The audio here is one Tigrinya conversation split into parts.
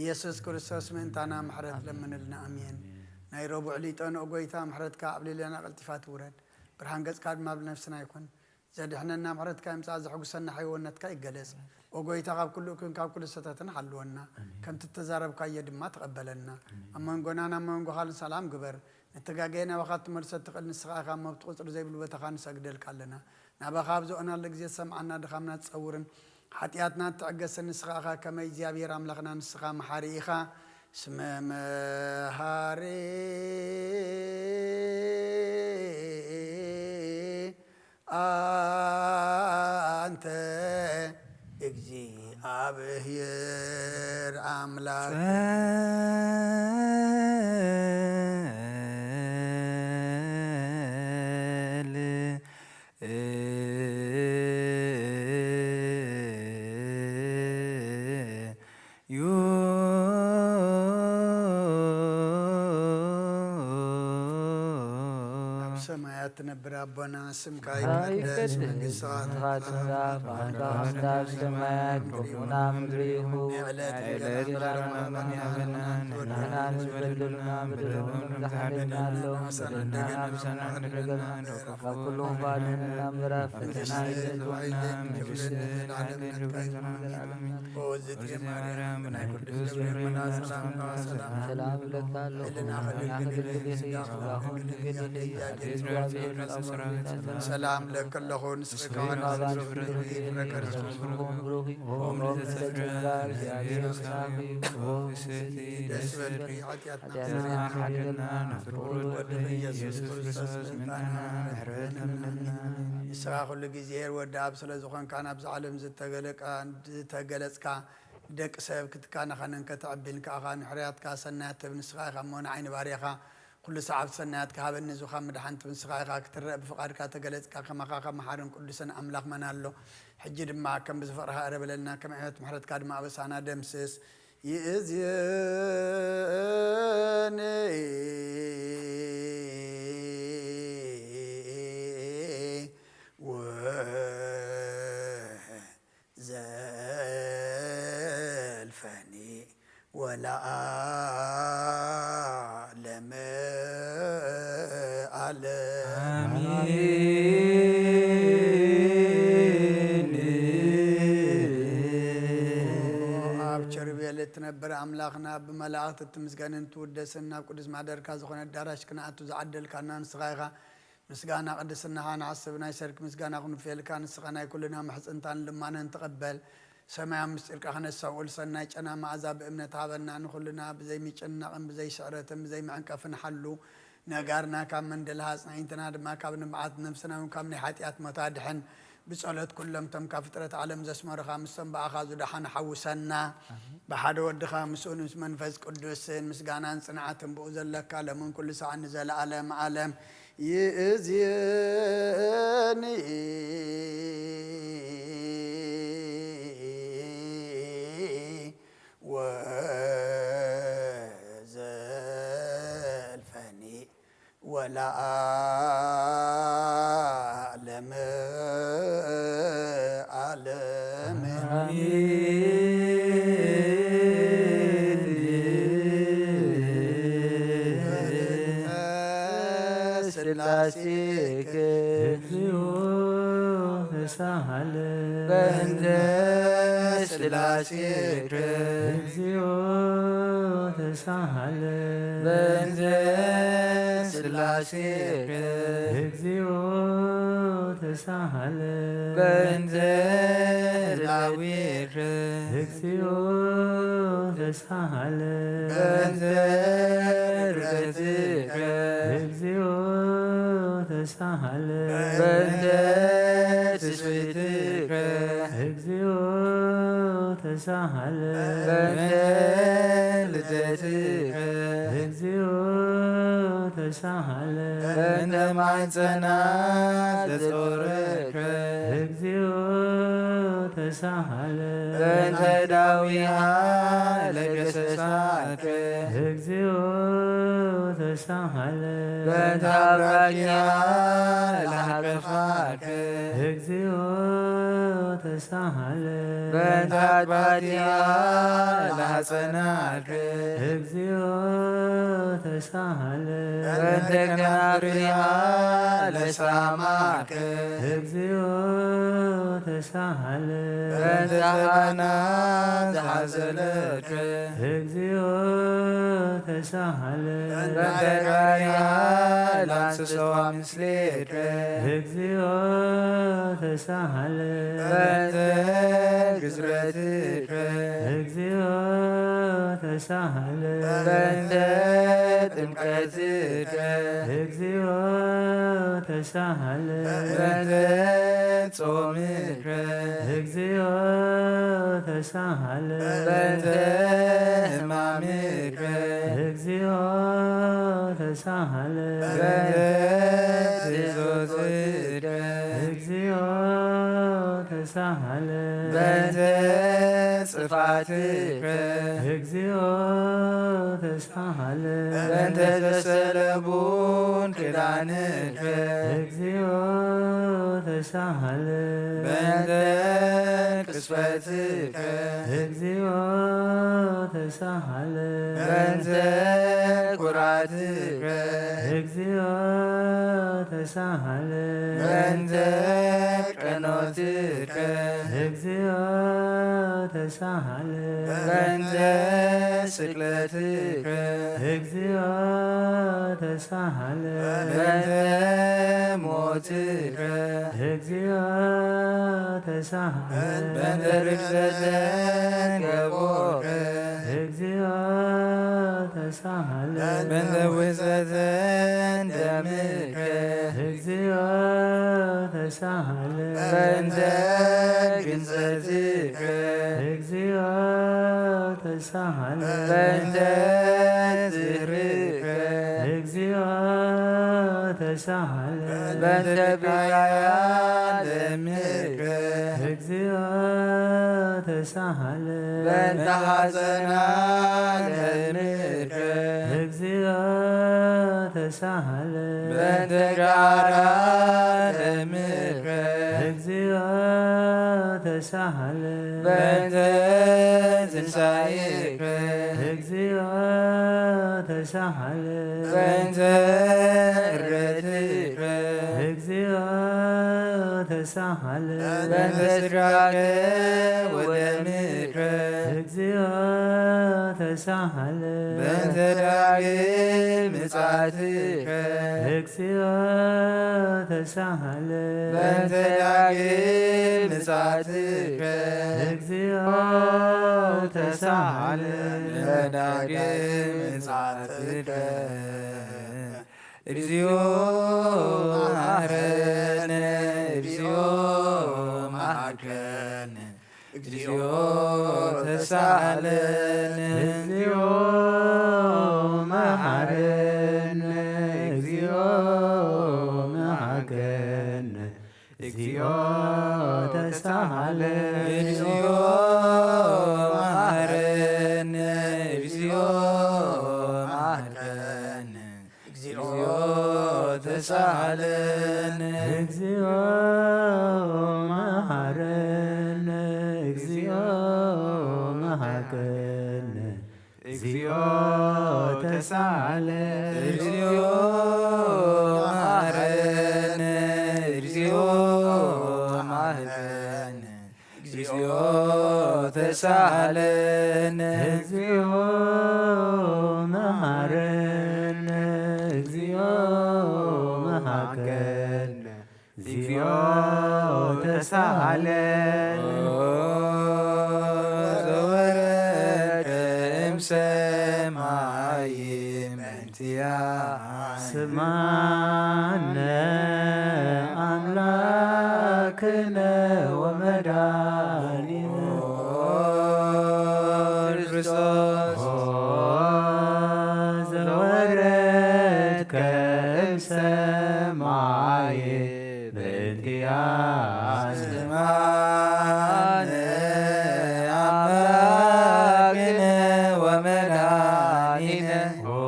ኢየሱስ ክርስቶስ ምእንታና ምሕረት ለምንልና። ኣሜን። ናይ ረቡዕ ሊጦ ንኦ ጎይታ ምሕረትካ ኣብ ልዕሌና ቀልጢፋ ትውረድ። ብርሃን ገጽካ ድማ ኣብ ነፍስና ይኹን። ዘድሕነና ምሕረትካ ይምጻእ፣ ዘሐጉሰና ሕያውነትካ ይገለጽ። ኦ ጎይታ ካብ ኩሉ እኩይን ካብ ኩሉ ሰተትን ሓልወና። ኣሜን። ከምቲ እተዛረብካዮ ድማ ተቐበለና። ኣሜን። ኣብ መንጎናን ኣብ መንጎኻን ሰላም ግበር። ንተጋገየ ናባኻ ትመልሶ እትኽእል ንስኻ ኢኻ። እሞ ኣብቲ ቁጽሪ ዘይብሉ ቦታኻ ንሰግደልካ ኣለና። ናባኻ ኣብ ዝኦናሉ ግዜ ትሰምዓና፣ ድኻምና ትጸውርን ሓጢኣትና ትዕገስን ንስኻ ኢኻ። ከመይ እግዚኣብሔር ኣምላኽና ንስኻ መሓሪ ኢኻ። ስመ መሃሪ ኣንተ እግዚኣብሔር ኣምላክ። ጸል ዩ ኣብ ሰማያት ትነብር ኣቦና፣ ስምካ ይቀደስ፣ መንግስትኻ ትምጻእ፣ ፍቓድካ ከም ኣብ ሰማይ ከምኡ ኣብ ምድሪ ይኹን። ንዕለት እንጀራና ሃበና፣ ንሕና ንበደሉና በደሎም ንሓተና፣ በደልና ነብሰና ንሕደገና፣ ካብ ኩሉ ክፉእ ኣድሕነና እምበር፣ ኣብ ፈተና ኣይተእትወና፣ መንግስቲ፣ ሓይሊ፣ ክብሪ፣ ሰላም፣ ኣሜን። ኦ እግዝእትየ ማርያም፣ ብናይ ቅዱስ ገብርኤል መልኣክ ሰላምታ ሰላም እብለካ ኣለኹ። ሕልና ከድንግል ኢኺ፣ ስጋኹ እውን ድንግል እዩ። ኣዴት እግዚኣብሔር፣ ሰላም እብለካ ኣለኹ። ንስኺ ከማን ብሩኽ ኢኺ፣ ፍረ ከርስኺ ብሩኽ እዩ። ኦም ንዘተጸጋ እግዚኣብሔር ምሳኺ እዩ። ኦ ፍስሕቲ ደስ በልኪ፣ ሓጢኣትና ሓጢኣትና ሓደገልና፣ ፍቁር ወድኺ ኢየሱስ ክርስቶስ ምእንታና ምሕረት ለምነልና። ንስኻ ኩሉ ግዜ ወዲ ኣብ ስለ ዝኾንካ፣ ናብዛ ዓለም ዝተገለቃ-፣ ዝተገለጽካ፣ ንደቂ ሰብ ክትካነኸንን ከተዕቢን ከኣኻ ንሕርያትካ ሰናያት ትህብ ንስኻ ኢኻ እሞ፣ ንዓይ ንባርያኻ ኩሉ ሰዓብቲ ሰናያትካ ሃበኒ። እዚ ኸኣ መድሓንቲ ንስኻ ኢኻ፣ ክትረአ ብፍቓድካ ተገለጽካ። ከማኻ ካብ መሓርን ቅዱስን ኣምላኽ መን ኣሎ? ሕጂ ድማ ከም ብዝፍቕርኻ እረ በለልና፣ ከም ዓይነት ምሕረትካ ድማ ኣበሳና ደምስስ። ይእዜኒ ወዘልፈኒ ወለዓለመ ዓለም። ኣሜን። ኣብ ቸርቤል እትነብር ኣምላኽና፣ ብመላእኽቲ እትምስገንን እትውደስን፣ ናብ ቅዱስ ማሕደርካ ዝኾነ ኣዳራሽ ክንኣቱ ዝዓደልካና ንስኻ ኢኻ። ምስጋና ቅድስናኻ ንሓስብ፣ ናይ ሰርክ ምስጋና ክንውፍየልካ፣ ንስኻ ናይ ኩልና ምሕጽንታን ልማነን ተቐበል። ሰማያዊ ምስጢርካ ክነስተውዕል፣ ሰናይ ጨና መኣዛ ብእምነት ሃበና። ንኹልና ብዘይ ምጭናቕን ብዘይ ስዕረትን ብዘይ ምዕንቀፍን ሓሉ። ነጋርና ካብ መንደል ሃጽ፣ ኣዒንትና ድማ ካብ ንብዓት፣ ነፍስና እውን ካብ ናይ ሓጢኣት ሞት ኣድሕን። ብጸሎት ኩሎም እቶም ካብ ፍጥረት ዓለም ዘስመሩኻ፣ ምስቶም ብኣኻ ዝደሓኑ ሓውሰና። ኣሜን። ብሓደ ወድኻ ምስኡን ምስ መንፈስ ቅዱስን ምስጋናን ጽንዓትን ብኡ ዘለካ፣ ሎምን ኩሉ ሰዓት ንዘለዓለም ዓለም። ይእዜኒ ወዘልፈኒ ወለዓለመ ዓለም። ኣሜን። ስላሴከ እግዚኦ ተሳሃለ። በእንተ ስላሴከ እግዚኦ ተሳሃለ። በእንተ ስላሴከ እግዚኦ ተሳሃለ። በእንተ ዳዊት እግዚኦ ተሳሃለ። በእንተ ርደትከ እግዚኦ ተሳሃለ። በእንተ ትስብእትከ እግዚኦ ተሳሃለ። በእንተ ልደትከ እግዚኦ ተሳሃለ። በእንተ ማሕፀና ዘጾረከ እግዚኦ ተሳሃለ። በእንተ ዳዊሃ ለገሰሳከ እግዚኦ ተሳሃለ። በእንተ አብራኪሃ ለሃቀፋከ እግዚኦ ተሳሃለ። በእንተ ኣጥባቲሃ ለሐጸናት እግዚኦ ተሳሃለ። በእንተ ከናፍሪሃ ለሳማክ እግዚኦ ተሳሃለ። በእንተ ኸባና ዝሓዘለት እግዚኦ ተሳሃለ። በእንተ ጋሪሃ ለአንስሰዋ ምስሌከ እግዚኦ ተሳሃለ። በእንተ ግዝረትከ እግዚኦ ተሳሃለ። በእንተ ጥምቀትከ እግዚኦ ተሳሃለ። በእንተ ጾምከ እግዚኦ ተሳሃለ። በእንተ ሕማምከ እግዚኦ ተሳሃለ። በእንተ ትእዛዝከ እግዚኦ ተሳሃለ። በእንተ ጽፋትከ እግዚኦ ተሳሃለ። በእንተ ዘሰለቡን ክዳንከ እግዚኦ ተሳሃለ። በእንተ ቅስፈትከ እግዚኦ ተሳሃለ። በእንተ ኩራትከ እግዚኦ ተሳሃለ። በእንተ ቀኖትከ እግዚኦ ተሳሃለ። በእንተ ስቅለትከ እግዚኦ ተሳሃለ። በእንተ ሞትከ እግዚኦ ተሳሃለ። በእንተ ርግዘተ ገቦከ እግዚኦ ተሳሃለ። በእንተ ውሕዘተ ደምከ እግዚኦ ተሳሃለ። በእንተ ግንጸትከ እግዚኦ ተሳሃለ። በእንተ ዝህርከ እግዚኦ ተሳሃለ። በእንተ ብካያ ደምከ እግዚኦ ተሳሃለ። በእንተ ሐዘና ደምከ እግዚኦ ተሳሃለ። በእንተ ጋራ ደምከ እግዚኦ ተሳሃለ። በእንተ ትንሳኤከ እግዚኦ ተሳሃለ። በእንተ እረትከ እግዚኦ ተሳሃለ። በእንተ ስጋከ ወደምከ እግዚኦ ተሳሃለ። በእንተ ዳግም ምጽኣትከ እግዚኦ ተሳሃለ። በእንተ ዳግም ምጽኣትከ እግዚኦ ተሳሃለ። በእንተ ዳግም ምጽኣትከ እግዚኦ መሐረነ፣ እግዚኦ መሐረነ፣ እግዚኦ ተሳሃለነ። እግዚኦ መሐረነ፣ እግዚኦ መሐረነ፣ እግዚኦ ተሳሃለነ። እግዚኦ መሐረነ፣ እግዚኦ መሐረነ፣ እግዚኦ ተሳሃለነ። እግዚኦ መሐረነ፣ እግዚኦ መሐረነ፣ እግዚኦ ተሳሃለነ። እግዚኦ መሐረነ፣ እግዚኦ መሐረነ፣ እግዚኦ ተሳሃለነ። እግዚኦ መሐረነ፣ እግዚኦ መሐረነ፣ እግዚኦ ተሳሃለነ። ኦ ዘወረድከ እምሰማይ መንትያ ስማነ ኣምላክነ ወመድኃኒነ ኦ ክርስቶስ ኦ ዘወረድከ እምሰማይ በእንቲያ ስማነ ኣምላክነ ወመድኃኒነ ኦ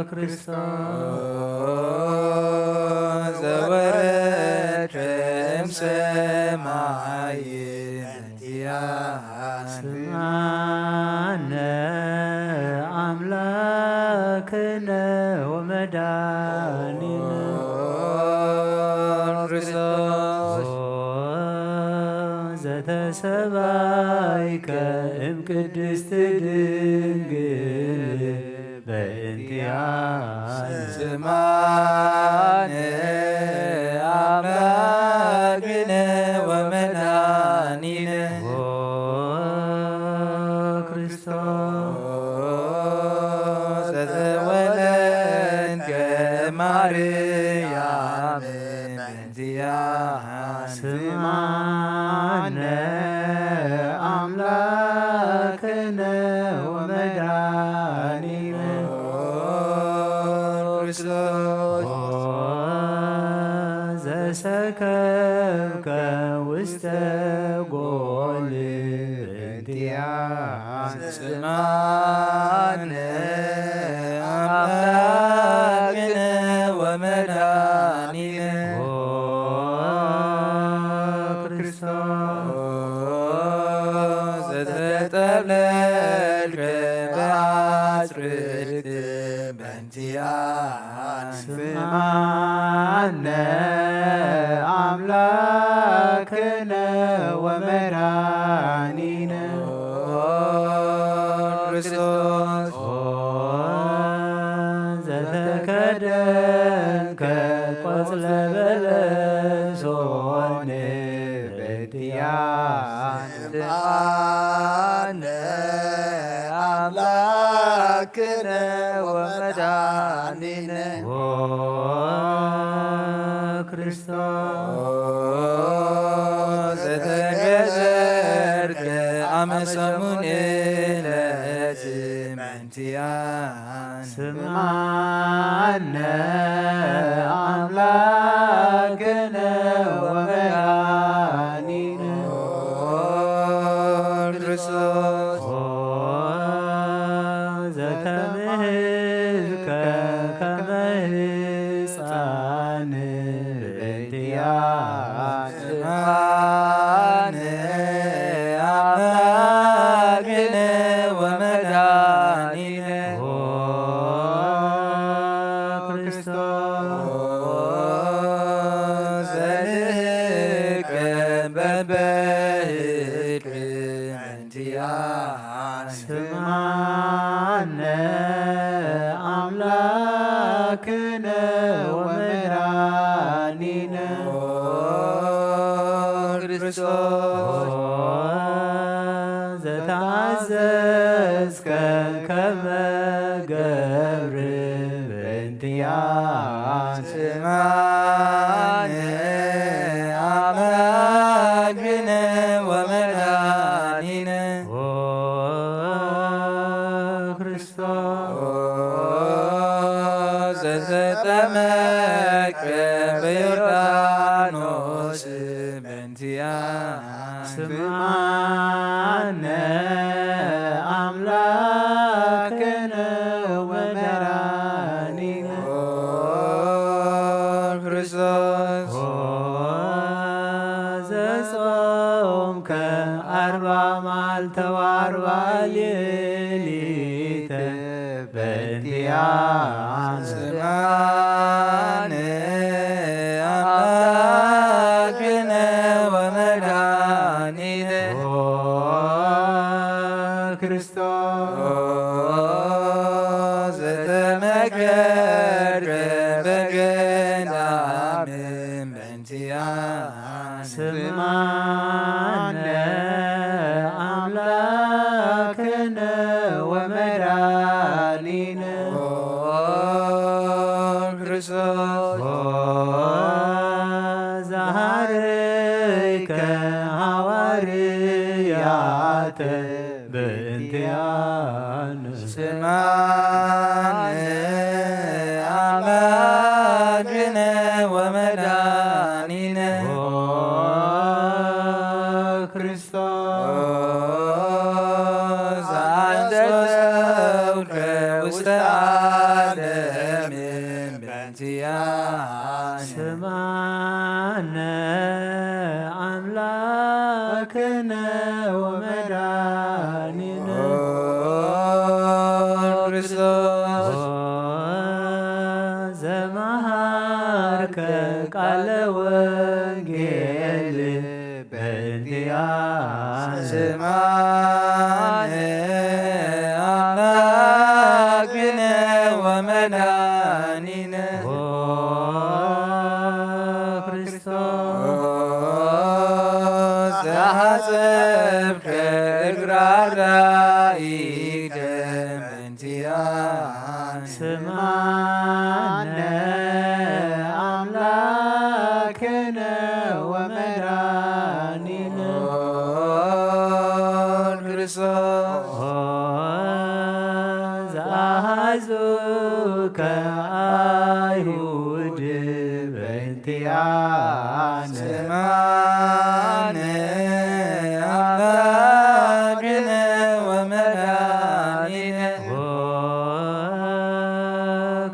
ክርስቶስ ዘወረድከ እምሰ ስምዓነ ኣምላክነ ወመድኃኒነ ክርስቶስ ዘተሰባይከ እም ቅድስት ድንግል በእንቲኣነ ስምዓነ ኣምላክነ ወመድኃኒነ ክርስቶስ ዘተወለድከ ማርያም በእንቲኣነ ስምዓነ ኣምላክነ ወመድኃኒነ ክርስቶስ ዘሰከብከ ውስተ ጎል በእንቲኣነ ስምዓነ ኣምላክነ ወመድኃኒነ ክርስቶስ ዘተጠብለልከ ብኣጽርግት በእንቲኣነ ስምዓነ ኣምላክነ ወመድኃኒነ ክርስቶስ ዘተከደንከ ቆጽለ በለሶን በእንቲኣነ ስምዓነ ኣምላክነ ወመድኃኒነ ክርስቶስ ዘተገዘርከ ኣመ ሰሙን ዕለት በእንቲኣነ ስምዓነ ኣምላክነ ወመድኃኒነ ክርስቶስ ዘተምህዝከ ከመ ህፃን በእንቲኣነ ስምዓነ ኣምላክነ ወመድኃኒነ ክርስቶስ ዘልህቀ በበህቅ በእንቲኣነ ስምዓነ ኣምላክነ ወመድኃኒነ ክርስቶስ ዘተኣዘዝከ ከመ ገብር በእንቲኣነ ስምዓነ ኣምላክነ ወመድኃኒነ ክርስቶስ ዘተጠመቀ በዮርዳኖስ በእንቲኣነ ስምዓነ ኣምላክነ ወመድኃኒነ ክርስቶስ ዘጾምከ ኣርባ መዓልተ ወኣርባ ሌሊት በእንቲኣነ ስምዓነ ኣምላክነ ወመድኃኒነ ክርስቶስ ዘተመከርከ በገዳም በእንቲኣነ ስምዓነ ኣምላክነ ወመድኃኒነ ክርስቶስ ዘሃረይከ ሃዋርያተ በእንቲኣነ ስምዓነ ኣምላክነ ወመድኃኒነ ክርስቶስ ዘአንጸውከ ውስተ ዓለም በእንቲኣነ ስምዓነ ኣምላክ ክነ ወመድኃኒነ ኦ ክርስቶስ። ኦ ዘመሃርከ ቃለ ወንጌል በእንቲኣነ። ስምዓነ ኣምላክነ ወመድኃኒነ ኦ ክርስቶስ። ዘሓጸብከ እግራ ራኢከ በእንቲኣነ። ስምዓነ ኣምላክነ ወመድኃኒነ ኦ ክርስቶስ። ኦ ዘኣሃዙከ ኣይሁድ በእንቲኣነ። ስምዓነ ኣምላክነ ወመድኃኒነ ኦ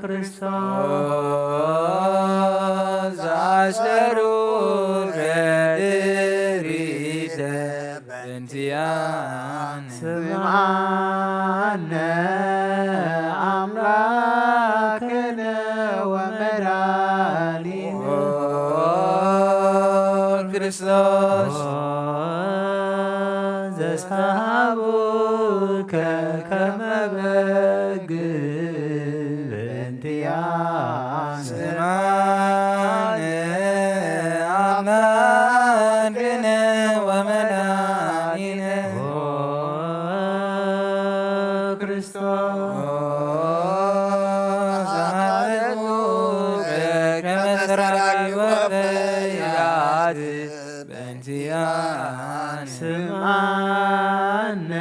ክርስቶስ። ኦ ዘኣሰሩከ ድሪተ በእንቲኣነ። ስምዓነ ኣምላክነ ወመድኃኒነ ኦ ክርስቶስ። ኦ ዘስሃቡከ ከመ በግ በእንቲኣነ። ስምዓነ ኣምላክነ ወመድኃኒነ ኦ ክርስቶስ። ኦ ዘሓለፉከ ከመ ሰራቂ ወፈያት በእንቲኣነ። ስምዓነ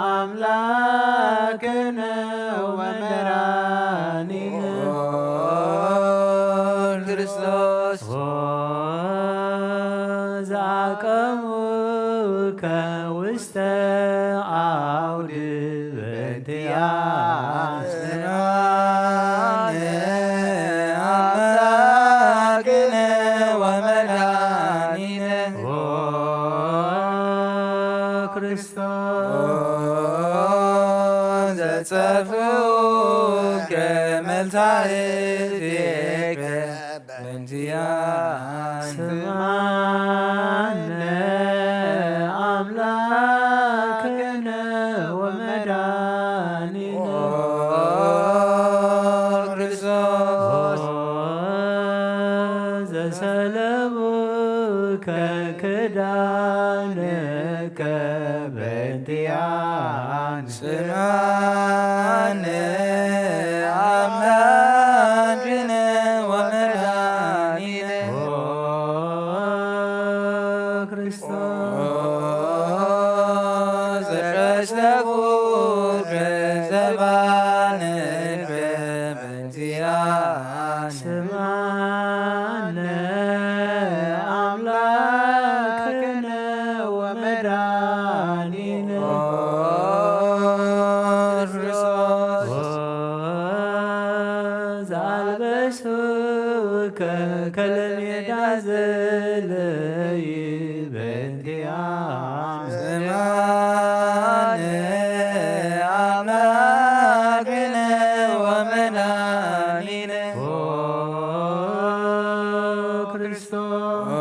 ኣምላክነ ወመድኃኒነ ኦ ክርስቶስ። ኦ ዘኣቀሙከ ውስተ ዓውድ በእንቲኣነ። ስምዓነ ኣምላክነ ወመድኃኒነ ኦ ክርስቶስ። ኦ ዘጸፍኡከ መላእክቲከ በእንቲኣነ። ስምዓነ ኣምላክነ ወመድኃኒነ ኦ ክርስቶስ። ኦ ዘሰለቡከ ክዳንከ በእንቲኣነ። ስምዓነ ኣምላክነ ወመድኃኒነ ኦ ክርስቶስ። ኦ ዘቀሰፉከ ዘባንከ በእንቲኣነ። ስምዓነ ኣምላክነ ወመድኃኒነ ኦ ክርስቶስ። ኦ ዘኣልበሱከ ከለሜዳ ዘለይ በእንቲኣነ። ስምዓነ ኣምላክነ ወመድኃኒነ ኦ ክርስቶስ። ኦ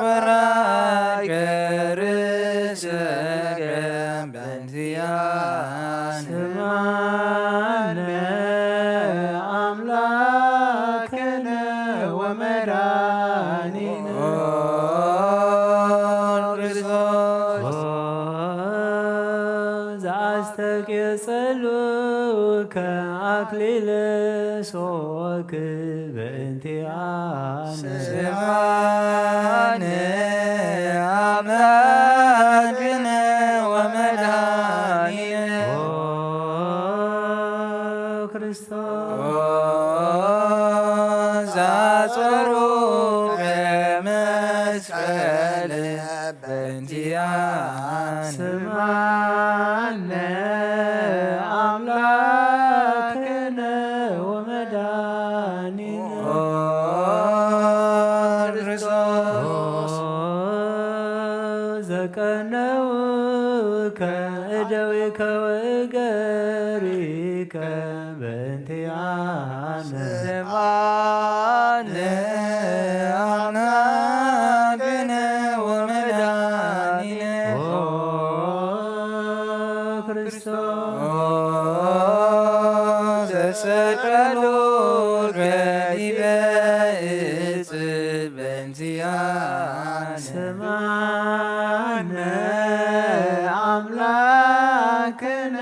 ዘተቆራጨ ርእሰከ በእንቲኣነ። ስምዓነ ኣምላክነ ወመድኃኒነ ኦ ክርስቶስ። ኦ ዘኣስተቄጽሉከ ኣክሊለ ሶክ በእንቲኣነ። ስምዓነ ኣምላክነ ወመድኃኒነ ኦ ክርስቶስ። ኦ ዘጾሩከ መስቀል በእንቲኣነ። ስምዓነ ኣምላክነ ወመድኃኒነ ኦ ክርስቶስ። ዘቀነውከ እደዊከ ወእገሪከ በእንቲኣነ። ስምዓነ ኣምላክነ ወመድኃኒነ። ኦ ክርስቶስ። ኦ ዘሰቀሉከ ዲበ እጽ በእንቲኣነ። ስምዓነ ኣምላክነ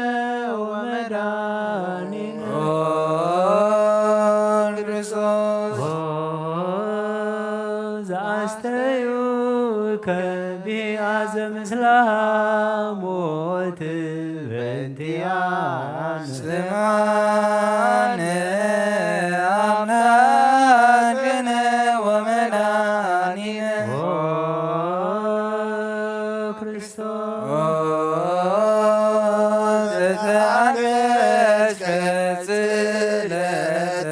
ወመድኃኒነ። ኦ ክርስቶስ። ኦ ዘኣስተዩከ ቢያዘ ምስለ ሞት በእንቲኣነ። ስምዓነ ኣምላክነ ወመድኃኒነ። ኦ ክርስቶስ። ኦ ዘተኣገስከ ጽለተ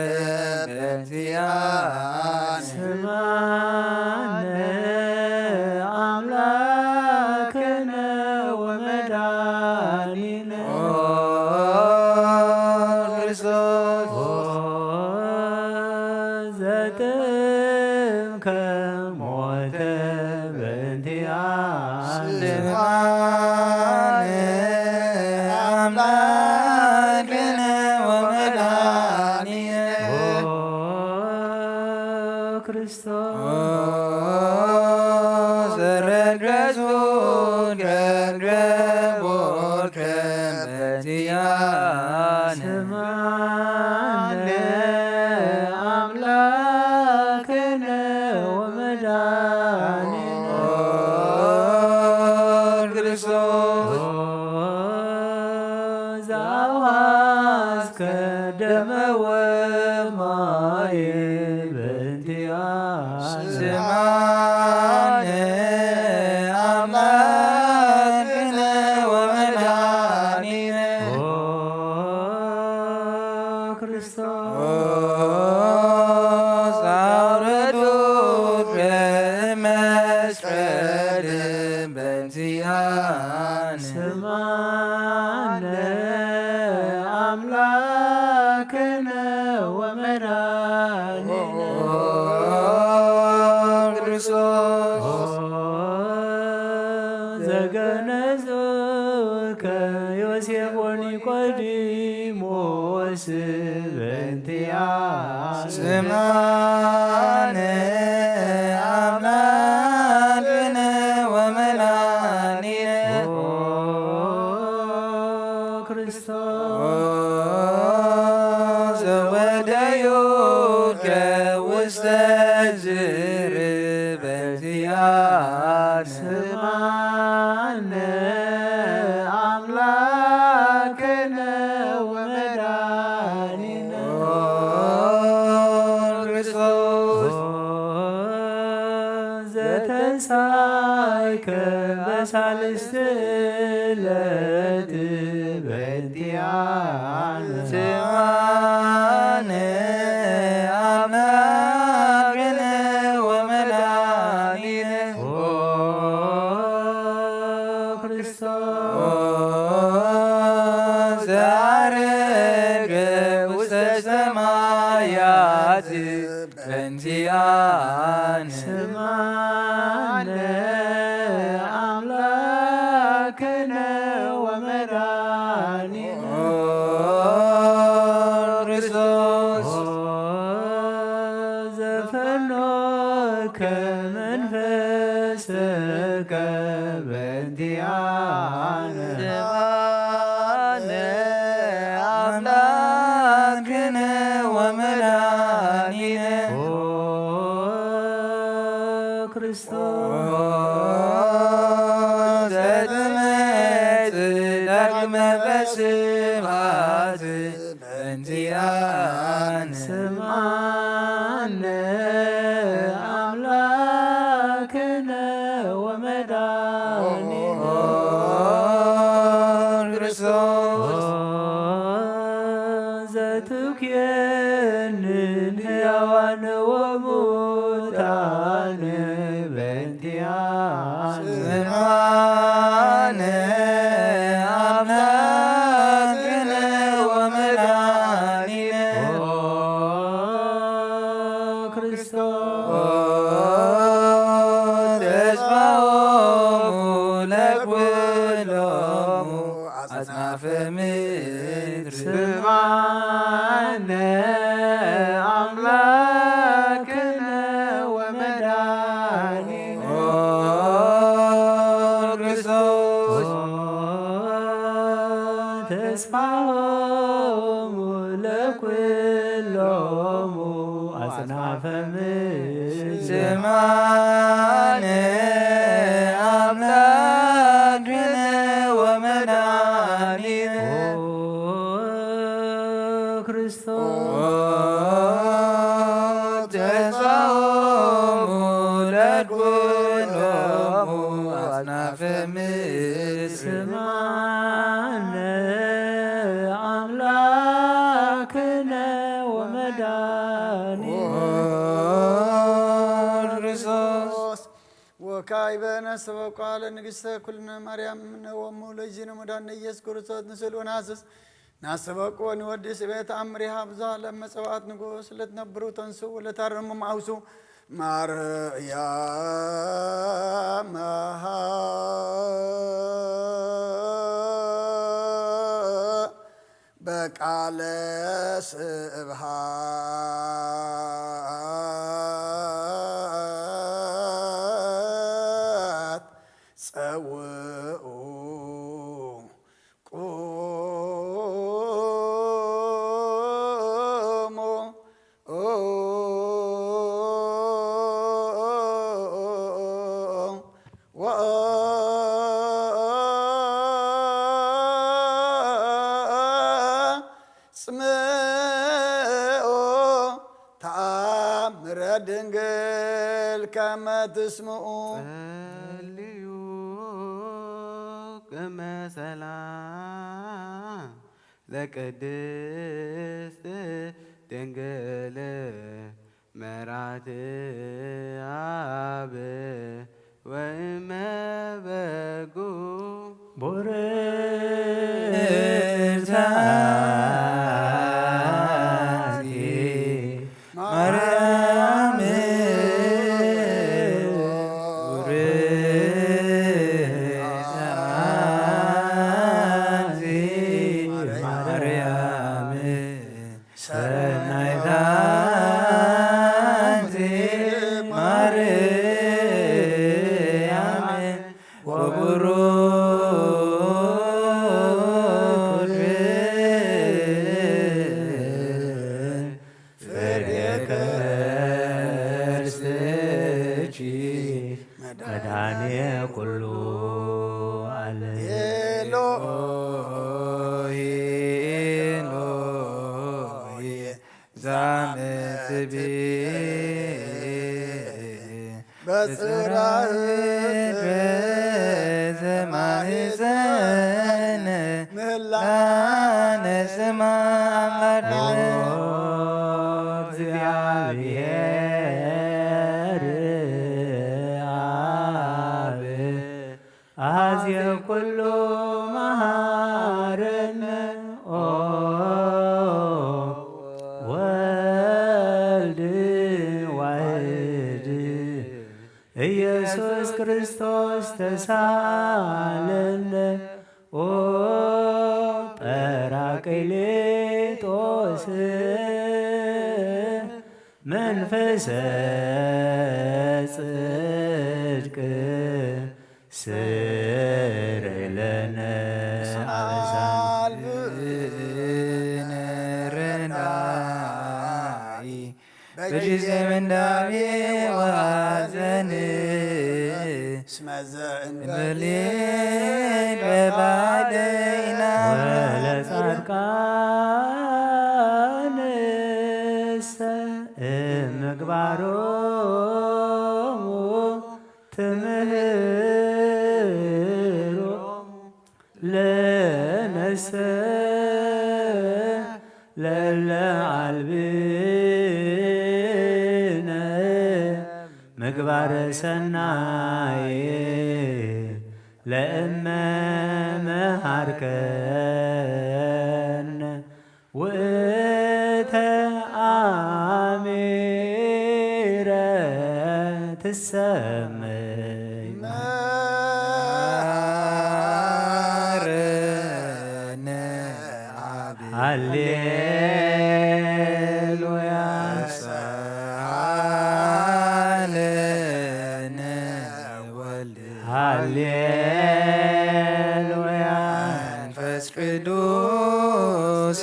በእንቲኣነ። ስምዓነ ኣምላክነ ወመድኃኒነ። ኦ ክርስቶስ። ኦ ዘጥምከ ሞተ በእንቲኣነ። ስምዓነ ኣምላክነ ወመድኃኒነ። ኦ ክርስቶስ። ኦ ዘረገጹ ገገቦከ በእንቲኣነ። ስምዓነ ኣምላክነ ወመድኃኒነ። ኦ ክርስቶስ። ኦ ዘኣውሃዝከ ደመ ወማየ በእንቲኣነ። ስምዓነ ኣምላክነ ወመድኃኒነ። ኦ ክርስቶስ። ኦ ዘኣውረዱከ መስቀል በእንቲኣነ። ስምዓነ ኣምላክነ ወመድኃኒነ። ኦ ክርስቶስ። ኦ ዘገነዙከ ዮሴፍ ወኒቆዲሞስ በእንቲኣነ። ስምዓነ ኣምላክነ ወመድኃኒነ። ኦ ክርስቶስ። ኦ ዘወደዩከ ውስተ ዝርበ በእንቲኣነ። ስምዓነ ኣምላክነ ወመድኃኒነ። ኦ ክርስቶስ። ኦ ዘተንሳይከ በሳልስቲ ዕለት በእንቲኣነ። ስምዓነ ኣምላክነ ወመድኃኒነ። ኦ ክርስቶስ። ኦ ዘዐረገ ውስተ ሰማያት በእንቲኣነ። ስምዓነ ኣምላክነ ወመድኃኒነ። ኦ ክርስቶስ። ኦ ዘፈኖከ መንፈስከ በእንቲኣነ። ስምዓነ ኣምላክነ ወመድኃኒነ። ኦ ክርስቶስ። ኦ ዘትመጽእ ዳግመ በስብሐት በእንቲኣነ። ስምዓነ ኣምላክነ ወመድኃኒነ። ኦ ክርስቶስ። ኦ ዘትኩየንን ሕያዋን ወሙታን በእንቲኣነ ስምዓነ ኣምላክነ ወመድኃኒነ ኦ ክርስቶስ ተስፋሆሙ ለኩሎሙ ኣጽናፈ ምድር። ስምዓነ ኣምላክነ ወመድኃኒነ ኦ ክርስቶስ ተስፋሆሙ ለኩሎሙ ኣጽናፈ ምድር። ስምዓነ ኣምላክነ ወመድኃኒነ ኦ ክርስቶስ ተስፋሆሙ ለኩሎሙ ኣጽናፈ ምድር። ስምዓነ ኣምላክነ ወመድኃኒነ ኦ ክርስቶስ ወካዕበነ ሰበ ቃለ ንግሥተ ኩልነ ማርያም እምነ ወሙ ለእግዚእነ መድኃኒነ ኢየሱስ ክርስቶስ ንስእል ወንሃስስ ናስተበቅዖ ንወዲ ስቤት ኣምሪሃ ብዛ ለመጸዋዕት ንጉስ ለትነብሩ ተንሱ ወለታረሙ ማውሱ ማርያም በቃለ ስብሃት ጸውኡ ቁሙ ወጽምኦ ተኣምረ ድንግል ከመ ትስምኡ። ጸልዩ ቅድመ ጸላ ለቅድስት ድንግል መራት አብ ወእመ በጉ። ቡርክት አንቲ ማርያም፣ ቡርክት አንቲ ማርያም፣ ሰናይት አንቲ ማርያም፣ ወቡሩክ ፍሬ ከርሥኪ መድኃኔ ኩሉ ዓለም። ኤሎሄ፣ ኤሎሄ፣ ዛመትቤ በጽራህከ ዘማሕፀነ ምህላነ ስማ አምላክ። እግዚአብሔር አብ አዜ ኩሉ መሃረነ ኦ ወልድ ዋሕድ ኢየሱስ ክርስቶስ ተሳለነ ኦ ጳራቅሊጦስ መንፈሰ ጽድቅ ስረይ ለነ አበሳነ። አልብነ ረዳኢ በጊዜ ምንዳቤ ወሐዘን እስመ ዘእንበሌ በባደይና ወለጻድቃንሰ እምግባሮሙ ትምህሮሙ ለነሰ ለለ አልብነ ምግባር ሰናይ ለእመ መሃርከነ ውእተ አሚረ ትሰመይ። መሐረነ አብ። ሃሌሉያ። ተሳሃለነ ወልድ። ሃሌሉያ። መንፈስ ቅዱስ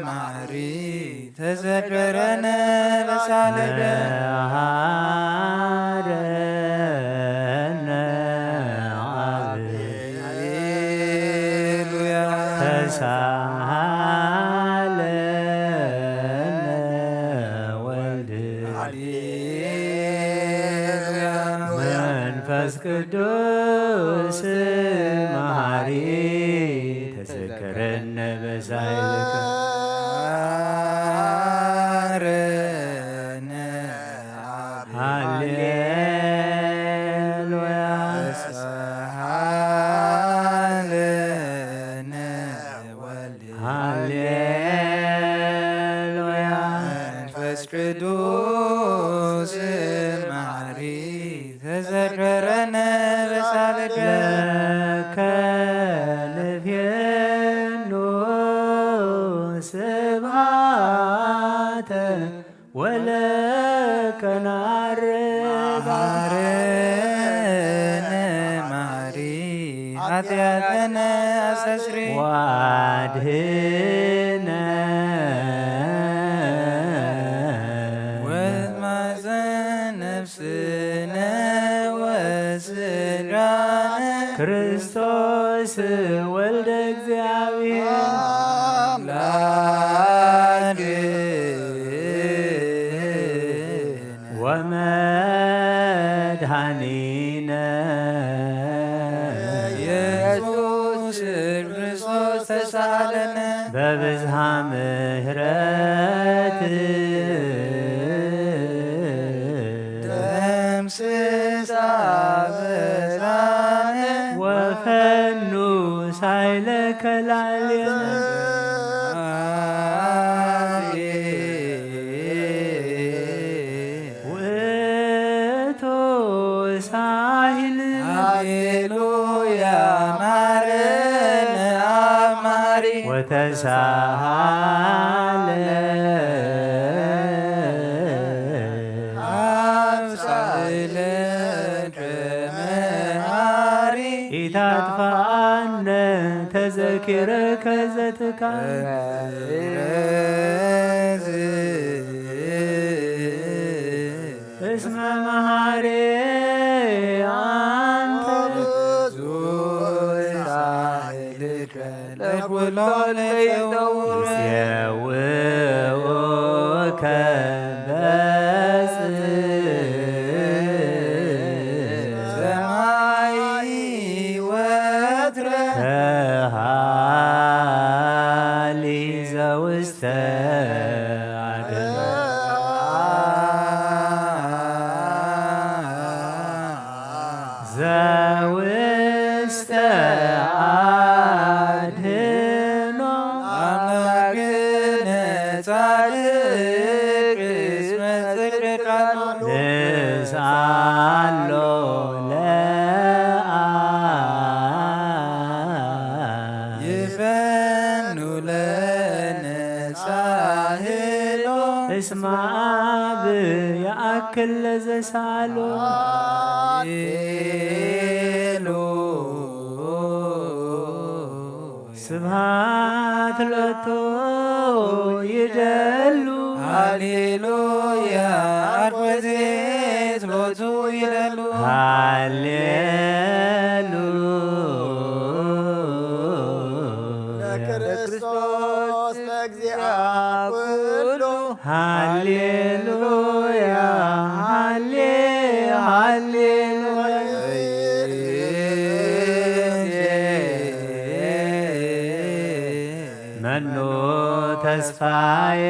መሐሪ ተዘከረነ በሳለደ። መሐረነ አብ። ሃሌሉያ። ተሳሃለነ ወልድ። ሃሌሉያ። መንፈስ ቅዱስ መሐሪ ተዘከረነ በሳይልከ። መሐረነ አብ። ሃሌሉያ። ተሳሃለነ ወልድ። ሃሌሉያ። መንፈስ ቅዱስ መሐሪ ተዘከረነ በሳልከ። ለከ ንፌኑ ስብሐተ ወለከ ናርባ። መሐረነ መሐሪ ኃጢአተነ አስተስሪ። ወአድህነ ወማፀ ነፍስነ ወስጋነ። ክርስቶስ ወልደ እግዚአብሔር። አምላክ ወመድኃኒነ። ኢየሱስ ክርስቶስ ተሳለነ። በብዝሃ ምሕረት። ደምስስ አበሳነ። ወፈኑ ሳይለከ ላዕሌነ። ውእቱ ሳሂል። ሃሌሉያ ማረነ አብ መሐሪ። ወተሳሃለ። አብ ሳይለከ መሐሪ። ኢታጥፋአነ ተዘኪረከ ዘትካል። እስመ መሐሪ አንተ። ብዙ ሳህልከ ለኩሎ ለይተውበ። ይሴውኡከ በጽ ሰማይ ወትረ። ከሃሊ ዘውስተ አድኖ። ዘውስተ አድኖ። አምላክነ ጻድቅ እስመ ጽድቅ ቃሉ። ንስአሎ ለአ። ይፈኑ ለነ ሳህሎ። እስመ አብ የአክል ለዘሳሎ። ሃሌሉ። ስብሐት ሎቱ ይደሉ። ሃሌሉያ። አርኮዜ ሎቱ ይደሉ። ሃሌሉ። ለክርስቶስ ለእግዚአ ኩሉ። ሃሌሉያ፣ ሃሌ፣ ሃሌሉያ። መኑ ተስፋዬ።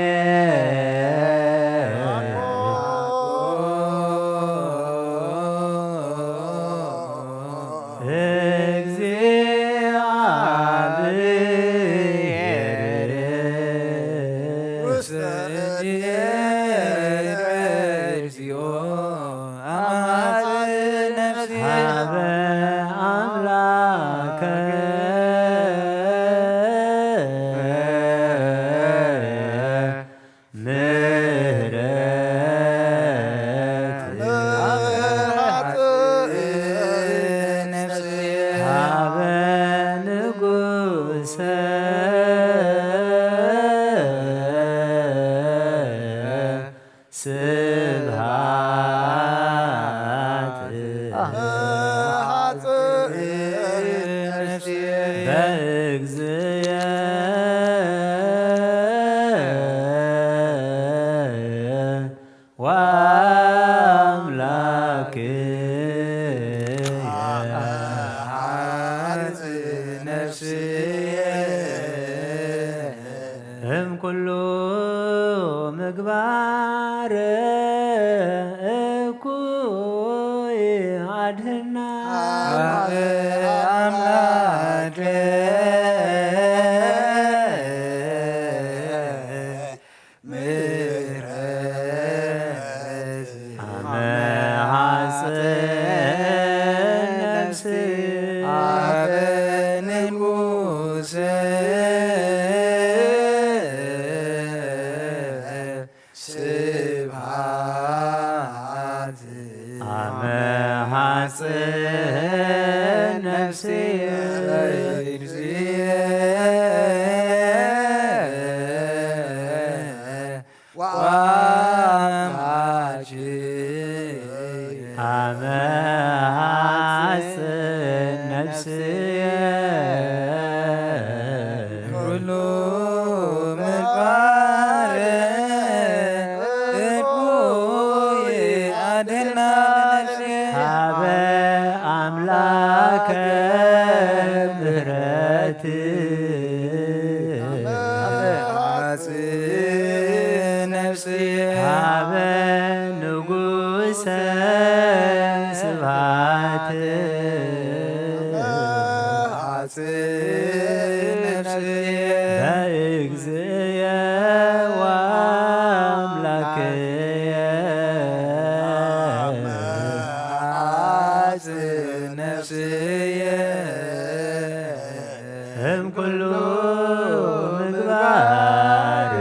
በእግዚእየ ወአምላክየ እምኩሉ ምግባር እኩይ አድህና። አምላክ ምሕረት አመ ሐጽን ነፍስ አበ ንጉስ ስብሐት አመ ሐጽን ነፍስ አመ ሐጽን ነፍስየ ኩሉ ምግባር እኩይ አድህና ሀበ አምላከ ምሕረት ነፍስየ ሀበ ንጉሰ ስብሐት በእግዚእየ ወአምላክየ ነፍስየ እምኩሉ ምግባር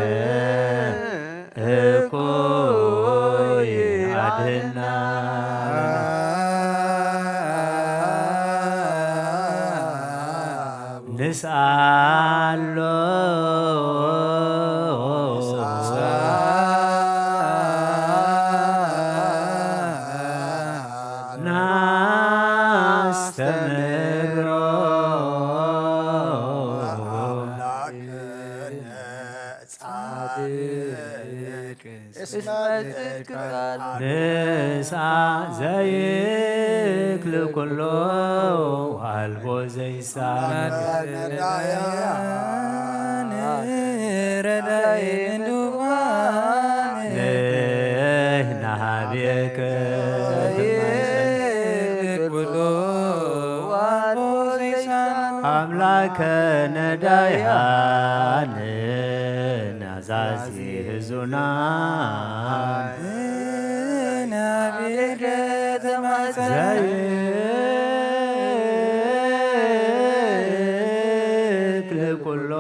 እኩይ አድህና። ንስአሎ ናስተምሮ እስመ ጽድቅ ቃል ንስአ ዘይክል ኩሎ አልቦ ዘይሳን ረዳኢ ንዱባን ንህና ሀቤከ ኩሎ አልቦ ዘይሳን አምላከ ነዳያን አዛዚ ህዙናን ዘይክል ኩሎ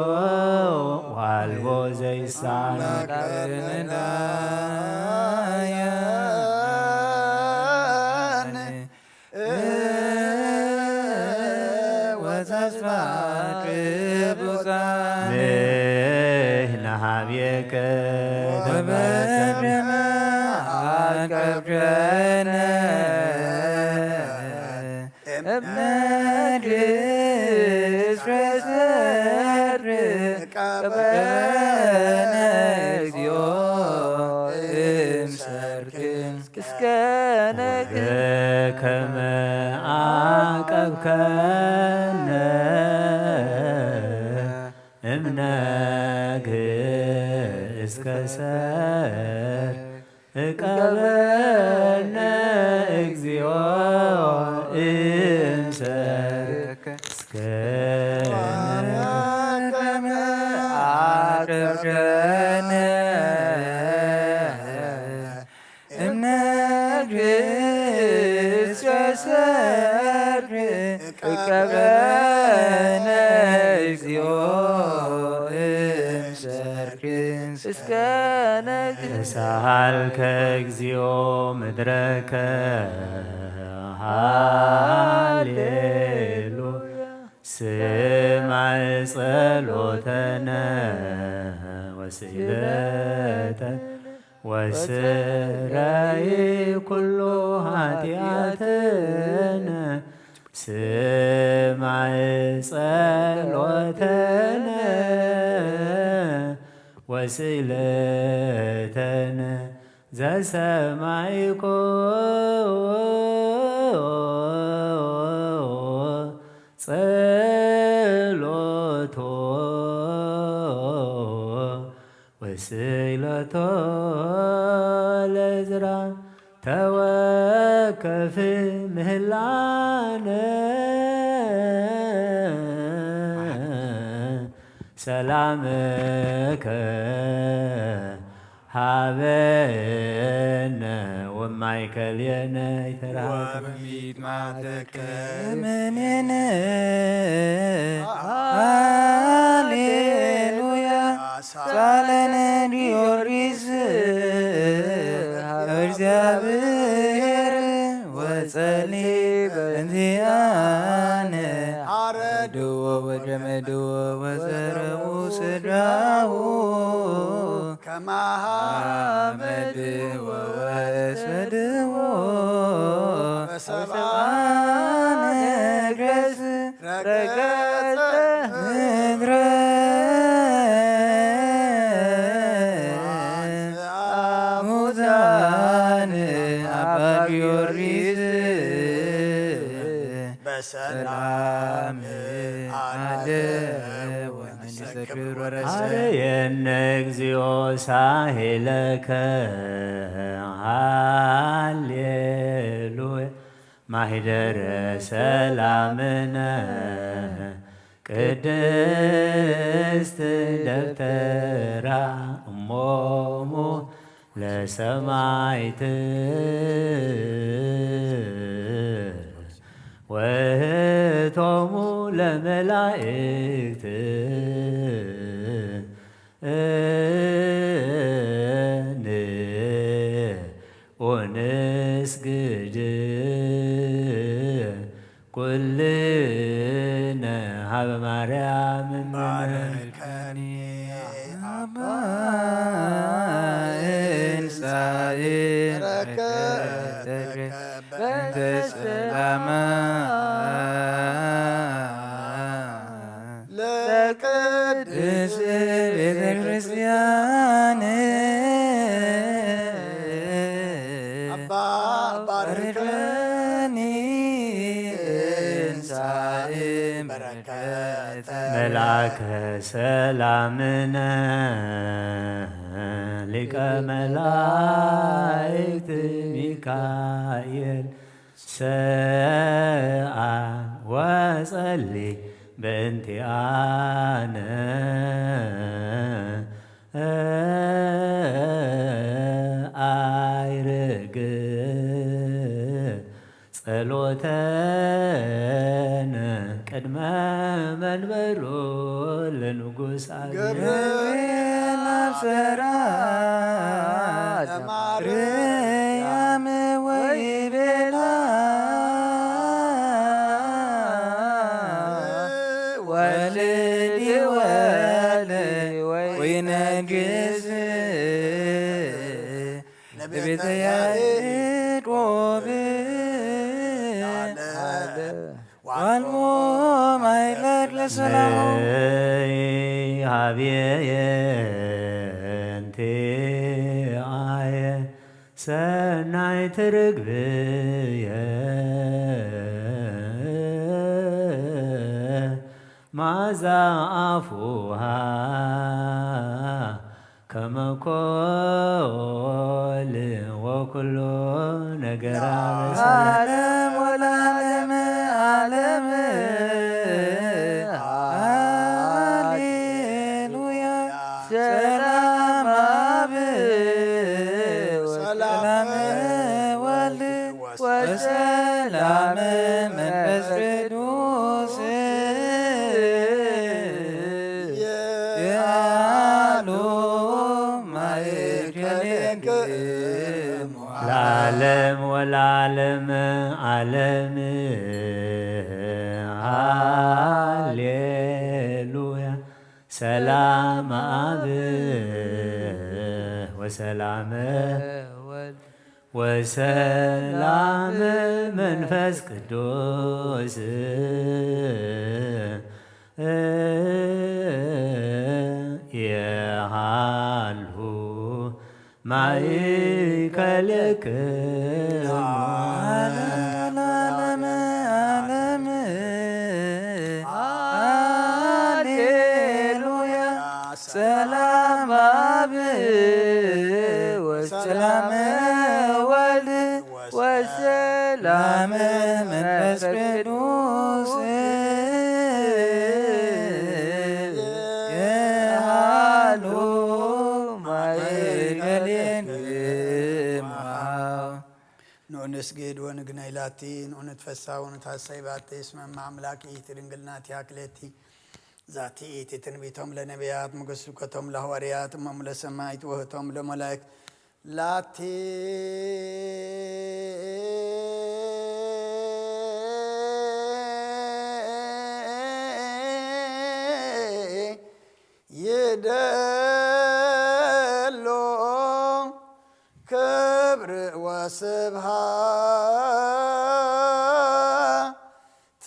ዋልቦ ዘይሳን ወተስፋ ቅዱሳን ንህና ሀቤከ ወበደመ አቀብከነ እምነ ግዝፈ ሰርክ ቀበነ እግዚኦ እምሰርክ እስከ ነግህ ከመ አቀብከነ እምነግህ እስከ ሰር እቀበነ እግዚኦ እምሰርክ እስከ ከመ አቀብከነ እምነ ግዝፈ ሰርክ እቀበነ እግዚኦ እምሰርክ እስከ ነግህ ተሳሃልከ እግዚኦ ምድረከ ሃሌሉያ ስማዕ ጸሎተነ ወስእለተ ወስረይ ኩሉ ኃጢአትነ ስማዕ ጸሎተነ ወስእለተነ ዘሰማይኮ ጸሎቶ ወስእለቶ ለዝራ ተወከፍ ምህላነ ሰላምከ ሃበነ ወማይከልየነ ይተራሃበ ወበሚት ማተከ ምኔነ ሃሌሉያ ሳለነ ጊዮርጊስ እግዚአብሔር ወጸሊ በእንቲአነ አረድዎ ወጀመድዎ ወዘረቡ ስድራሁ ከማሃመድዎ ወሰድዎ በሰብአ ነገስ ረገጸ ምድረ ሙታን አባ ጊዮርጊስ በሰላም አለ ወንዘክር ወረሰ አርየነ እግዚኦ ሳሄለከ ሃሌሉያ ማሂደረ ሰላምነ ቅድስት ደብተራ እሞሙ ለሰማይት ወህቶሙ ለመላእክት ን ኡንስግድ ኩልነ ሀበ ማርያም እምነ ባርከኒ አባ እንሳኤ በእንተ ሰላማ ለቅድስት ቤተ ክርስቲያን አባ ባርከኒ እንሳኤ በረከተ መልአከ ሰላምነ ሊቀ መላእክት ሚካኤል ሰአል ወጸሊ በእንቲአነ አይርግ ጸሎተነ ቅድመ መንበሩ ለንጉስ አብየ ገብርኤል አብሰራ ለማርያም ወይቤላ ወልድ ወልድ ወይነግስ ለቤተ ያዕቆብ ዋልሞ ማይለድ ለሰላሙ ሀብየ እንቲአየ ሰናይት ርግብየ ማዛ አፉሃ ከመ ኮል ወኩሎ ነገራ በሰላም ዓለም ወለዓለመ ዓለም። ሃሌሉያ። ሰላም አብ ወሰላም ወልድ ወሰላም መንፈስ ቅዱስ ይሃሉ ማእከሌክሙ ለዓለም ወለዓለም ዓለም። ሃሌሉያ። ሰላም አብ ወሰላም ወልድ ወሰላም መንፈስ ቅዱስ የሃሉ ማእከልክሙ። ለዓለመ ዓለም። ሃሌሉያ። ሰላም አብ ወሰላም ወልድ ወሰላም መንፈስ ቅዱስ የሃሉ ማእከሌክማ። ንኡንስግድ ወንግነይ ላቲ፣ ንኡንትፈሳ ወንትሐሰይ ባቲ፣ እስመ እመ አምላክ ይእቲ ድንግል ናቲሃ ክልኤቲ። ዛቲ ይእቲ ትንቢቶም ለነቢያት፣ ሞገስ ስብከቶም ለሐዋርያት፣ እሞም ለሰማዕት፣ ወህቶም ለመላእክት፣ ላቲ ይደሎ ክብር ወስብሃት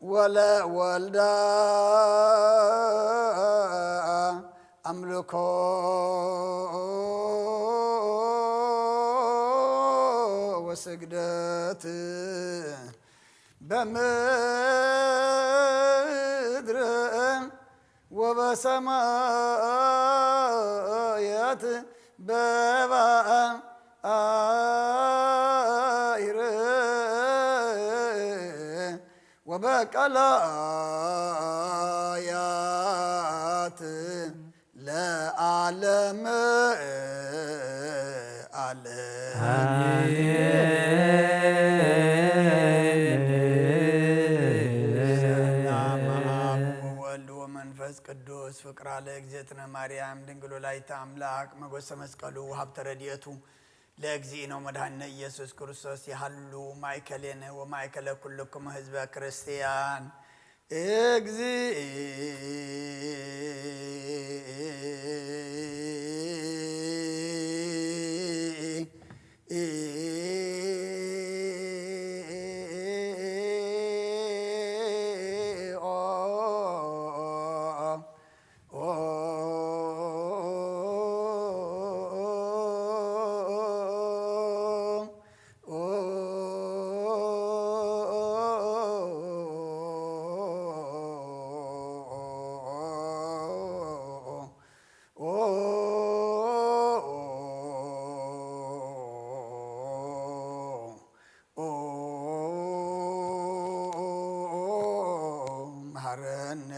ወለወልዳ አምልኮ ወስግደት በምድር ወበሰማያት በባሕር ወበቀላያት ለዓለም ዓለም። አሜን። ሰላም አብ ወወልድ ወመንፈስ ቅዱስ ፍቅራ ለእግዝእትነ ማርያም ድንግል ወላዲተ አምላክ መጎሰ መስቀሉ ሀብተ ረድኤቱ ለእግዚእነ ወመድኃኒነ ኢየሱስ ክርስቶስ ይሃሉ ማእከሌነ ወማእከለ ኩልክሙ ህዝበ ክርስቲያን። እግዚእ መሐረነ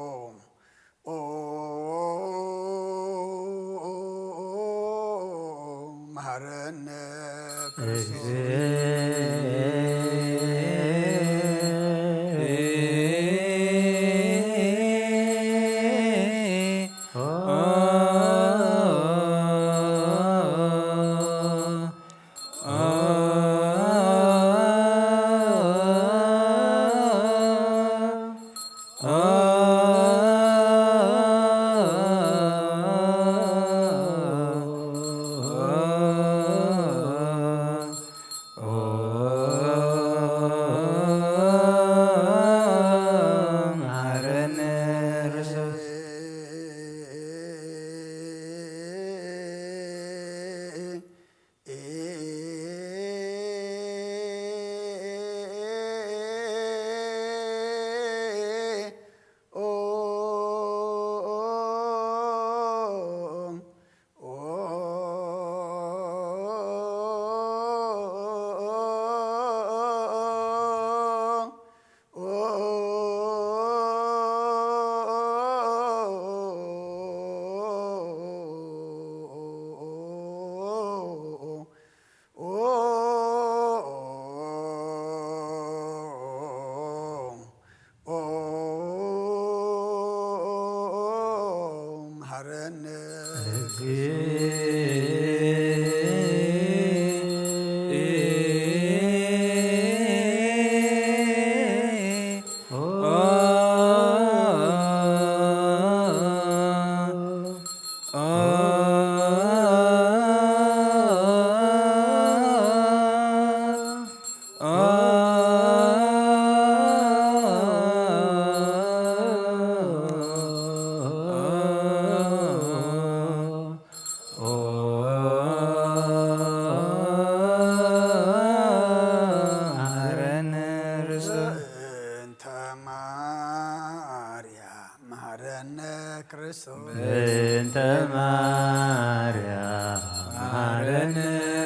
ክርስቶስ። መሐረነ ክርስቶስ። መሐረነ በእንተ ማርያም መሐረነ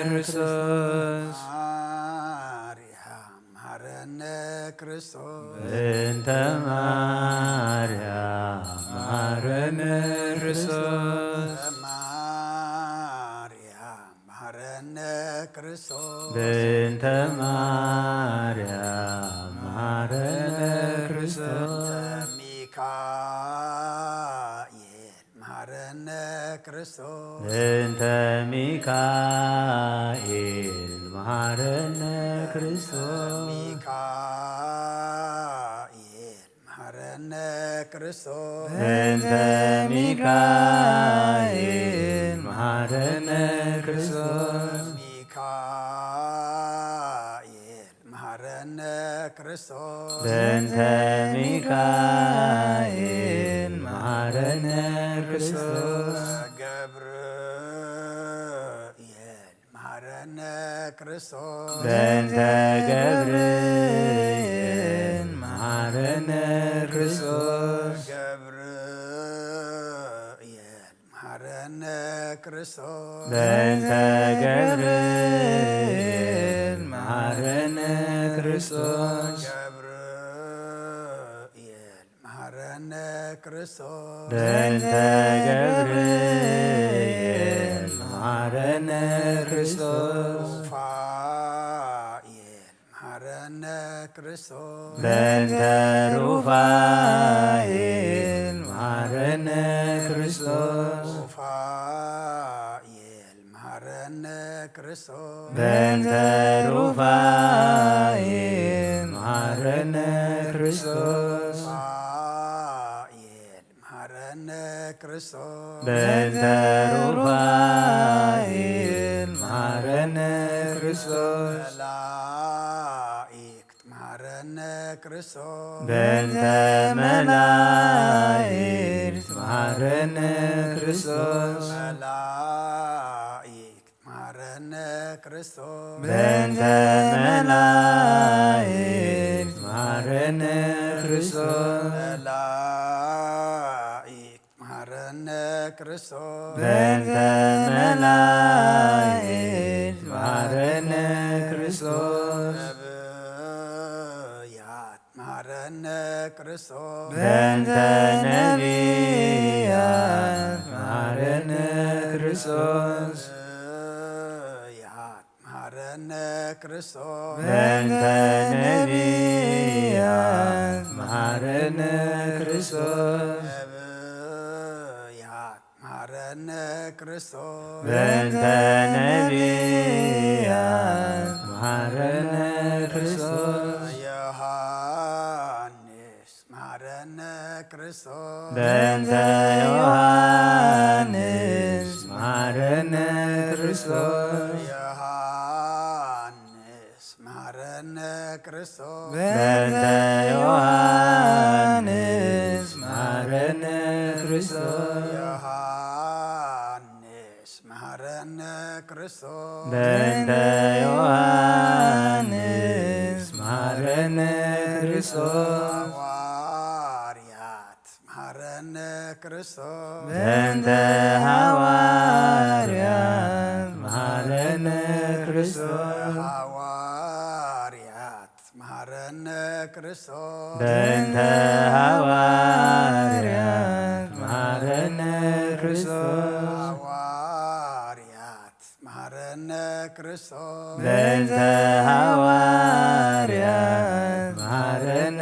ክርስቶስ። በእንተ ማርያም መሐረነ ክርስቶስ። ማርያም መሐረነ ክርስቶስ። በእንተ ማርያም መሐረነ ክርስቶስ። ማርያም መሐረነ ክርስቶስ። በእንተ ማርያም መሐረነ ክርስቶስ። በእንተ ሚካኤል መሐረነ ክርስቶስ። በእንተ ሚካኤል መሐረነ ክርስቶስ። ሚካኤል መሐረነ ክርስቶስ። በእንተ ሚካኤል መሐረነ ክርስቶስ። ሚካኤል መሐረነ ክርስቶስ። በእንተ ሚካኤል መሐረነ ክርስቶስ። ገብርኤል መሐረነ ክርስቶስ። በእንተ ገብርኤል መሐረነ ክርስቶስ። ገብርኤል መሐረነ ክርስቶስ። በእንተ ገብርኤል መሐረነ ክርስቶስ። ገብርኤል መሐረነ ክርስቶስ። በእንተ ገብርኤል መሐረነ ክርስቶስ። ሩፋኤል መሐረነ ክርስቶስ። በእንተ ሩፋኤል መሐረነ ክርስቶስ። ሩፋኤል መሐረነ ክርስቶስ። በእንተ ሩፋኤል መሐረነ ክርስቶስ። ሩፋኤል መሐረነ ክርስቶስ። በእንተ ሩፋኤል መሐረነ ክርስቶስ። መላእክት መሐረነ ክርስቶስ። በእንተ መላእክት መሐረነ ክርስቶስ። መላእክት መሐረነ ክርስቶስ። በእንተ መላእክት መሐረነ ክርስቶስ። መላእክት መሐረነ ክርስቶስ። በእንተ መላእክት መሐረነ ክርስቶስ። ነብያት መሐረነ ክርስቶስ። በእንተ ነቢያት መሐረነ ክርስቶስ። ነብያት መሐረነ ክርስቶስ። በእንተ ነቢያት መሐረነ ክርስቶስ። ነብያት መሐረነ ክርስቶስ። በእንተ ነቢያት መሐረነ ክርስቶስ። ዮሐንስ መሐረነ ክርስቶስ። በእንተ ዮሐንስ መሐረነ ክርስቶስ። ዮሐንስ መሐረነ ክርስቶስ። በእንተ ዮሐንስ መሐረነ ክርስቶስ። ዮሐንስ መሐረነ ክርስቶስ። በእንተ ዮሐንስ መሐረነ ክርስቶስ። ሐዋርያት መሐረነ ክርስቶስ። በእንተ ሐዋርያት መሐረነ ክርስቶስ። ሐዋርያት መሐረነ ክርስቶስ። በእንተ ሐዋርያት መሐረነ ክርስቶስ። ሐዋርያት መሐረነ ክርስቶስ። በእንተ ሐዋርያት መሐረነ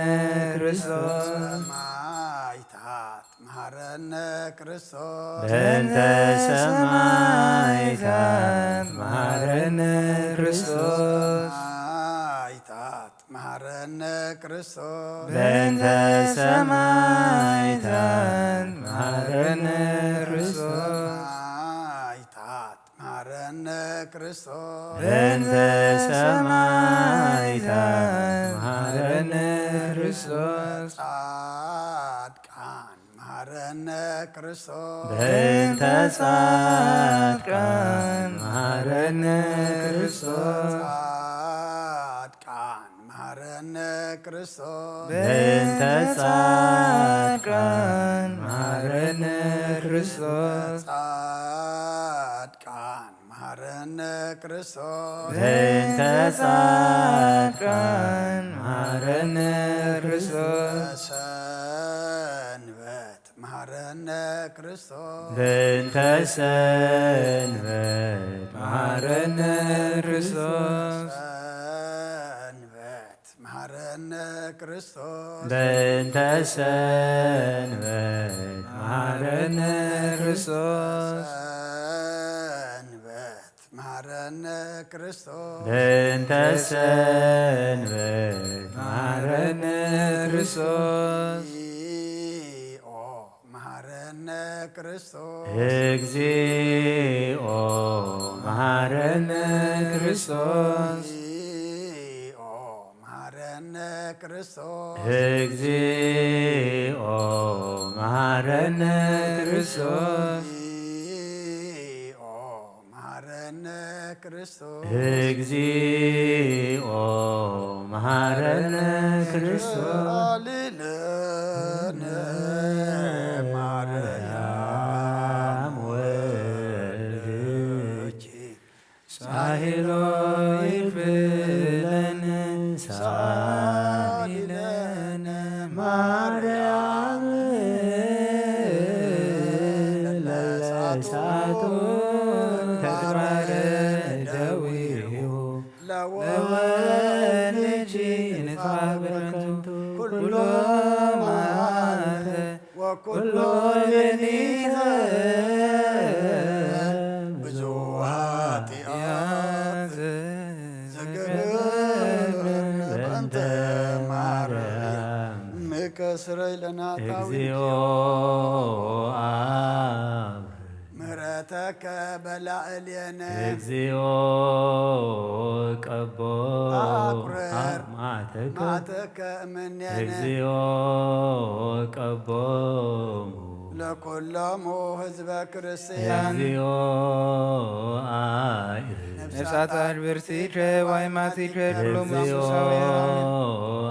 ክርስቶስ። ሰማዕታት መሐረነ ክርስቶስ በእንተ ሰማዕታት መሃረነ ክርስቶስ። ሰማዕታት መሃረነ ክርስቶስ። በእንተ ሰማዕታት መሃረነ ክርስቶስ። ሰማዕታት መሃረነ ክርስቶስ። በእንተ ሰማዕታት መሃረነ ክርስቶስ። ጻድቃን መሃረነ ክርስቶስ። በእንተ ጻድቃን መሃረነ ክርስቶስ። ጻድቃን መሃረነ ክርስቶስ። በእንተ ጻድቃን መሃረነ ክርስቶስ። ጻድቃን መሃረነ ክርስቶስ። በእንተ ጻድቃን መሃረነ ክርስቶስ። ሰንበት መሃረነ ክርስቶስ። በእንተ ሰንበት መሃረነ ክርስቶስ። ሰንበት መሃረነ ክርስቶስ። በእንተ ሰንበት መሃረነ ክርስቶስ። ሰንበት መሃረነ ክርስቶስ። በእንተ ሰንበት መሃረነ ክርስቶስ። እግዚኦ መሃረነ ክርስቶስ። እግዚኦ መሃረነ ክርስቶስ። እግዚኦ መሃረነ ክርስቶስ። እግዚኦ መሃረነ ክርስቶስ። እግዚኦ መሃረነ ክርስቶስ። እግዚኦ መሃረነ ክርስቶስ። ሳህሊ ለነ ማርያም ወልድኪ። ሳህሎ ይፍለነ ሳህሊ ለነ ማርያም ለሳቱ ተግባረ ደዊሁ ለወልድኪ ንፋብረንቱ ኩሎ መዓልተ ወኩሎ ሌሊተ ብዙ ኃጢአት ዘገብር በእንተ ማርያም ምከ ስረይ ለነ ኃጣውኢነ። እግዚኦ አብ ምሕረተከ በላዕሌነ። እግዚኦ ቀቦ አቁርር አብ መዓተከ መዓተከ እምኔነ። እግዚኦ ቀቦሙ ለኩሎሙ ህዝበ ክርስቲያን። እግዚኦ አይ ነፍሳት አድብርቲከ ዋይማቲከ ኩሎሙ እግዚኦ ሱሳውያን።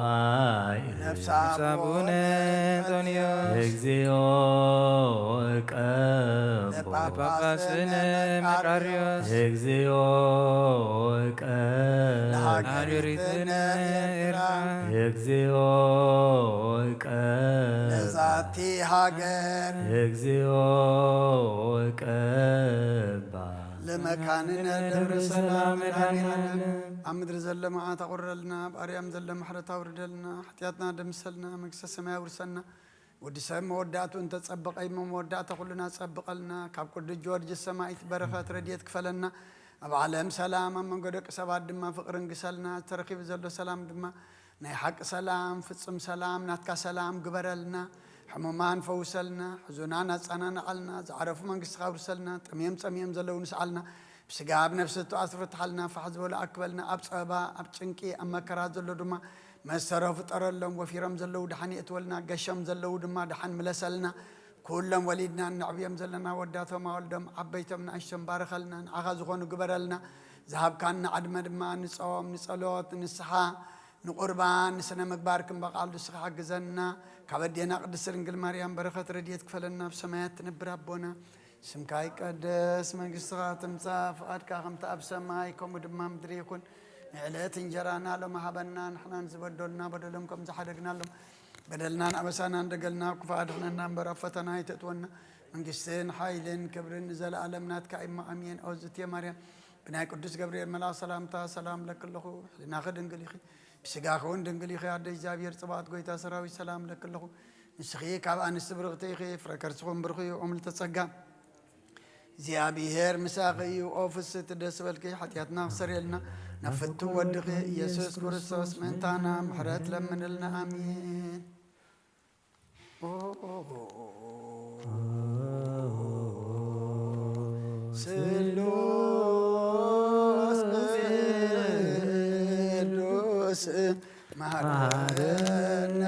አይ ነፍስ አቡነ አንጦንዮስ። እግዚኦ ቀቦ ጳጳስነ መቃርዮስ። እግዚኦ ቀቦ ለሀገሪትነ ኤርትራ። እግዚኦ ቀቦ ለዛቲ ሀገር። እግዚኦ ቀባ ለመካንነ ደብረ ሰላም መድኃኔዓለም። ኣብ ምድሪ ዘሎ መዓት ኣቑርረልና፣ ኣብ ኣርያም ዘሎ ምሕረት ኣውርደልና፣ ሓጢኣትና ደምሰልና፣ መንግስተ ሰማይ ኣውርሰና። ወዲ ሰብ መወዳእቱ እንተጸበቐ እሞ መወዳእታ ኩልና ጸብቐልና። ካብ ቅዱስ ጊዮርጊስ ሰማዕት በረኸት ረድኤት ክፈለና። ኣብ ዓለም ሰላም፣ ኣብ መንጎ ደቂ ሰባት ድማ ፍቕሪ እንግሰልና። ተረኺቡ ዘሎ ሰላም ድማ ናይ ሓቂ ሰላም፣ ፍጹም ሰላም፣ ናትካ ሰላም ግበረልና። ሕሙማን ፈውሰልና፣ ሕዙናን ኣጸናንዓልና፣ ዝዓረፉ መንግስትኻ ኣውርሰልና፣ ጠምዮም ጸሚኦም ዘለዉ ንስዓልና፣ ብስጋ ኣብ ነፍሲ እተኣስሩ ፍትሓልና፣ ፋሕ ዝበሉ ኣክበልና፣ ኣብ ጸበባ፣ ኣብ ጭንቂ፣ ኣብ መከራ ዘሎ ድማ መሰረው ፍጠረሎም፣ ወፊሮም ዘለዉ ደሓን የእትወልና፣ ገሾም ዘለዉ ድማ ደሓን ምለሰልና። ኩሎም ወሊድና እነዕብዮም ዘለና ወዳቶም ኣወልዶም ዓበይቶም ንኣሽቶም ባርኸልና፣ ንዓኻ ዝኾኑ ግበረልና። ዝሃብካና ዕድመ ድማ ንጾም፣ ንጸሎት፣ ንንስሓ፣ ንቁርባን፣ ንስነ ምግባር ክንበቓል ንስኻ ሓግዘና። ካብ ኣዴና ቅድስት ድንግል ማርያም በረኸት ረድኤት ክፈለና፣ ኣብ ሰማያት ትነብር ኣቦና። ስምካ ይቀደስ፣ መንግስትኻ ትምጻእ፣ ፍቓድካ ከምቲ ኣብ ሰማይ ከምኡ ድማ ምድሪ ይኹን። ንዕለት እንጀራና ሎሚ ሃበና፣ ንሕናን ዝበደሉና በደሎም ከም ዝሓደግናሎም በደልናን ኣበሳናን ደገልና ክፉእ ኣድሕነና እምበር ኣብ ፈተና ኣይተእትወና። መንግስትን ሓይልን ክብርን ንዘለኣለም ናትካ እሞ ኣሜን። ኣውዝትየ ማርያም ብናይ ቅዱስ ገብርኤል መልኣኽ ሰላምታ ሰላም ለኪ ኣለኹ። ሕሊናኺ ድንግል ኢኺ፣ ብስጋኺ እውን ድንግል ኢኺ። ኣደ እግዚኣብሔር ጽባኦት ጎይታ ሰራዊት ሰላም ለኪ ኣለኹ። ንስኺ ካብ ኣንስቲ ብርኽቲ ኢኺ፣ ፍረ ከርስኹም ብሩኽ እዩ። ኦ ምልዕተ ጸጋ፣ እግዚኣብሔር ምሳኺ እዩ። ኦ ፍስሕቲ ደስ በልኪ፣ ሓጢኣትና ክሰርየልና ናብ ፍቱ ወድኺ ኢየሱስ ክርስቶስ ምእንታና ምሕረት ለምንልና። ኣሜን። ስሉስ ቅዱስ መሐረነ።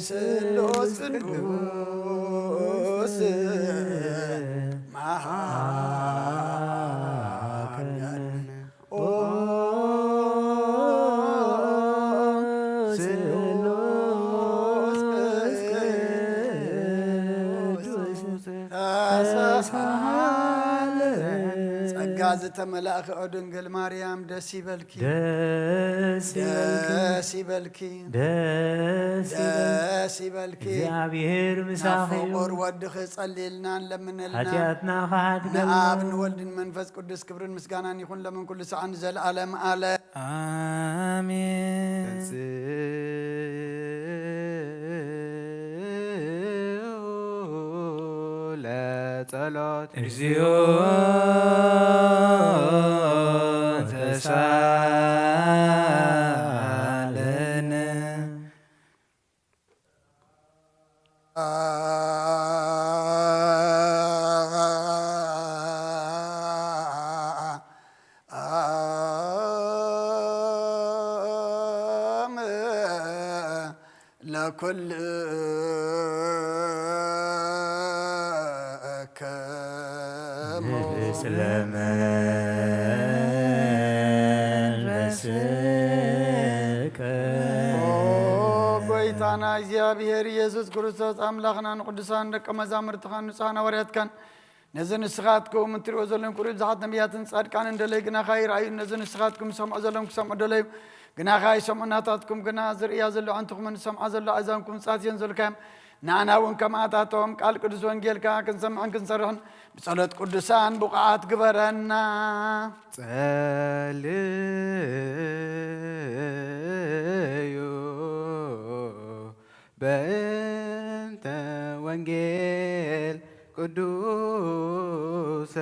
ስሉስ ቅዱስ መሐረነ። ኦ ስሉስ ቅዱስ ተሳሃለ። ጸጋ ዝተመላእኺ ኦ ድንግል ማርያም ደስ ይበልኪ። ደስ ይበልኪ። ደስ ይበልኪ። ደስ ይበልኪ። ደስ ይበልኪ። እግዚኣብሔር ምሳኺ እዩ። ናብ ፍቑር ወድኺ ጸልየልና፣ ለምነልና። ሓጢኣትና ክሓድገልና። ንኣብ ንወልድን መንፈስ ቅዱስ ክብርን ምስጋናን ይኹን፣ ለምን ኩሉ ሰዓን ንዘለዓለም ዓለም። ኣሜን። ተንሥኡ ለጸሎት። እግዚኦ ተሳለነ። ለኩልክሙ። ምስለ መንፈስከ። ኦ ጎይታና እግዚኣብሔር ኢየሱስ ክርስቶስ ኣምላኽና ንቅዱሳን ደቀ መዛሙርትኻን ንጹሓን ሃዋርያትካን ነዚ ንስኻትኩም እትሪእዎ ዘለኹም ክርእዩ ብዙሓት ነቢያትን ጻድቃንን ደለዩ ግናኻ ይረኣዩ። ነዚ ንስኻትኩም ዝሰምዑ ዘለኹም ክሰምዑ ደለዩ ግናኻ ይሰምዑ። ናታትኩም ግና ዝርእያ ዘሎ ኣዕንትኹምን ዝሰምዓ ዘሎ ኣእዛንኩም ጻትየን ዘልካዮም ንኣና እውን ከማታቶም ቃል ቅዱስ ወንጌልካ ክንሰምዕን ክንሰርሕን ብጸሎት ቅዱሳን ብቑዓት ግበረና። ጸልዩ በእንተ ወንጌል ቅዱሰ።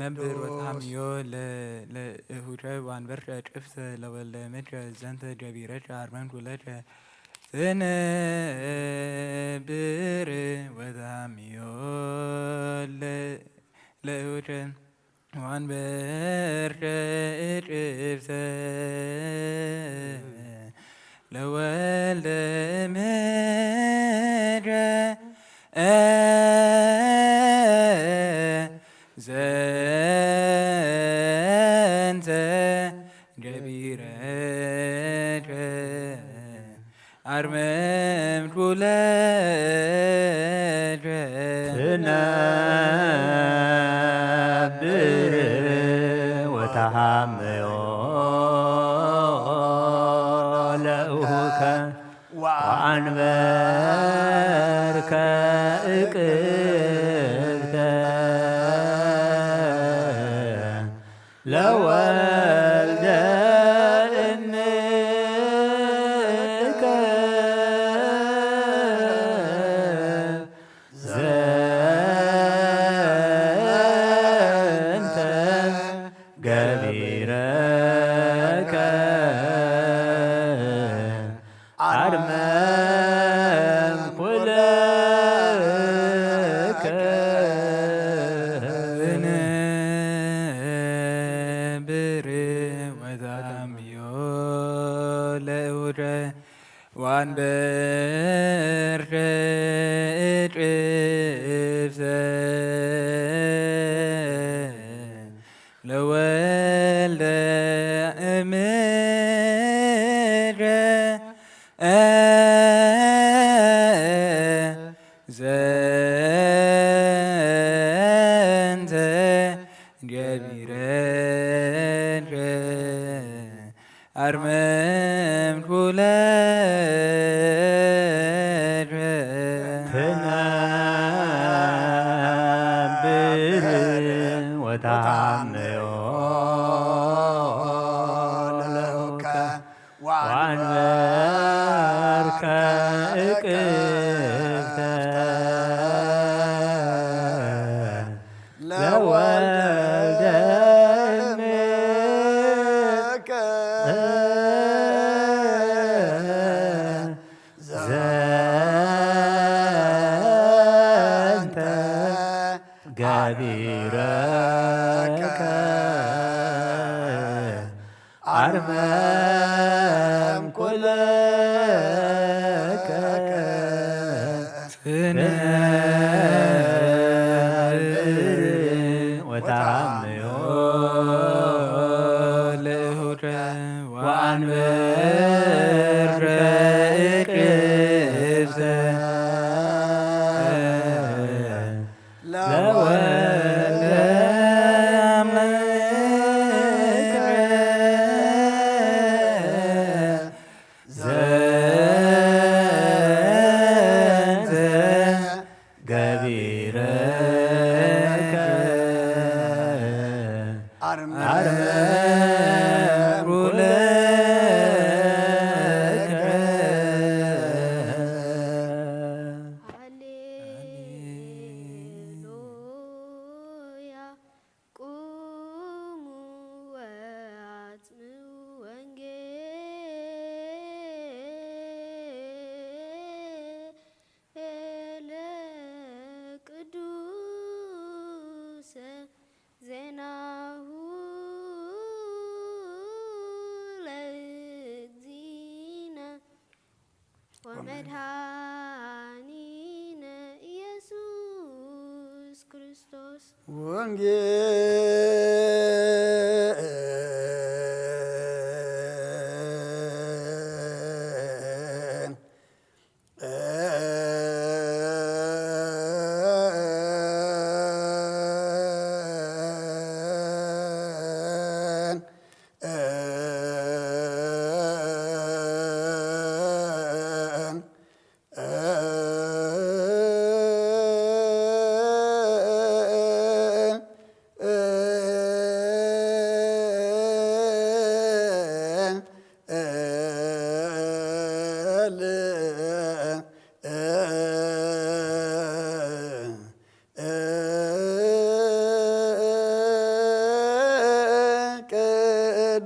ነብር ወጣምዮ ለእሁተ ዋንበርተ ጭፍተ ለወልደ ምድረ ዘንተ ጀቢረተ ኣርመን ኩለተ ትነብር ወታምዮ ለእሁተ ዋንበርተ ጭፍተ ለወልደ ምድረ ዘንተ ጀቢረተ ኣርመም ኩለተ ትነብር ወተሃምዮ ለእሁከ ወአንበርከ እቅብተ ለወልደ እምከ ዘንተ ገቢረከ አርመም ኩለከ። ዝነብር ወታምዮ ለእውደ ዋንበርተ እጥብሰ ለወልደ እምደ ዘንተ ገቢረከ ትነብር ወተዓምዮ ለውከ ወአንበርከ እቅፍተ ለወልደ እምከ ዘንተ ገቢረከ አርመምኩ ለከ ትነብር ወተዓምዮ ለእሁደ ወአንበርከ እቅፍተ ለወልደ አምላክ ዘንተ ገቢረከ አርመምኩ ለከ። ሃሌሉያ። ቁሙ ወአጽምዑ ወንጌለ ቅዱሰ ዜናሁ ለእግዚእነ ወመድኃኒነ ኢየሱስ ክርስቶስ። ወንጌል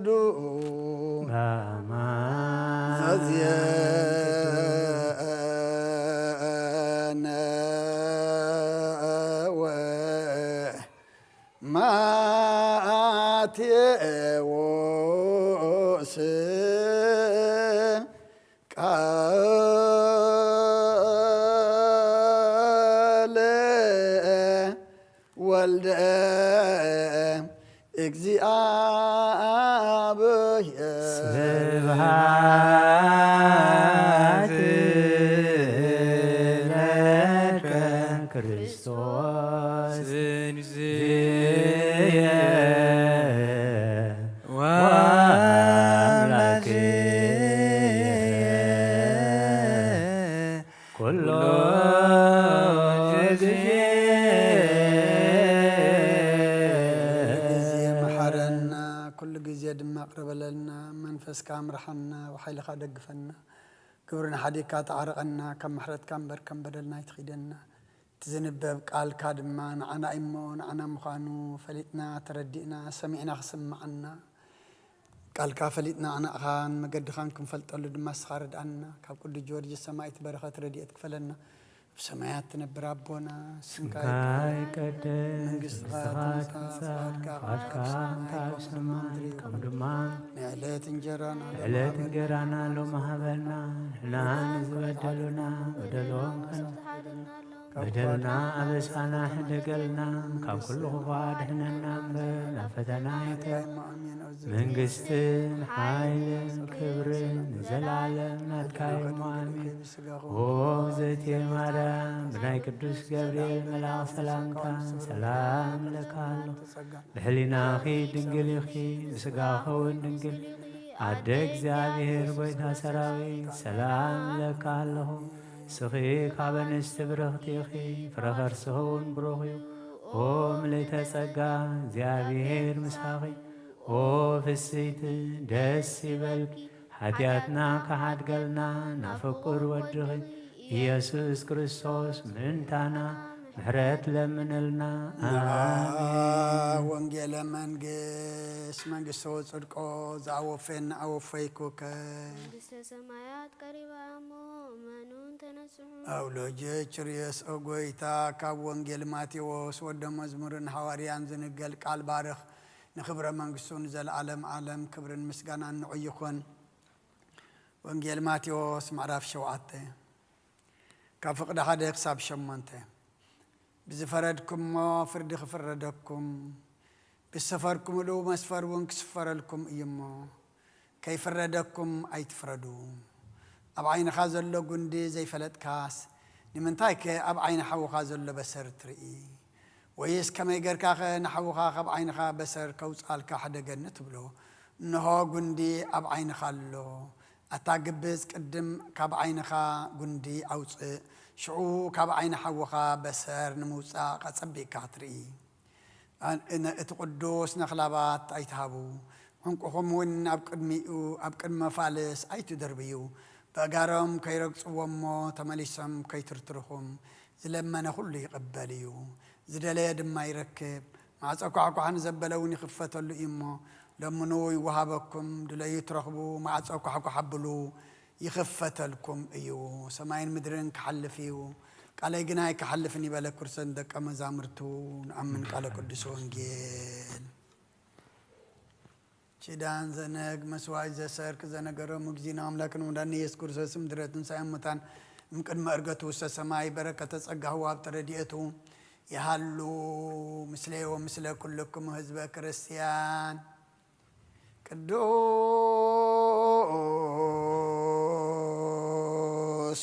ቅዱስ ዘዜነወ ማቴዎስ ቃለ ወልደ እግዚአብሔር። ስብሐት ለከ ክርስቶስ። ስንዝየ ወአምላክየ ኩሎ ግዜ። ግዜ መሓረና፣ ኩሉ ግዜ ድማ ቅረበለልና። መንፈስካ ምርሓና፣ ብሓይልኻ ደግፈና። ግብርና ሓዲግካ ተዓረቐና፣ ካብ ምሕረትካ እምበር ከም በደልና ኣይትኺደና። እቲ ዝንበብ ቃልካ ድማ ንዓና እሞ ንዓና ምዃኑ ፈሊጥና፣ ተረዲእና፣ ሰሚዕና ክስምዓና፣ ቃልካ ፈሊጥና ኣዕናቕኻን መገድኻን ክንፈልጠሉ ድማ ንስኻ ርድኣና። ካብ ቅዱስ ጊዮርጊስ ሰማዕት በረኸት ረድኤት ክፈለና። ኣብ ሰማያት ትነብር ኣቦና፣ ስምካ ስምካ ይትቀደስ፣ ይትቀደስ፣ መንግስትኻ መንግስትኻ ትምጻእ፣ ትምጻእ፣ ፍቓድካ ፍቓድካ ኣብ ሰማይ ኣብ ከም ሰማይ ምድሪ ከም ድማ ናይ ዕለት እንጀራና ሎሚ ዕለት ሃበና። እንጀራና ሎሚ ሃበና፣ ንሕና ንዝበደሉና በደሎም ከን በደልና ኣበሳና ሕደገልና፣ ካብ ኩሉ ክፉእ ኣድሕነና እምበር፣ ናብ ፈተና ኣይተ-፣ መንግስትን ሓይልን ክብርን ንዘለዓለም ናትካ እዩ። ኣሜን። ኦ እግዝእትየ ማርያም፣ ብናይ ቅዱስ ገብርኤል መልኣኽ ሰላምታ ሰላም እብለካ ኣለኹ። ብሕሊናኺ ድንግል ኢኺ፣ ብስጋኺ እውን ድንግል ኣደ እግዚኣብሔር ጐይታ ሰራዊት፣ ሰላም እብለኪ ኣለኹ። ንስኺ ካብ ኣንስቲ ብርኽቲ ኢኺ፣ ፍረ ከርስኺ እውን ብሩኽ እዩ። ኦ ምልእተ ጸጋ፣ እግዚኣብሔር ምሳኺ። ኦ ፍስይቲ፣ ደስ ይበልኪ። ሓጢኣትና ክሓድገልና ናብ ፍቁር ወድኺ ኢየሱስ ክርስቶስ ምእንታና ምሕረት ለምነልና። ኣሜን። ወንጌለ መንግስት መንግስቶ ጽድቆ ዝኣወፈየና ኣወፈይኩከ። መንግስተ ሰማያት ቀሪባ እሞ እመኑን ተነስሑ። ኣውሎጀ ችርየስ ኦ ጎይታ። ካብ ወንጌል ማቴዎስ ወደ መዝሙርን ሃዋርያን ዝንገል ቃል ባርኽ። ንኽብረ መንግስቱ ንዘለዓለም ዓለም ክብርን ምስጋናን ንዑ ይኹን። ወንጌል ማቴዎስ ምዕራፍ ሸውዓተ ካብ ፍቕዲ ሓደ ክሳብ ሸሞንተ። ብዝፈረድኩምዎ ፍርዲ ክፍረደኩም፣ ብዝሰፈርኩምሉ መስፈር እውን ክስፈረልኩም እዩ እሞ፣ ከይፍረደኩም ኣይትፍረዱ። ኣብ ዓይንኻ ዘሎ ጉንዲ ዘይፈለጥካስ፣ ንምንታይከ ኣብ ዓይኒ ሓውኻ ዘሎ በሰር ትርኢ? ወይስ ከመይ ጌርካኸ ንሓውኻ ካብ ዓይንኻ በሰር ከውጽኣልካ ሕደገኒ ትብሎ? እንሆ ጉንዲ ኣብ ዓይንኻ ኣሎ። ኣታ ግብዝ፣ ቅድም ካብ ዓይንኻ ጉንዲ ኣውጽእ፣ ሽዑ ካብ ዓይኒ ሓውኻ በሰር ንምውጻእ ኣጸቢቕካ ክትርኢ። ኣን-፣ ን-፣ እቲ ቅዱስ ነኽላባት ኣይትሃቡ፣ ዕንቁኹም እውን ኣብ ቅድሚኡ፣ ኣብ ቅድሚ መፋልስ ኣይትደርብዩ። በእጋሮም ከይረግጽዎ እሞ ተመሊሶም ከይትርትርኹም። ዝለመነ ኩሉ ይቕበል እዩ፣ ዝደለየ ድማ ይረክብ። ማዕጾ ኳሕኳሕ ንዘበለ እውን ይኽፈተሉ እዩ እሞ፣ ለምኑ ይወሃበኩም፣ ድለዩ ትረኽቡ፣ ማዕጾ ኳሕኳሕ ኣብሉ ይኽፈተልኩም እዩ። ሰማይን ምድርን ክሓልፍ እዩ፣ ቃለይ ግና ኣይክሓልፍን ይበለ ክርስቶስ ንደቀ መዛሙርቱ። ንኣምን ቃለ ቅዱስ ወንጌል። ኪዳን ዘነግ መስዋዕት ዘሰርክ ዘነገሮም እግዚእነ ኣምላክን ወዳኒ ኢየሱስ ክርስቶስ ምድረ ትንሳኤ ሙታን እምቅድመ እርገቱ ውስተ ሰማይ በረከተ ጸጋሁ ኣብ ተረድኤቱ ይሃሉ ምስሌ ወምስለ ኩልክሙ ህዝበ ክርስቲያን። ቅዱስ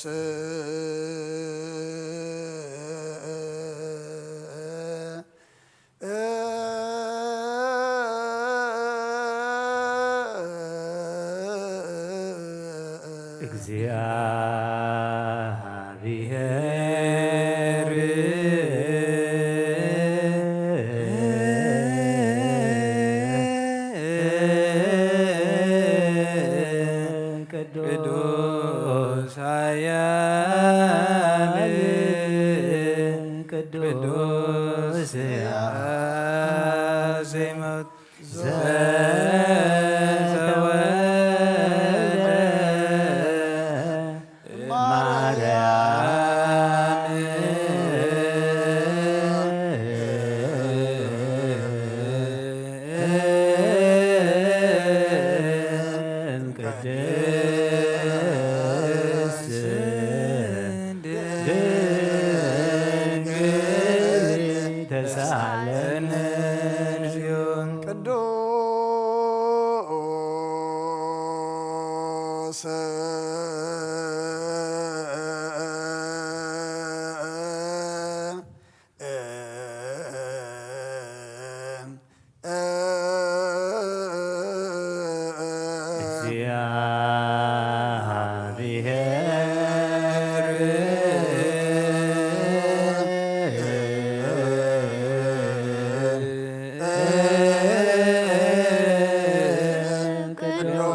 እግዚአብሔር ቅዱስ ኃያል ቅዱስ አዜመት ዘተወልደ ማርያም ቅድስት ድንግል ተሳለን። ቅዱስ እግዚአብሔር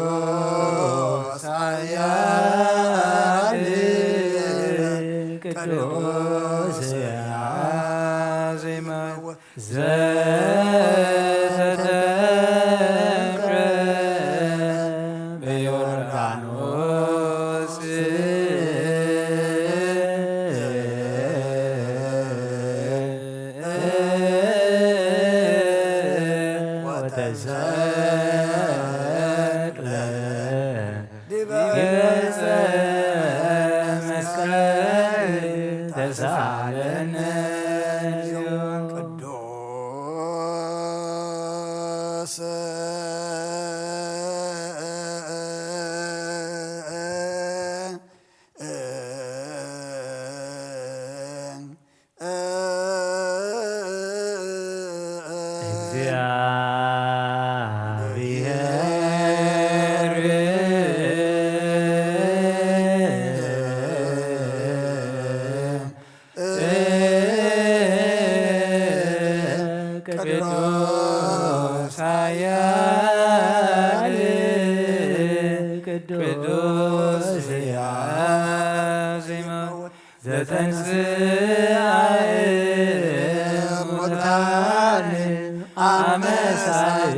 ቅዱስ ኃያል ቅዱስ አዜመ ዘተጠምቀ በዮርዳኖስ ወተሰቅለ ዲበ ዕፀ መስቀል ተሳለነ። ቅዱስ ዘይመውት ዘተንስኣ ሙታን ኣመሳይስት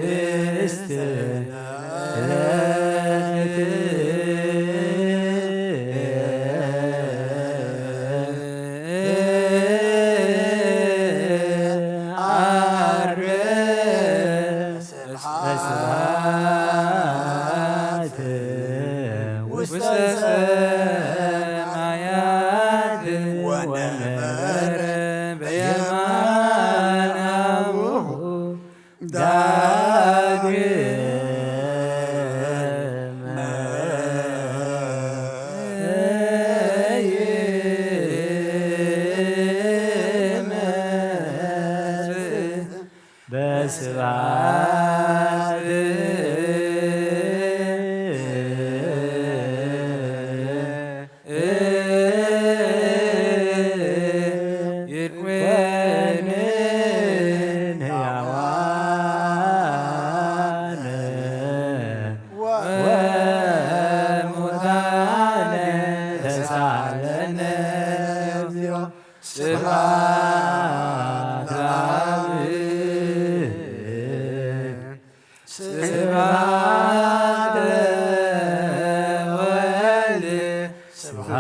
ዓርብ ስብሐት ውስተ ሰማያት ወነበረ በየማን አቡሁ ዳግመ ይመጽእ በስብሐት ይኩንን ሕያዋን ወሙታን ተሳለነ እግዚኦ። ስብሐት ለአብ ስብሐት ለወልድ ስብሐት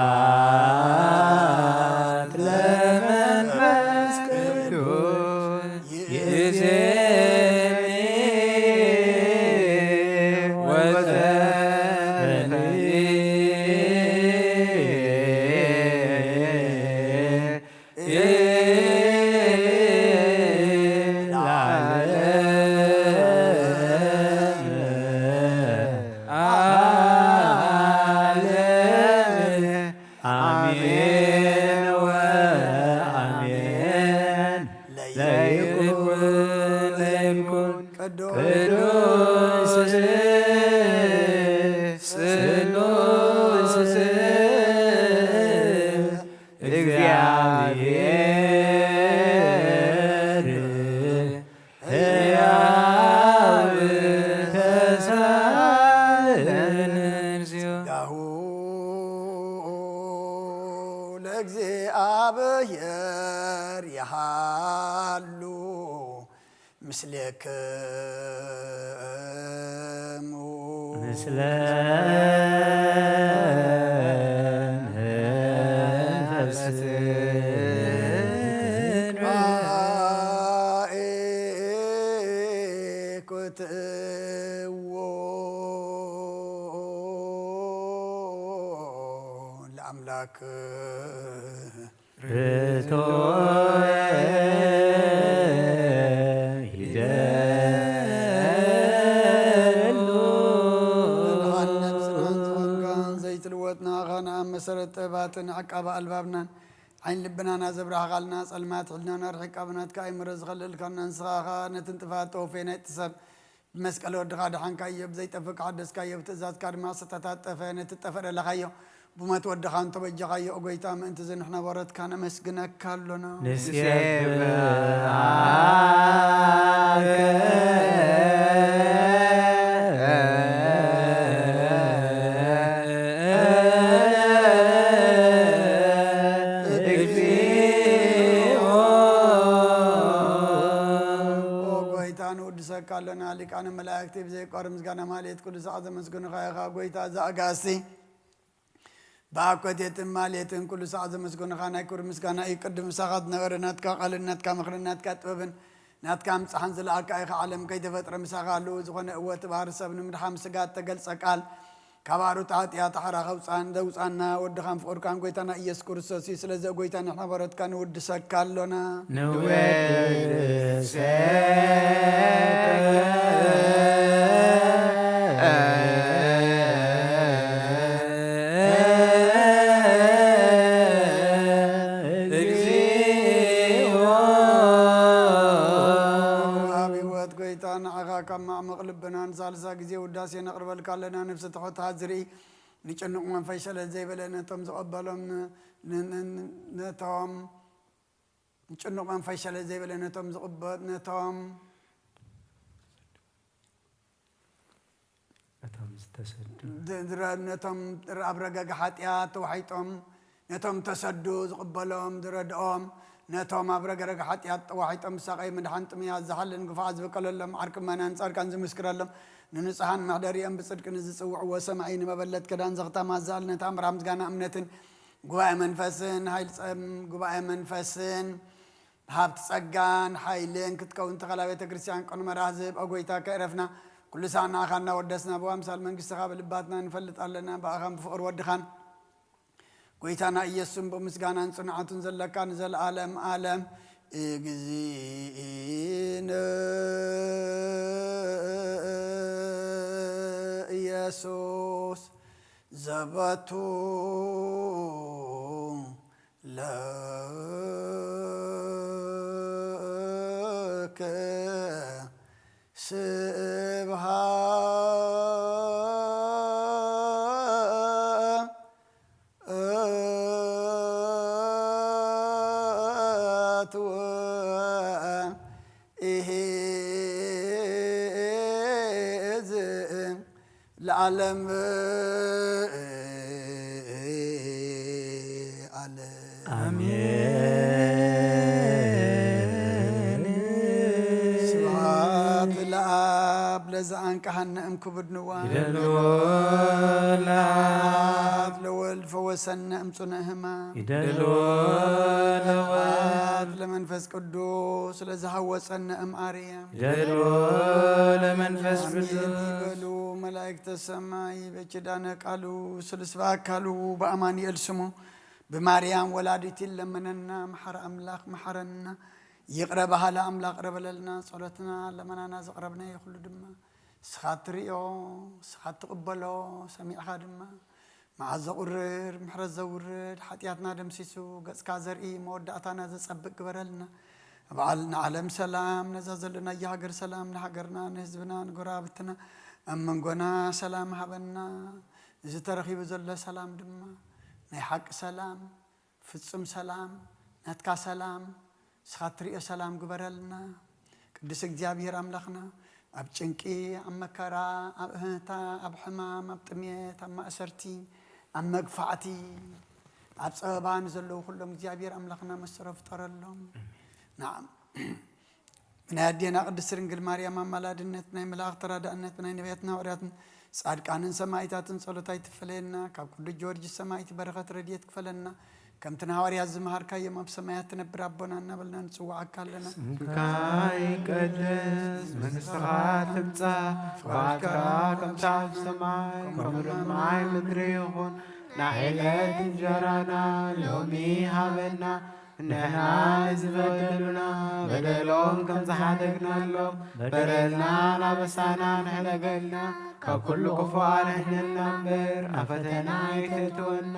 ለመንፈስ ቅዱስ ይእዜኒ ወጸልኢ ለዓለመ ዓለም አሜን ወአሜን። ለይኩን ለይኩን ቅዱስ ስሉስ እግዚአብሔር ሕያው ተሳለን እግዚኦ። ዳሁ ለእግዚአብሔር ይሃሉ ምስሌክሙ ምስለ መንፈስከ። ኩትዎ ለአምላክ ርቶ ይደሉ። ብርሃን ነብስናን ዝኾንካን ዘይትልወጥ ንዓኻ ንኣብ መሰረት ጥበባትን ዕቃባ ኣልባብናን ዓይን ልብናና ዘብራህኻልና ጸልማት ሕልናና ርሒቃ ብናትካ ኣይምረ ዝኸልእልካና ንስኻ ኸኣ ነቲ ንጥፋት ተወፈየ ናይ ጥሰብ ብመስቀል ወድኻ ደሓንካዮ፣ ብዘይጠፍእ ከሓደስካዮ፣ ብትእዛዝካ ድማ ዝተታጠፈ ነቲ ዝጠፍእ ደለኻዮ፣ ብሞት ወድኻ እንተበጀኻዮ፣ ኦ ጐይታ፣ ምእንቲ እዚ ንሕና በረትካ ነመስግነካ ኣሎና። ንሴብሐከ እግዚኦ። ኦ ጐይታ፣ ንውድሰካ ኣሎና። ሊቃነ መላእክቲ ብዘይቋርጽ ምስጋና ማህሌት ቅዱሳን ዘመስግኑኻ ኢኻ። ጐይታ፣ እዚ ኣጋእዝቲ ብኣኮቴትን ማህሌትን ኩሉ ሰዓት ዘመስግኑኻ ናይ ክብሪ ምስጋና እዩ። ቅድም ምሳኻ ዝነበረ ናትካ ቃልን ናትካ ምኽርን ናትካ ጥበብን ናትካ ምጽሓን ዝለኣካ ኢኻ። ዓለም ከይተፈጥረ ምሳኻ ኣለዉ። ዝኾነ እወ እቲ ባህሪ ሰብ ንምድሓን ስጋ እተገልጸ ቃል ካብ ኣሩት ሓጢኣት ሓራ ከውጻን ዘውጻና ወድኻን ፍቑርካን ጐይታና ኢየሱስ ክርስቶስ እዩ። ስለዚ ኦ ጐይታ ንሕና በረትካ ንውድሰካ ኣሎና። ንወድሰካ እግዚኦ። ኣብ ህይወት ጐይታ ንዓኻ ካብ ማዕሙቕ ልብና ንሳልሳ ግዜ ውዳሴ ነቕርበልካ ኣለና። ነፍሲ ትሑት ዝርኢ ንጭኑቕ መንፈስ ሸለል ዘይበለ ነቶም ዝቕበሎም ን-፣ ን-፣ ን-፣ ነቶም ንጭኑቕ መንፈስ ሸለል ዘይበለ ነቶም ዝቕበ-፣ ነቶም ነቶም ዝተሰዱ ድ-፣ ድረ-፣ ነቶም ኣብ ረገገ ሓጢኣት ተዋሒጦም ነቶም ተሰዱ ዝቕበሎም ዝረድኦም፣ ነቶም ኣብ ረግረግ ሓጢኣት ጠዋሒጦም ብሳቐይ ምድሓን ጥምያት ዝሓልን ግፋ ዝበቀለሎም ዓርኪ እመናን ጻድቃን ዝምስክረሎም፣ ንንጹሓን መሕደሪኦም ብጽድቂ ንዝጽውዕዎ ሰማዒ ንመበለት ክዳን ዘኽታማ ዝኣል ነታ ኣምራ ምስጋና እምነትን ጉባኤ መንፈስን ሓይል ጸም ጉባኤ መንፈስን ሃብቲ ጸጋን ሓይልን ክትከውን ተኸላ ቤተ ክርስቲያን ቅኑ መራህ ዝህብ ኣጎይታ ከእረፍና ኩሉ ሳዕ ንኣኻ እናወደስና ብኣምሳል መንግስትኻ ብልባትና ንፈልጥ ኣለና ብኣኻን ብፍቕሪ ወድኻን ጎይታና ኢየሱስን ብምስጋናን ጽንዓቱን ዘለካ ንዘለኣለም ኣለም። እግዚእነ ኢየሱስ ዘበቱ ለከ ስብሃ እትወ ኢሄዝ ለዓለም ዓለም። ኣሜን። ስብሐት ለአብ ለዘአንቀሐነ እምክቡድ ንዋ። ይደልዎ ለአብ። ስብሐት ለወልድ ፈወሰነ እምጽኑዕ ህማም። ይደልዎ ለወልድ። ስብሐት ለመንፈስ ቅዱስ ለዘሃወጸነ እም አርያም። ይደልዎ ለመንፈስ አሜን ቅዱስ። ይበሉ መላእክተ ሰማይ በኪዳነ ቃሉ ስልስባ አካሉ በአማኑኤል ስሙ ብማርያም ወላዲት ይለመነና። መሓረ ኣምላኽ መሓረና። ይቕረ በሃሊ ኣምላኽ ቅረ በለልና። ጸሎትና ለመናና ዘቕረብናዮ ኩሉ ድማ ንስኻ ትርእዮ፣ ንስኻ ትቕበሎ፣ ሰሚዕኻ ድማ መዓት ዘቑርር፣ ምሕረት ዘውርድ፣ ሓጢኣትና ደምሲሱ፣ ገጽካ ዘርኢ፣ መወዳእታና ዘጸብቕ ግበረልና። ኣብ ዓል-፣ ንዓለም ሰላም፣ ነዛ ዘለናያ ሃገር ሰላም፣ ንሃገርና፣ ንህዝብና፣ ንጎረባብትና፣ ኣብ መንጎና ሰላም ሃበና። እዚ ተረኺቡ ዘሎ ሰላም ድማ ናይ ሓቂ ሰላም፣ ፍጹም ሰላም፣ ናትካ ሰላም፣ ንስኻ ትርእዮ ሰላም ግበረልና። ቅዱስ እግዚኣብሔር ኣምላኽና፣ ኣብ ጭንቂ፣ ኣብ መከራ፣ ኣብ እህንታ፣ ኣብ ሕማም፣ ኣብ ጥሜት፣ ኣብ ማእሰርቲ፣ ኣብ መግፋዕቲ፣ ኣብ ጸበባ ንዘለዉ ኩሎም እግዚኣብሔር ኣምላኽና መሰሮ ፍጠረሎም። ንዓ-፣ ብናይ ኣዴና ቅድስት ድንግል ማርያም ኣማላድነት፣ ናይ መላእኽቲ ተራዳእነት፣ ብናይ ነቢያትን ሃዋርያትን ጻድቃንን ሰማዕታትን ጸሎት ኣይትፈለየና። ካብ ቅዱስ ጊዮርጊስ ሰማዕቲ በረኸት ረድኤት ክፈለና። ከምቲ ንሃዋርያት ዝመሃርካዮም ኣብ ሰማያት ትነብር ኣቦና እናበልና ንጽውዓካ ኣለና። ስምካ ይቀደስ፣ መንግስትኻ ትምጻእ፣ ፍቓድካ ከምቲ ኣብ ሰማይ ከምኡ ድማ ኣብ ምድሪ ይኹን። ናይ ዕለት እንጀራና ሎሚ ሃበና፣ ንሕና ንዝበደሉና በደሎም ከም ዝሓደግናሎም፣ በደልናን ኣበሳናን ሕደገልና፣ ካብ ኩሉ ክፉእ ኣድሕነና እምበር፣ ኣብ ፈተና ኣይተእትወና።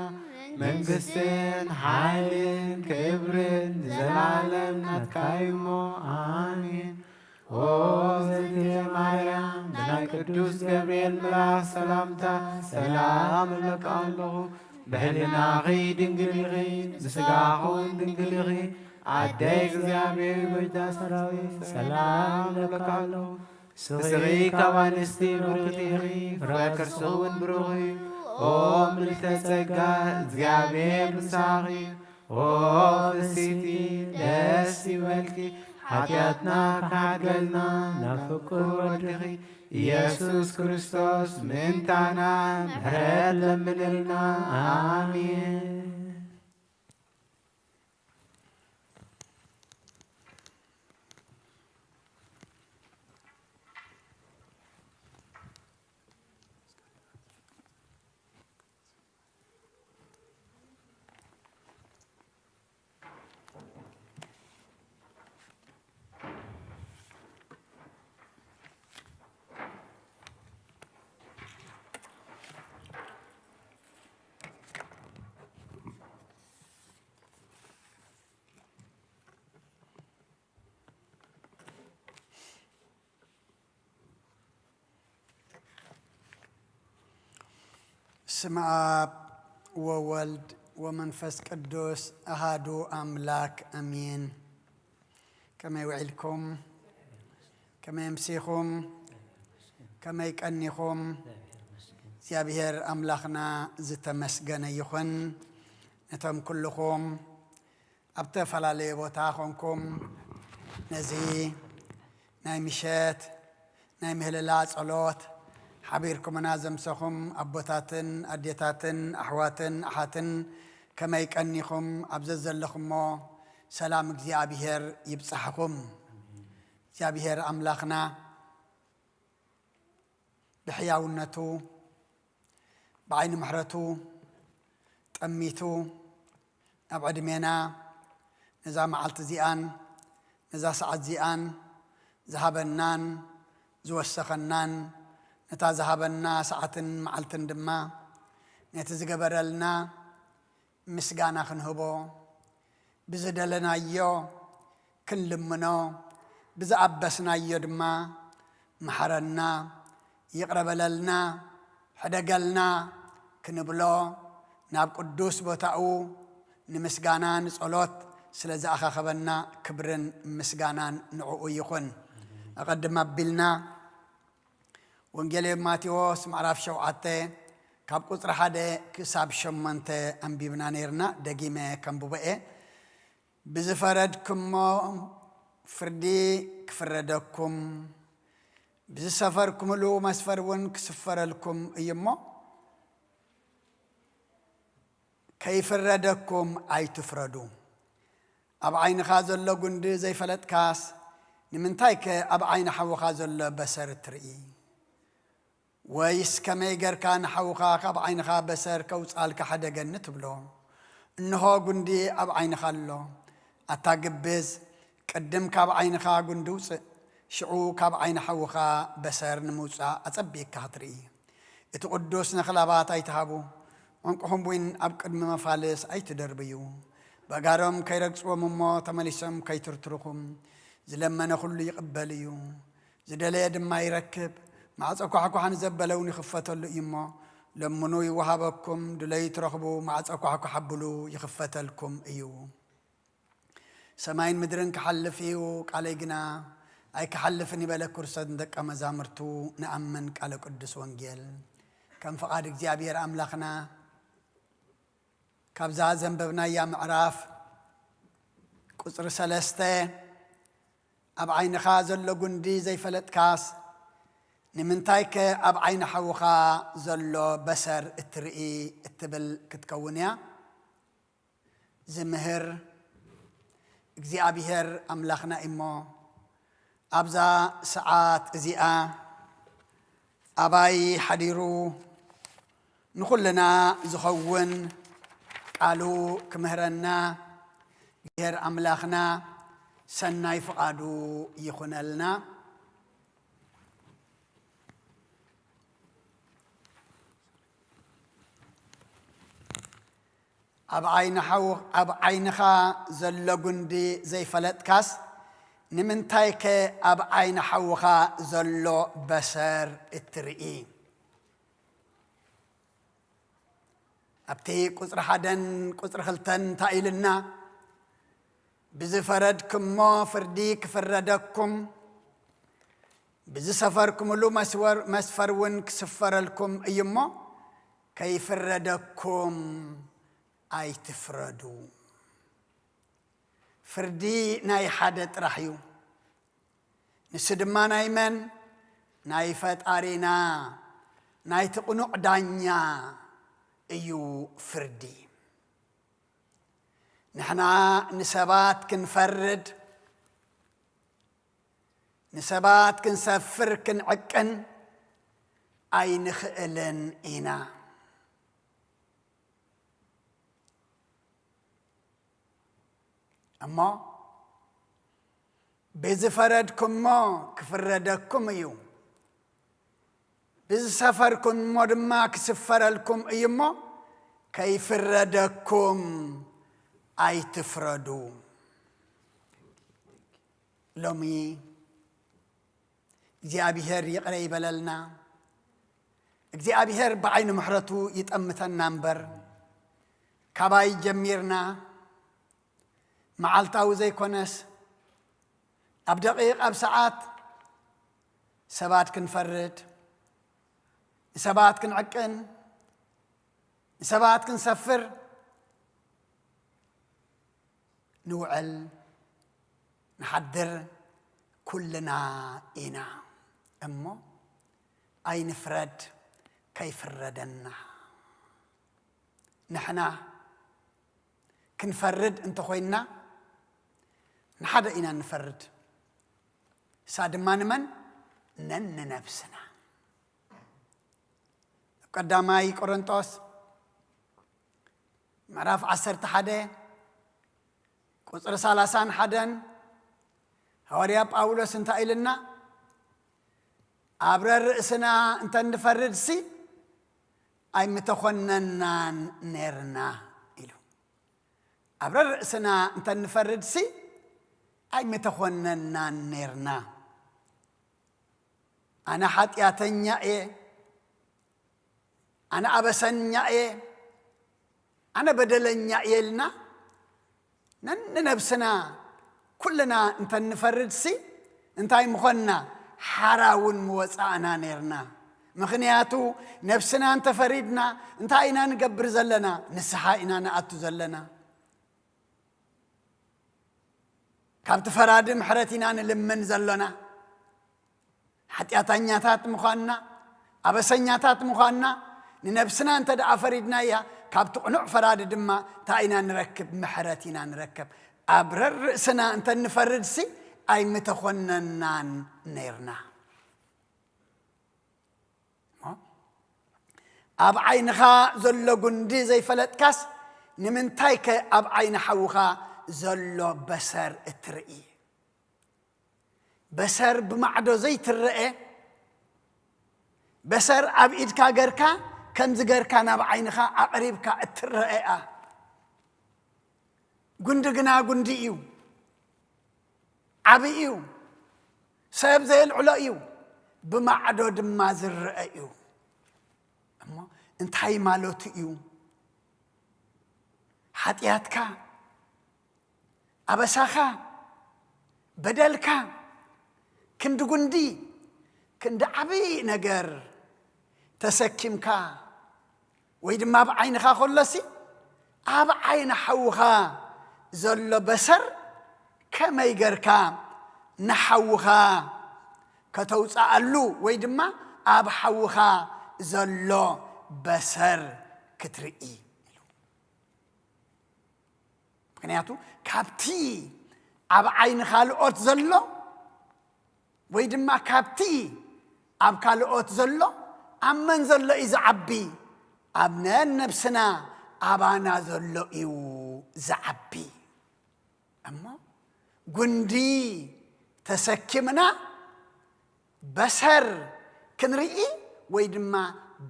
መንግስትን ሓይልን ክብርን ንዘለኣለም ናትካ እዩ እሞ፣ ኣሜን። ኦ እግዝእትየ ማርያም፣ ብናይ ቅዱስ ገብርኤል መልኣኽ ሰላምታ ሰላም እብለኪ ኣለኹ። ብሕልናኺ ድንግል ኢኺ፣ ብስጋኺ እውን ድንግል ኢኺ። ኣደይ እግዚኣብሔር፣ ጎይታ ሰራዊት፣ ሰላም እብለኪ ኣለኹ። ንስኺ ካብ ኣንስቲ ብርኽቲ ኢኺ፣ ፍረ ከርስኺ እውን ብሩኽ እዩ። ኦ ምልዕተ ጸጋ፣ እግዚኣብሔር ምሳኺ እዩ። ኦ ፍስሕቲ፣ ደስ ይበልኪ፣ ሓጢኣትና ክሓድገልና ናብ ፍቁር ወድኺ ኢየሱስ ክርስቶስ ምእንታና ምሕረት ለምንልና። ኣሜን። ስም ኣብ ወወልድ ወመንፈስ ቅዱስ ኣሃዱ ኣምላክ ኣሜን። ከመይ ውዒልኩም? ከመይ ኣምሲኹም? ከመይ ቀኒኹም? እግዚኣብሔር ኣምላኽና ዝተመስገነ ይኹን። ነቶም ኩልኹም ኣብ ተፈላለየ ቦታ ኾንኩም ነዚ ናይ ምሸት ናይ ምህልላ ጸሎት ሓቢርኩምና ዘምሰኹም ኣቦታትን ኣዴታትን ኣሕዋትን ኣሓትን፣ ከመይ ቀኒኹም? ኣብ ዘዘለኹሞ ሰላም እግዚኣብሔር ይብጻሕኹም። እግዚኣብሔር ኣምላኽና ብሕያውነቱ ብዓይኒ ምሕረቱ ጠሚቱ ኣብ ዕድሜና ነዛ መዓልቲ እዚኣን ነዛ ሰዓት እዚኣን ዝሃበናን ዝወሰኸናን፣ ነታ ዝሃበና ሰዓትን መዓልትን ድማ ነቲ ዝገበረልና ምስጋና ክንህቦ፣ ብዝደለናዮ ክንልምኖ፣ ብዝኣበስናዮ ድማ መሓረና፣ ይቕረ በለልና፣ ሕደገልና ክንብሎ ናብ ቅዱስ ቦታኡ ንምስጋና ንጸሎት ስለ ዝኣኻኸበና ክብርን ምስጋናን ንዕኡ ይኹን። ኣቐድም ኣቢልና ወንጌል ማቴዎስ ምዕራፍ ሸውዓተ ካብ ቁጽሪ ሓደ ክሳብ ሸሞንተ ኣንቢብና ነይርና። ደጊመ ከንብቦ እየ። ብዝፈረድኩሞ ፍርዲ ክፍረደኩም፣ ብዝሰፈርኩምሉ መስፈር እውን ክስፈረልኩም እዩ እሞ፣ ከይፍረደኩም ኣይትፍረዱ። ኣብ ዓይንኻ ዘሎ ጉንዲ ዘይፈለጥካስ፣ ንምንታይከ ኣብ ዓይኒ ሓውኻ ዘሎ በሰር ትርኢ? ወይስ ከመይ ጌርካ ንሓውኻ ካብ ዓይንኻ በሰር ከውጽኣልካ ሕደገኒ ትብሎ? እንሆ ጉንዲ ኣብ ዓይንኻ ኣሎ። ኣታ ግብዝ፣ ቅድም ካብ ዓይንኻ ጉንዲ ውጽእ፣ ሽዑ ካብ ዓይኒ ሓውኻ በሰር ንምውጻእ ኣጸቢቕካ ክትርኢ። እቲ ቅዱስ ነኽላባት ኣይትሃቡ፣ ዕንቁኹም እውን ኣብ ቅድሚ መፋልስ ኣይትደርብዩ። በጋሮም ከይረግጽዎም እሞ ተመሊሶም ከይትርትርኹም። ዝለመነ ኩሉ ይቕበል እዩ፣ ዝደለየ ድማ ይረክብ። ማዕጾ ኳሕኳሕ ንዘበለ እውን ይኽፈተሉ እዩ እሞ፣ ለምኑ ይወሃበኩም፣ ድለዩ ትረኽቡ፣ ማዕጾ ኳሕኳሕ ኣብሉ ይኽፈተልኩም እዩ። ሰማይን ምድርን ክሓልፍ እዩ፣ ቃለይ ግና ኣይክሓልፍን ይበለ ክርስቶስ ንደቀ መዛሙርቱ። ንኣምን ቃለ ቅዱስ ወንጌል። ከም ፍቓድ እግዚኣብሔር ኣምላኽና ካብዛ ዘንበብናያ ምዕራፍ ቁጽሪ ሰለስተ፣ ኣብ ዓይንኻ ዘሎ ጉንዲ ዘይፈለጥካስ፣ ንምንታይከ ኣብ ዓይኒ ሓውኻ ዘሎ በሰር እትርኢ? እትብል ክትከውን እያ። ዝምህር እግዚኣብሔር ኣምላኽና እዩ እሞ፣ ኣብዛ ሰዓት እዚኣ ኣባይ ሓዲሩ ንኹልና ዝኸውን ቃሉ ክምህረና እግዚኣብሔር ኣምላኽና ሰናይ ፍቓዱ ይኹነልና። ኣብ ዓይኒ ሓው-፣ ኣብ ዓይንኻ ዘሎ ጉንዲ ዘይፈለጥካስ፣ ንምንታይከ ኣብ ዓይኒ ሓውኻ ዘሎ በሰር እትርኢ? ኣብቲ ቁጽሪ ሓደን ቁጽሪ ክልተን እንታይ ኢልና? ብዝፈረድኩሞ ፍርዲ ክፍረደኩም፣ ብዝሰፈርኩምሉ መስወር-፣ መስፈር እውን ክስፈረልኩም እዩ እሞ፣ ከይፍረደኩም ኣይትፍረዱ። ፍርዲ ናይ ሓደ ጥራሕ እዩ። ንሱ ድማ ናይ መን? ናይ ፈጣሪና፣ ናይቲ ቅኑዕ ዳኛ እዩ ፍርዲ። ንሕና ንሰባት ክንፈርድ፣ ንሰባት ክንሰፍር፣ ክንዕቅን ኣይንኽእልን ኢና። እሞ ብዝፈረድኩሞ ክፍረደኩም እዩ፣ ብዝሰፈርኩሞ ድማ ክስፈረልኩም እዩ እሞ፣ ከይፍረደኩም ኣይትፍረዱ። ሎሚ እግዚኣብሔር ይቕረ ይበለልና። እግዚኣብሔር ብዓይኒ ምሕረቱ ይጠምተና እምበር፣ ካባይ ጀሚርና መዓልታዊ ዘይኮነስ ኣብ ደቂቕ ኣብ ሰዓት ሰባት ክንፈርድ፣ ንሰባት ክንዕቅን፣ ንሰባት ክንሰፍር፣ ንውዕል ንሓድር ኩልና ኢና እሞ፣ ኣይንፍረድ፣ ከይፍረደና። ንሕና ክንፈርድ እንተኾይንና፣ ንሓደ ኢና እንፈርድ። እሳ ድማ ንመን? ነንነብስና። ቀዳማይ ቆሮንጦስ ምዕራፍ ዓሰርተ ሓደ ቁጽሪ ሰላሳን ሓደን፣ ሃዋርያ ጳውሎስ እንታይ ኢልና? ኣብ ረርእስና እንተ ንፈርድሲ፣ ኣይምተኾነናን ኔርና ኢሉ። ኣብ ረርእስና እንተ ንፈርድሲ፣ ኣይምተኾነናን ኔርና። ኣነ ሓጢኣተኛ እየ፣ ኣነ ኣበሰኛ እየ፣ ኣነ በደለኛ እየ ኢልና ነንነብስና ኩልና እንተ ንፈርድሲ፣ እንታይ ምኾንና? ሓራ እውን ምወጻእና ኔርና። ምኽንያቱ፣ ነብስና እንተ ፈሪድና፣ እንታይ ኢና ንገብር ዘለና? ንስሓ ኢና ንኣቱ ዘለና። ካብቲ ፈራዲ ምሕረት ኢና ንልምን ዘሎና። ሓጢኣተኛታት ምዃንና፣ ኣበሰኛታት ምዃንና ንነብስና እንተ ደኣ ፈሪድናያ፣ ካብቲ ቅኑዕ ፈራዲ ድማ እንታይ ኢና ንረክብ? ምሕረት ኢና ንረክብ። ኣብ ረርእስና እንተ ንፈርድሲ፣ ኣይምተኾነናን ኔርና። እሞ፣ ኣብ ዓይንኻ ዘሎ ጉንዲ ዘይፈለጥካስ፣ ንምንታይከ ኣብ ዓይኒ ሓውኻ ዘሎ በሰር እትርኢ? በሰር ብማዕዶ ዘይትረአ፣ በሰር ኣብ ኢድካ ገርካ፣ ከምዚ ገርካ ናብ ዓይንኻ ኣቕሪብካ እትረአ እያ። ጉንዲ ግና ጉንዲ እዩ፣ ዓቢ እዩ፣ ሰብ ዘየልዕሎ እዩ፣ ብማዕዶ ድማ ዝረአ እዩ። እሞ እንታይ ማለቱ እዩ? ሓጢኣትካ፣ ኣበሳኻ፣ በደልካ፣ ክንዲ ጉንዲ፣ ክንዲ ዓብዪ ነገር ተሰኪምካ፣ ወይ ድማ ኣብ ዓይንኻ ከሎሲ፣ ኣብ ዓይኒ ሓውኻ ዘሎ በሰር ከመይ ገርካ ንሓውኻ ከተውፅኣሉ፣ ወይ ድማ ኣብ ሓውኻ ዘሎ በሰር ክትርኢ ኢሉ። ምኽንያቱ፣ ካብቲ ኣብ ዓይኒ ካልኦት ዘሎ፣ ወይ ድማ ካብቲ ኣብ ካልኦት ዘሎ፣ ኣብ መን ዘሎ እዩ ዝዓቢ? ኣብ ነን ነብስና፣ ኣባና ዘሎ እዩ ዝዓቢ። እሞ፣ ጉንዲ ተሰኪምና በሰር ክንርኢ ወይ ድማ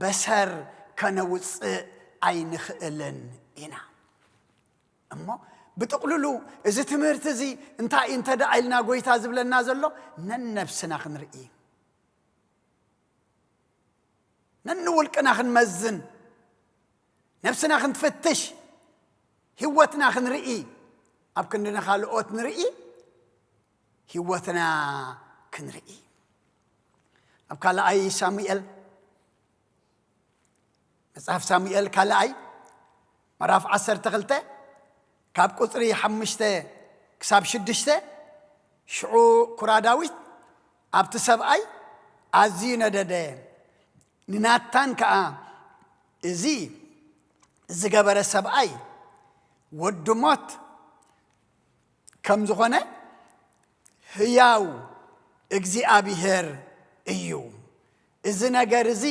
በሰር ከነውፅእ ኣይንኽእልን ኢና። እሞ፣ ብጥቕልሉ፣ እዚ ትምህርቲ እዚ እንታይ እዩ እንተ ደኣ ኢልና፣ ጎይታ ዝብለና ዘሎ፣ ነንነብስና ክንርኢ፣ ነንውልቅና ክንመዝን፣ ነብስና ክንትፍትሽ፣ ህይወትና ክንርኢ፣ ኣብ ክንዲ ንኻልኦት ንርኢ፣ ህይወትና ክንርኢ። ኣብ ካልኣይ ሳሙኤል፣ መጽሓፍ ሳሙኤል ካልኣይ ምዕራፍ ዓሰርተ ክልተ ካብ ቁጽሪ ሓሙሽተ ክሳብ ሽዱሽተ፣ ሽዑ ኩራ ዳዊት ኣብቲ ሰብኣይ ኣዝዩ ነደደ። ንናታን ከኣ፣ "እዚ ዝገበረ ሰብኣይ ወዲ ሞት ከም ዝኾነ ህያው እግዚኣብሄር እዩ። እዚ ነገር እዚ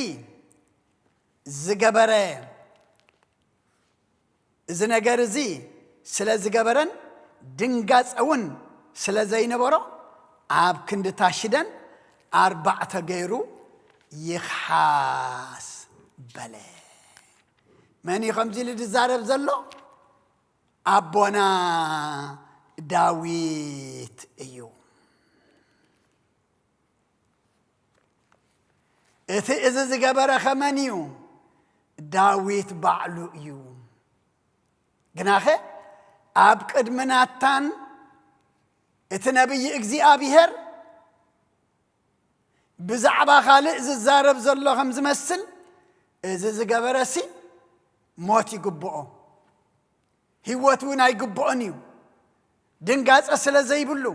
ዝገበረ፣ እዚ ነገር እዚ ስለ ዝገበረን ድንጋጸ እውን ስለ ዘይነበሮ፣ ኣብ ክንዲ እታ ሽደን ኣርባዕተ ገይሩ ይኽሓስ" በለ። መን እዩ ከምዚ ኢሉ ዝዛረብ ዘሎ? ኣቦና ዳዊት እዩ። እቲ እዚ ዝገበረ ኸ መን እዩ? ዳዊት ባዕሉ እዩ። ግናኸ ኣብ ቅድሚ ናታን እቲ ነቢይ እግዚኣብሄር ብዛዕባ ካልእ ዝዛረብ ዘሎ ከም ዝመስል፣ እዚ ዝገበረሲ ሞት ይግብኦ፣ ህይወት እውን ኣይግብኦን እዩ። ድንጋጸ ስለ ዘይብሉ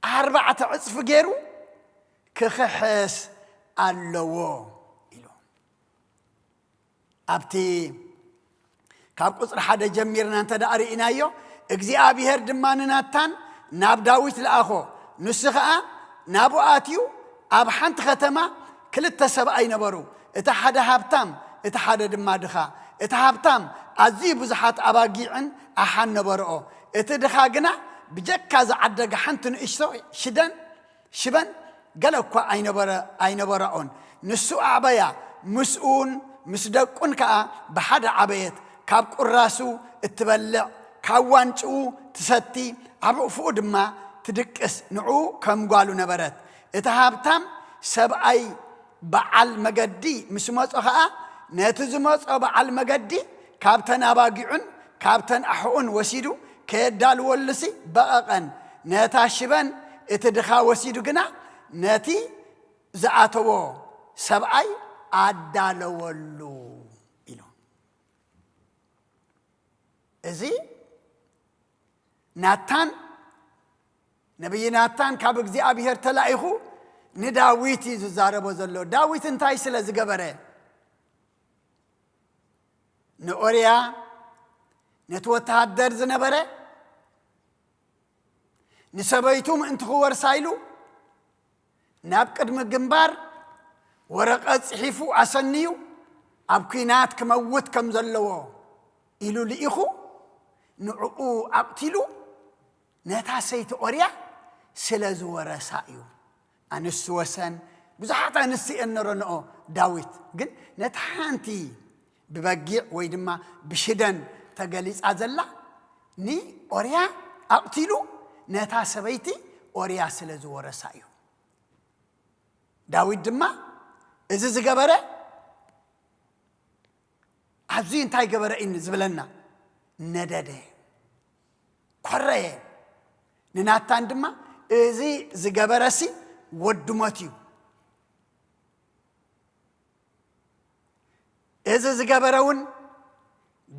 ኣርባዕተ ዕጽፊ ገይሩ ክኽሕስ ኣለዎ ኢሉ። ኣብቲ ካብ ቁጽሪ ሓደ ጀሚርና እንተ ደኣ ርኢናዮ፣ እግዚኣብሔር ድማ ንናታን ናብ ዳዊት ለኣኾ። ንሱ ኸኣ ናብኡ ኣትዩ፣ ኣብ ሓንቲ ኸተማ ክልተ ሰብኣይ ነበሩ፣ እቲ ሓደ ሃብታም፣ እቲ ሓደ ድማ ድኻ። እቲ ሃብታም ኣዝዩ ብዙሓት ኣባጊዕን ኣሓን ነበርኦ፣ እቲ ድኻ ግና ብጀካ ዝዓደገ ሓንቲ ንእሽቶ ሽደን ሽበን ገለ እኳ ኣይነበረ ኣይነበራኦን። ንሱ ኣዕበያ፣ ምስኡን ምስ ደቁን ከኣ ብሓደ ዓበየት። ካብ ቁራሱ እትበልዕ፣ ካብ ዋንጭኡ ትሰቲ፣ ኣብ ሕቑፍኡ ድማ ትድቅስ፣ ንዕኡ ከም ጓሉ ነበረት። እቲ ሃብታም ሰብኣይ በዓል መገዲ ምስ መጾ ኸኣ፣ ነቲ ዝመጾ በዓል መገዲ ካብተን ኣባጊዑን ካብተን ኣሕኡን ወሲዱ ከየዳልወሉሲ በቐቐን። ነታ ሽበን እቲ ድኻ ወሲዱ ግና ነቲ ዝኣተዎ ሰብኣይ ኣዳለወሉ ኢሉ። እዚ ናታን፣ ነቢይ ናታን ካብ እግዚኣብሔር ተላኢኹ ንዳዊት እዩ ዝዛረቦ ዘሎ። ዳዊት እንታይ ስለ ዝገበረ? ንኦርያ፣ ነቲ ወተሃደር ዝነበረ፣ ንሰበይቱ ምእንቲ ክወርሳ ኢሉ ናብ ቅድሚ ግንባር ወረቐት ጽሒፉ ኣሰንዩ፣ ኣብ ኲናት ክመውት ከም ዘለዎ ኢሉ ልኢኹ፣ ንዕኡ ኣቕቲሉ፣ ነታ ሰይቲ ኦርያ ስለ ዝወረሳ እዩ። ኣንስቲ ወሰን፣ ብዙሓት ኣንስቲ እየን ነረንኦ። ዳዊት ግን ነታ ሓንቲ ብበጊዕ ወይ ድማ ብሽደን ተገሊጻ ዘላ ንኦርያ ኣቕቲሉ፣ ነታ ሰበይቲ ኦርያ ስለ ዝወረሳ እዩ። ዳዊት ድማ እዚ ዝገበረ ኣብዚ እንታይ ገበረ እዩ ዝብለና? ነደደ፣ ኮረየ። ንናታን ድማ እዚ ዝገበረሲ ወዲ ሞት እዩ። እዚ ዝገበረ እውን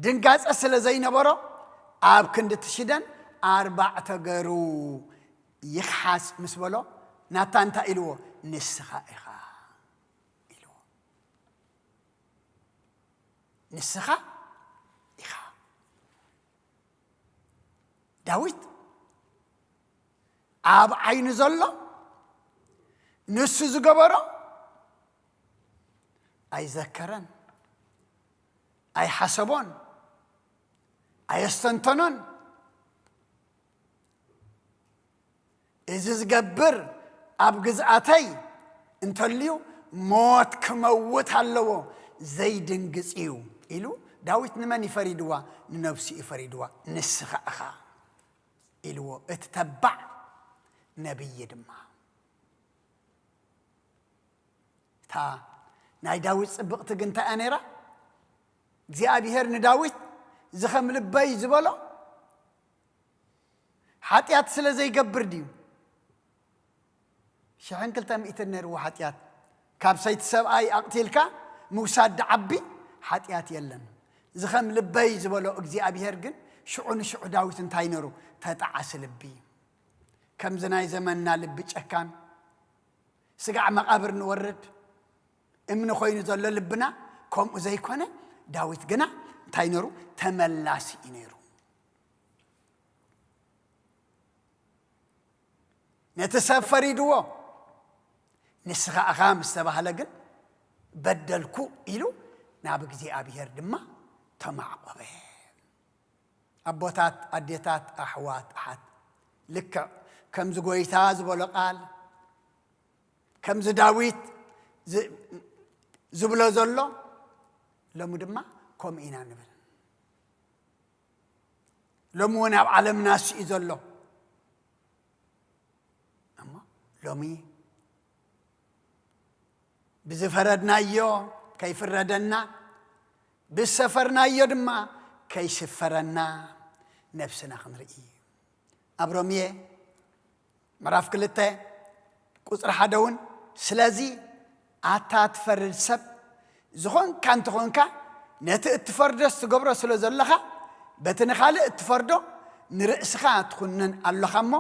ድንጋጸ ስለ ዘይነበሮ ኣብ ክንዲ እቲ ሽደን ኣርባዕተ ገሩ ይኽሓስ ምስ በሎ፣ ናታን እንታይ ኢልዎ? ንስኻ ኢኻ ኢልዎ። ንስኻ ኢኻ። ዳዊት ኣብ ዓይኑ ዘሎ ንሱ ዝገበሮ ኣይዘከረን፣ ኣይሓሰቦን፣ ኣየስተንተኖን። እዚ ዝገብር ኣብ ግዝኣተይ እንተልዩ ሞት ክመውት ኣለዎ፣ ዘይድንግጽ እዩ ኢሉ። ዳዊት ንመን እዩ ፈሪድዋ? ንነብሱ እዩ ፈሪድዋ። ንስኻ ኢኻ ኢልዎ፣ እቲ ተባዕ ነቢይ ድማ። እታ ናይ ዳዊት ጽብቕቲ ግን እንታይ እያ ነይራ? እግዚኣብሄር ንዳዊት፣ እዚ ኸም ልበይ ዝበሎ ሓጢኣት ስለ ዘይገብር ድዩ? ሽሕን ክልተ ሚእትን ነይርዎ ሓጢኣት። ካብ ሰይቲ ሰብኣይ ኣቕቲልካ ምውሳድ ድዓቢ ሓጢኣት የለን። እዚ ኸም ልበይ ዝበሎ እግዚኣብሄር ግን ሽዑ ንሽዑ ዳዊት እንታይ ነሩ? ተጣዓሲ ልቢ። ከምዚ ናይ ዘመንና ልቢ ጨካን፣ ስጋዕ መቓብር ንወርድ እምኒ ኮይኑ ዘሎ ልብና ከምኡ ዘይኮነ፣ ዳዊት ግና እንታይ ነሩ? ተመላሲ እዩ ነይሩ። ነቲ ሰብ ፈሪድዎ። ንስኻ ኢኻ ምስ ተባህለ ግን በደልኩ ኢሉ ናብ እግዚኣብሄር ድማ ተማዕቆበ። ኣቦታት፣ ኣዴታት፣ ኣሕዋት፣ ኣሓት፣ ልክዕ ከምዚ ጎይታ ዝበሎ ቃል፣ ከምዚ ዳዊት ዝ-፣ ዝብሎ ዘሎ፣ ሎሚ ድማ ከምኡ ኢና ንብል። ሎሚ እውን ኣብ ዓለምና እሱ እዩ ዘሎ። እሞ ሎሚ ብዝፈረድናዮ ከይፍረደና፣ ብዝሰፈርናዮ ድማ ከይስፈረና ነብስና ክንርኢ። ኣብ ሮምየ ምዕራፍ ክልተ ቁጽሪ ሓደ እውን፣ ስለዚ ኣታ ትፈርድ ሰብ፣ ዝኾንካ እንተኾንካ፣ ነቲ እትፈርዶስ ትገብሮ ስለ ዘለኻ፣ በቲ ንኻልእ እትፈርዶ ንርእስኻ ትኹንን ኣሎኻ እሞ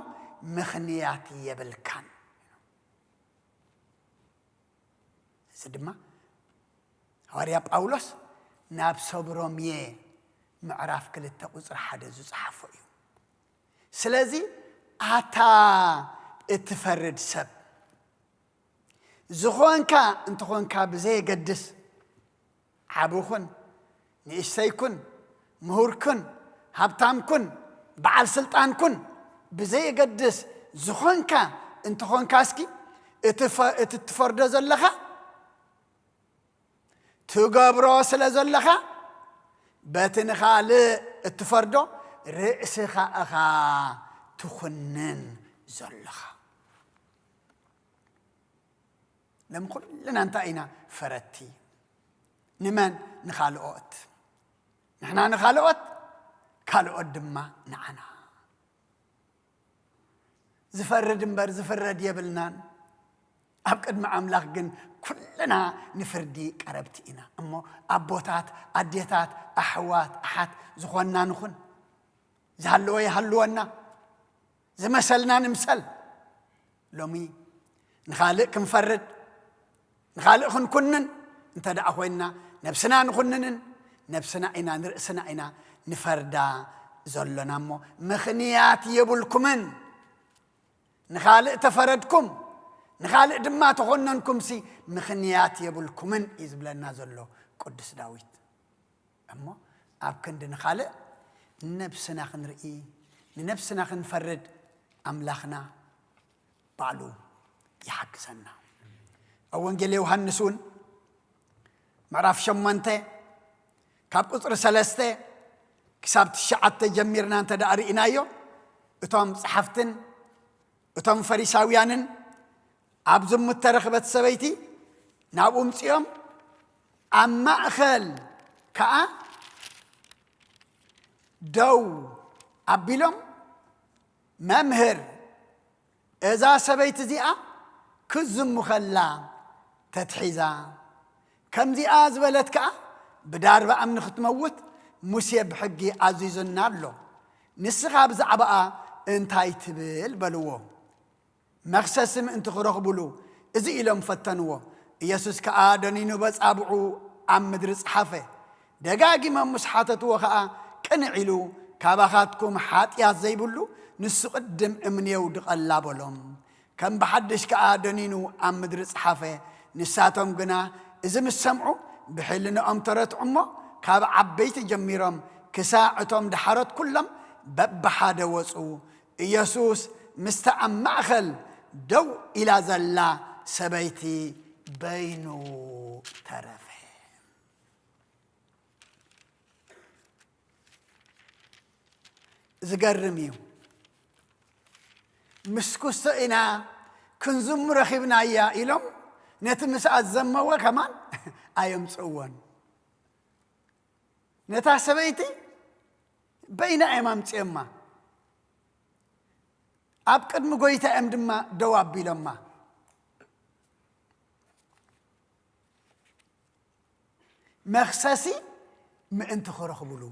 ምኽንያት የብልካን። እዚ ድማ ሃዋርያ ጳውሎስ ናብ ሰብ ሮሜ ምዕራፍ ክልተ ቁጽሪ ሓደ ዝጸሓፎ እዩ። ስለዚ ኣታ እትፈርድ ሰብ፣ ዝኾንካ እንተኾንካ ብዘየገድስ፣ ዓቢ ኩን፣ ንእሽተይ ኩን፣ ምሁር ኩን፣ ሃብታም ኩን፣ በዓል ስልጣን ኩን፣ ብዘየገድስ፣ ዝኾንካ እንተኾንካ፣ እስኪ እቲ ፈ-፣ እቲ ትፈርዶ ዘለኻ፣ ትገብሮ ስለ ዘለኻ፣ በቲ ንኻልእ እትፈርዶ ርእስኻ እኻ ትኹንን ዘለኻ። ሎም ኩልና እንታይ ኢና ፈረድቲ? ንመን? ንኻልኦት። ንሕና ንኻልኦት፣ ካልኦት ድማ ንዓና። ዝፈርድ እምበር ዝፍረድ የብልናን። ኣብ ቅድሚ ኣምላኽ ግን ኩልና ንፍርዲ ቀረብቲ ኢና። እሞ ኣቦታት፣ ኣዴታት፣ ኣሕዋት፣ ኣሓት ዝኾንና ንኹን። ዝሃለወ ይሃልወና፣ ዝመሰልና ንምሰል። ሎሚ ንኻልእ ክንፈርድ፣ ንኻልእ ክንኩንን እንተ ደኣ ኮይንና፣ ነብስና ንኹንንን፣ ነብስና ኢና፣ ንርእስና ኢና ንፈርዳ ዘሎና እሞ፣ ምኽንያት የብልኩምን። ንኻልእ ተፈረድኩም፣ ንኻልእ ድማ ተኾነንኩምሲ፣ ምኽንያት የብልኩምን እዩ ዝብለና ዘሎ ቅዱስ ዳዊት። እሞ ኣብ ክንዲ ንኻልእ፣ ንነብስና ክንርኢ፣ ንነብስና ክንፈርድ ኣምላኽና ባዕሉ ይሓግዘና። ኣብ ወንጌል ዮሃንስ እውን ምዕራፍ ሸሞንተ ካብ ቁጽሪ ሰለስተ ክሳብ ትሽዓተ ጀሚርና እንተ ደኣ ርኢናዮ፣ እቶም ጸሓፍትን እቶም ፈሪሳውያንን ኣብ ዝሙት ተረኽበት ሰበይቲ ናብኡ ምጺኦም፣ ኣብ ማእከል ከኣ ደው ኣቢሎም፣ "መምህር፣ እዛ ሰበይቲ እዚኣ ክዝሙ ከላ ተትሒዛ፣ ከምዚኣ ዝበለት ከኣ ብዳርባ እምኒ ክትመውት ሙሴ ብሕጊ ኣዚዙና ኣሎ። ንስኻ ብዛዕባኣ እንታይ ትብል?" በልዎ። መኽሰሲ ምእንቲ ክረኽቡሉ እዚ ኢሎም ፈተንዎ። ኢየሱስ ከኣ ደኒኑ በጻብዑ ኣብ ምድሪ ጸሓፈ። ደጋጊሞም ምስ ሓተትዎ ኸኣ ቅንዕ ኢሉ፣ "ካባኻትኩም ሓጢኣት ዘይብሉ ንሱ ቅድም እምኒ የውድቐላ" በሎም። ከም ብሓድሽ ከኣ ደኒኑ ኣብ ምድሪ ጸሓፈ። ንሳቶም ግና እዚ ምስ ሰምዑ ብሕልናኦም ተረትዑ እሞ፣ ካብ ዓበይቲ ጀሚሮም ክሳዕ እቶም ደሓሮት ኩሎም በብሓደ ወጹ። ኢየሱስ ምስታ ኣብ ማእከል ደው ኢላ ዘላ ሰበይቲ በይኑ ተረፈ። ዝገርም እዩ። ምስ ኩስቶ ኢና ክንዝሙ ረኺብናያ ኢሎም ነቲ ምስኣ ዝዘመወ ከማን ኣየምጽእዎን። ነታ ሰበይቲ በይና እዮም ኣምጺኦማ። ኣብ ቅድሚ ጐይታ እዮም ድማ ደው ኣቢሎማ። መኽሰሲ ምእንቲ ክረኽቡሉ።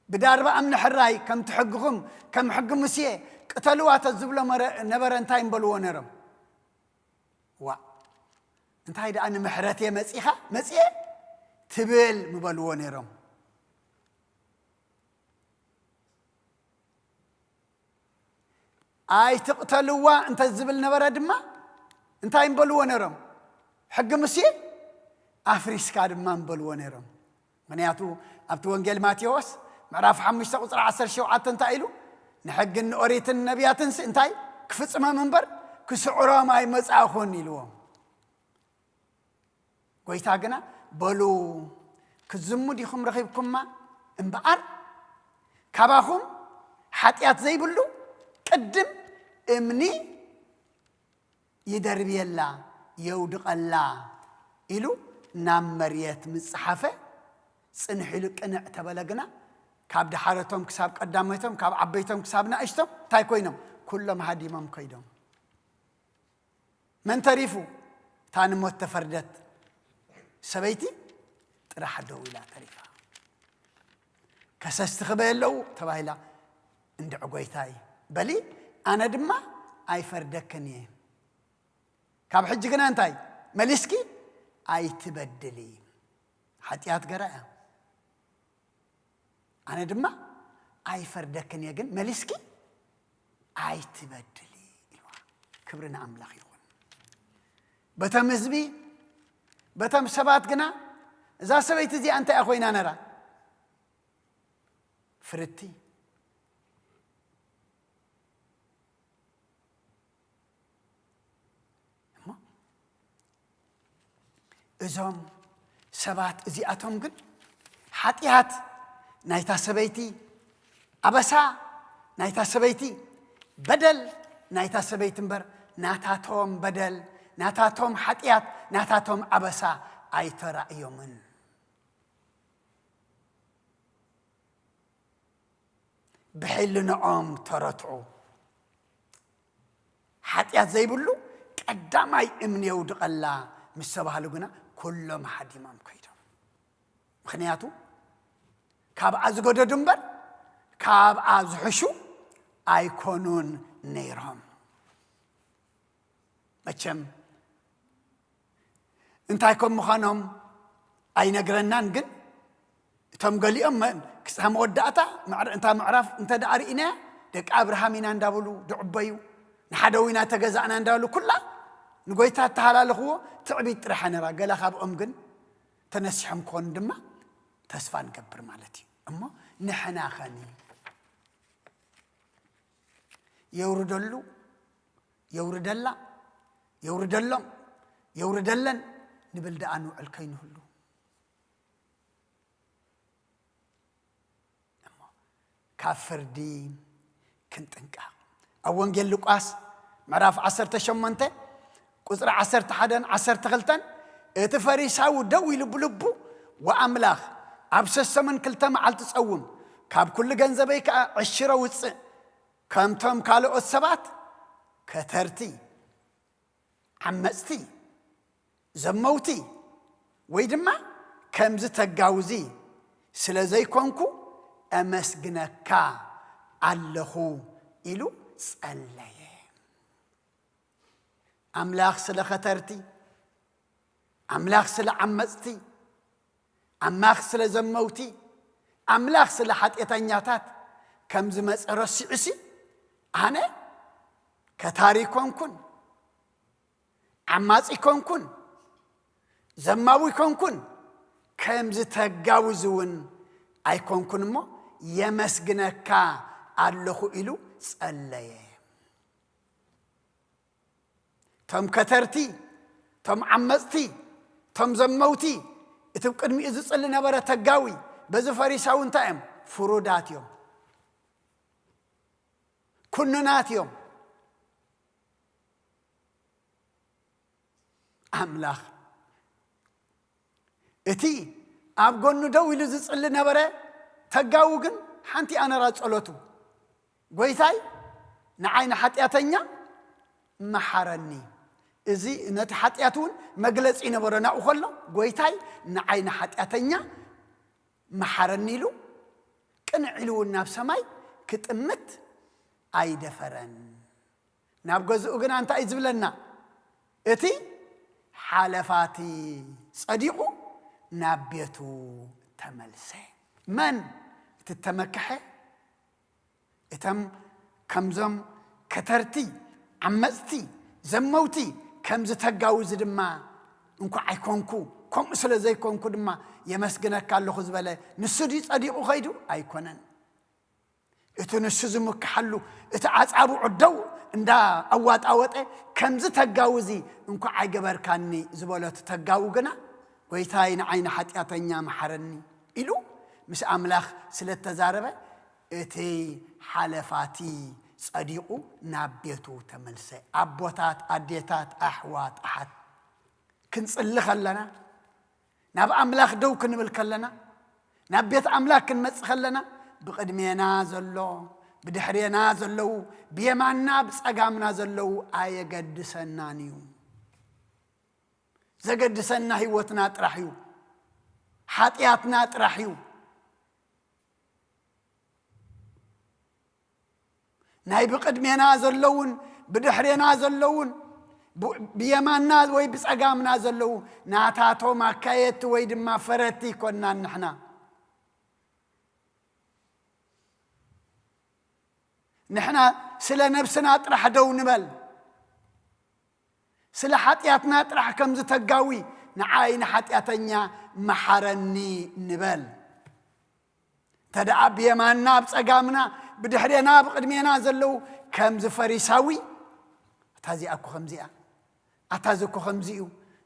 ብዳርባ እምኒ ሕራይ ከምቲ ሕግኹም፣ ከም ሕጊ ሙሴ ቅተልዋ ተዝብሎ መረ-፣ ነበረ እንታይ ምበልዎ ነይሮም? ዋእ፣ እንታይ ደኣ ንምሕረት እየ መጺኻ፣ መጺኤ ትብል ምበልዎ ነይሮም። ኣይትቕተልዋ እንተ ዝብል ነበረ ድማ እንታይ ምበልዎ ነይሮም? ሕጊ ሙሴ ኣፍሪስካ ድማ ምበልዎ ነይሮም። ምኽንያቱ ኣብቲ ወንጌል ማቴዎስ ምዕራፍ ሓሙሽተ ቁጽሪ ዓሰርተ ሸውዓተ እንታይ ኢሉ? "ንሕግን ንኦሪትን ነቢያትንስ እንታይ ክፍጽሞም እምበር ክስዕሮም ኣይመጻእኹን" ኢልዎም። ጐይታ ግና፣ "በሉ፣ ክትዝሙ ዲኹም ረኺብኩማ? እምበኣር ካባኹም ሓጢኣት ዘይብሉ ቅድም እምኒ ይደርብየላ፣ የውድቐላ" ኢሉ ናብ መርየት ምስ ጸሓፈ፣ ጽንሕ ኢሉ ቅንዕ ተበለ ግና፣ ካብ ደሓረቶም ክሳብ ቀዳመይቶም፣ ካብ ዓበይቶም ክሳብ ናእሽቶም እንታይ ኮይኖም? ኩሎም ሃዲሞም ከይዶም። መን ተሪፉ? እታ ንሞት ተፈርደት ሰበይቲ ጥራሕ ደው ኢላ ተሪፋ። ከሰስቲ ክበየ ኣለዉ ተባሂላ። እንድዒ ጎይታይ በሊ፣ ኣነ ድማ ኣይፈርደክን እየ። ካብ ሕጂ ግና እንታይ መሊስኪ ኣይትበድሊ። ሓጢኣት ገራ እያ። ኣነ ድማ ኣይፈርደክን እየ፣ ግን መሊስኪ ኣይትበድሊ ኢልዋ። ክብሪ ንኣምላኽ ይኹን። በቶም ህዝቢ፣ በቶም ሰባት ግና እዛ ሰበይቲ እዚኣ እንታይ እያ ኮይና ነራ? ፍርቲ። እሞ እዞም ሰባት እዚኣቶም ግን ሓጢኣት ናይታ ሰበይቲ፣ ኣበሳ ናይታ ሰበይቲ፣ በደል ናይታ ሰበይቲ እምበር ናታቶም በደል፣ ናታቶም ሓጢኣት፣ ናታቶም ኣበሳ ኣይተራእዮምን። ብሕልንኦም ተረትዑ። ሓጢኣት ዘይብሉ ቀዳማይ እምኒ የውድቐላ ምስ ተባህሉ ግና ኩሎም ሃዲሞም ከይዶም። ምኽንያቱ ካብኣ ዝገደዱ እምበር ካብኣ ዝሕሹ ኣይኮኑን ነይሮም። መቸም እንታይ ከም ምዃኖም ኣይነግረናን፣ ግን እቶም ገሊኦም መ-፣ ክሳብ መወዳእታ ምዕር-፣ እንታ ምዕራፍ እንተ ደኣ ርኢናያ፣ ደቂ ኣብርሃም ኢና እንዳበሉ ድዕበዩ፣ ንሓደው ኢና ተገዛእና እንዳበሉ፣ ኩላ ንጎይታ እተሃላለኽዎ ትዕቢት ጥራሕ ነራ። ገለ ካብኦም ግን ተነሲሖም ክኾኑ ድማ ተስፋ ንገብር ማለት እዩ። እሞ ንሕና ኸኒ የውርደሉ፣ የውርደላ፣ የውርደሎም፣ የውርደለን ንብል ደኣ ንውዕል ከይንህሉ። እሞ ካብ ፍርዲ ክንጥንቀቕ። ኣብ ወንጌል ሉቃስ ምዕራፍ ዓሰርተ ሸሞንተ ቁጽሪ ዓሰርተ ሓደን ዓሰርተ ክልተን፣ እቲ ፈሪሳዊ ደው ኢሉ ብልቡ፣ "ወኣምላኽ፣ ኣብ ሰሰሙን ክልተ መዓልቲ ጸውም፣ ካብ ኩሉ ገንዘበይ ከኣ ዕሽሮ ውጽእ፣ ከምቶም ካልኦት ሰባት ከተርቲ፣ ዓመጽቲ፣ ዘመውቲ፣ ወይ ድማ ከምዚ ተጋውዚ ስለ ዘይኮንኩ እመስግነካ ኣለኹ" ኢሉ ጸለየ። ኣምላኽ ስለ ኸተርቲ፣ ኣምላኽ ስለ ዓመጽቲ፣ ኣምላኽ ስለ ዘመውቲ፣ ኣምላኽ ስለ ሓጢኣተኛታት ከም ዝመጸ ረሲዑሲ፣ ኣነ ከታሪ ኮንኩን፣ ዓማጺ ኮንኩን፣ ዘማዊ ኮንኩን፣ ከምዚ ተጋውዚ እውን ኣይኮንኩን እሞ የመስግነካ ኣለኹ ኢሉ ጸለየ። ቶም ከተርቲ፣ ቶም ዓመጽቲ፣ ቶም ዘመውቲ፣ እቲ ቅድሚኡ ዝጽሊ ነበረ ተጋዊ፣ በዚ ፈሪሳዊ እንታይ እዮም? ፍሩዳት እዮም። ኩኑናት እዮም። ኣምላኽ፣ እቲ ኣብ ጎኑ ደው ኢሉ ዝጽሊ ነበረ ተጋዊ ግን ሓንቲ ኣነራ ጸሎቱ፣ "ጎይታይ፣ ንዓይ ንሓጢኣተኛ መሓረኒ።" እዚ ነቲ ሓጢኣት እውን መግለጺ ነበሮ። ናብኡ ከሎ፣ "ጎይታይ፣ ንዓይ ንሓጢኣተኛ መሓረኒ" ኢሉ ቅንዕ ኢሉ እውን ናብ ሰማይ ክጥምት ኣይደፈረን። ናብ ገዝኡ ግና እንታይ እዩ ዝብለና? እቲ ሓለፋቲ ጸዲቑ ናብ ቤቱ ተመልሰ። መን እቲ ተመክሐ? እቶም ከምዞም ከተርቲ፣ ዓመጽቲ፣ ዘመውቲ፣ ከምዚ ተጋውዚ ድማ እንኳዕ ኣይኮንኩ፣ ከምኡ ስለ ዘይኮንኩ ድማ የመስግነካ ኣለኹ ዝበለ፣ ንሱ ድዩ ጸዲቑ ኸይዱ? ኣይኮነን። እቲ ንሱ ዝምክሓሉ፣ እቲ ኣጻብዑ ደው እንዳ ኣዋጣወጠ፣ ከምዚ ተጋውዚ እንኳዕ ኣይገበርካኒ ዝበሎ እቲ ተጋዊ ግና፣ "ጎይታይ፣ ንዓይ ንሓጢኣተኛ መሓረኒ" ኢሉ ምስ ኣምላኽ ስለ እተዛረበ፣ እቲ ሓለፋቲ ጸዲቑ ናብ ቤቱ ተመልሰ። ኣቦታት፣ ኣዴታት፣ ኣሕዋት፣ ኣሓት፣ ክንጽሊ ከለና፣ ናብ ኣምላኽ ደው ክንብል ከለና፣ ናብ ቤት ኣምላኽ ክንመጽእ ከለና፣ ብቕድሜና ዘሎ፣ ብድሕሬና ዘለዉ፣ ብየማንና ብጸጋምና ዘለዉ ኣየገድሰናን እዩ። ዘገድሰና ህይወትና ጥራሕ እዩ። ሓጢኣትና ጥራሕ እዩ። ናይ ብቕድሜና ዘለውን ብድሕሬና ዘለውን ብ-፣ ብየማንና ወይ ብጸጋምና ዘለዉ ናታቶም ኣካየድቲ ወይ ድማ ፈረድቲ ኣይኮንናን ንሕና። ንሕና ስለ ነብስና ጥራሕ ደው ንበል። ስለ ሓጢኣትና ጥራሕ ከም ዝተጋዊ ንዓይ ንሓጢኣተኛ መሓረኒ ንበል። እንተ ደኣ ብየማንና፣ ኣብ ጸጋምና፣ ብድሕሬና፣ ብቕድሜና ዘለዉ ከምዚ ፈሪሳዊ፣ "ኣታ እዚኣ እኮ ከምዚኣ፣ ኣታ እዚ እኮ ከምዚ እዩ"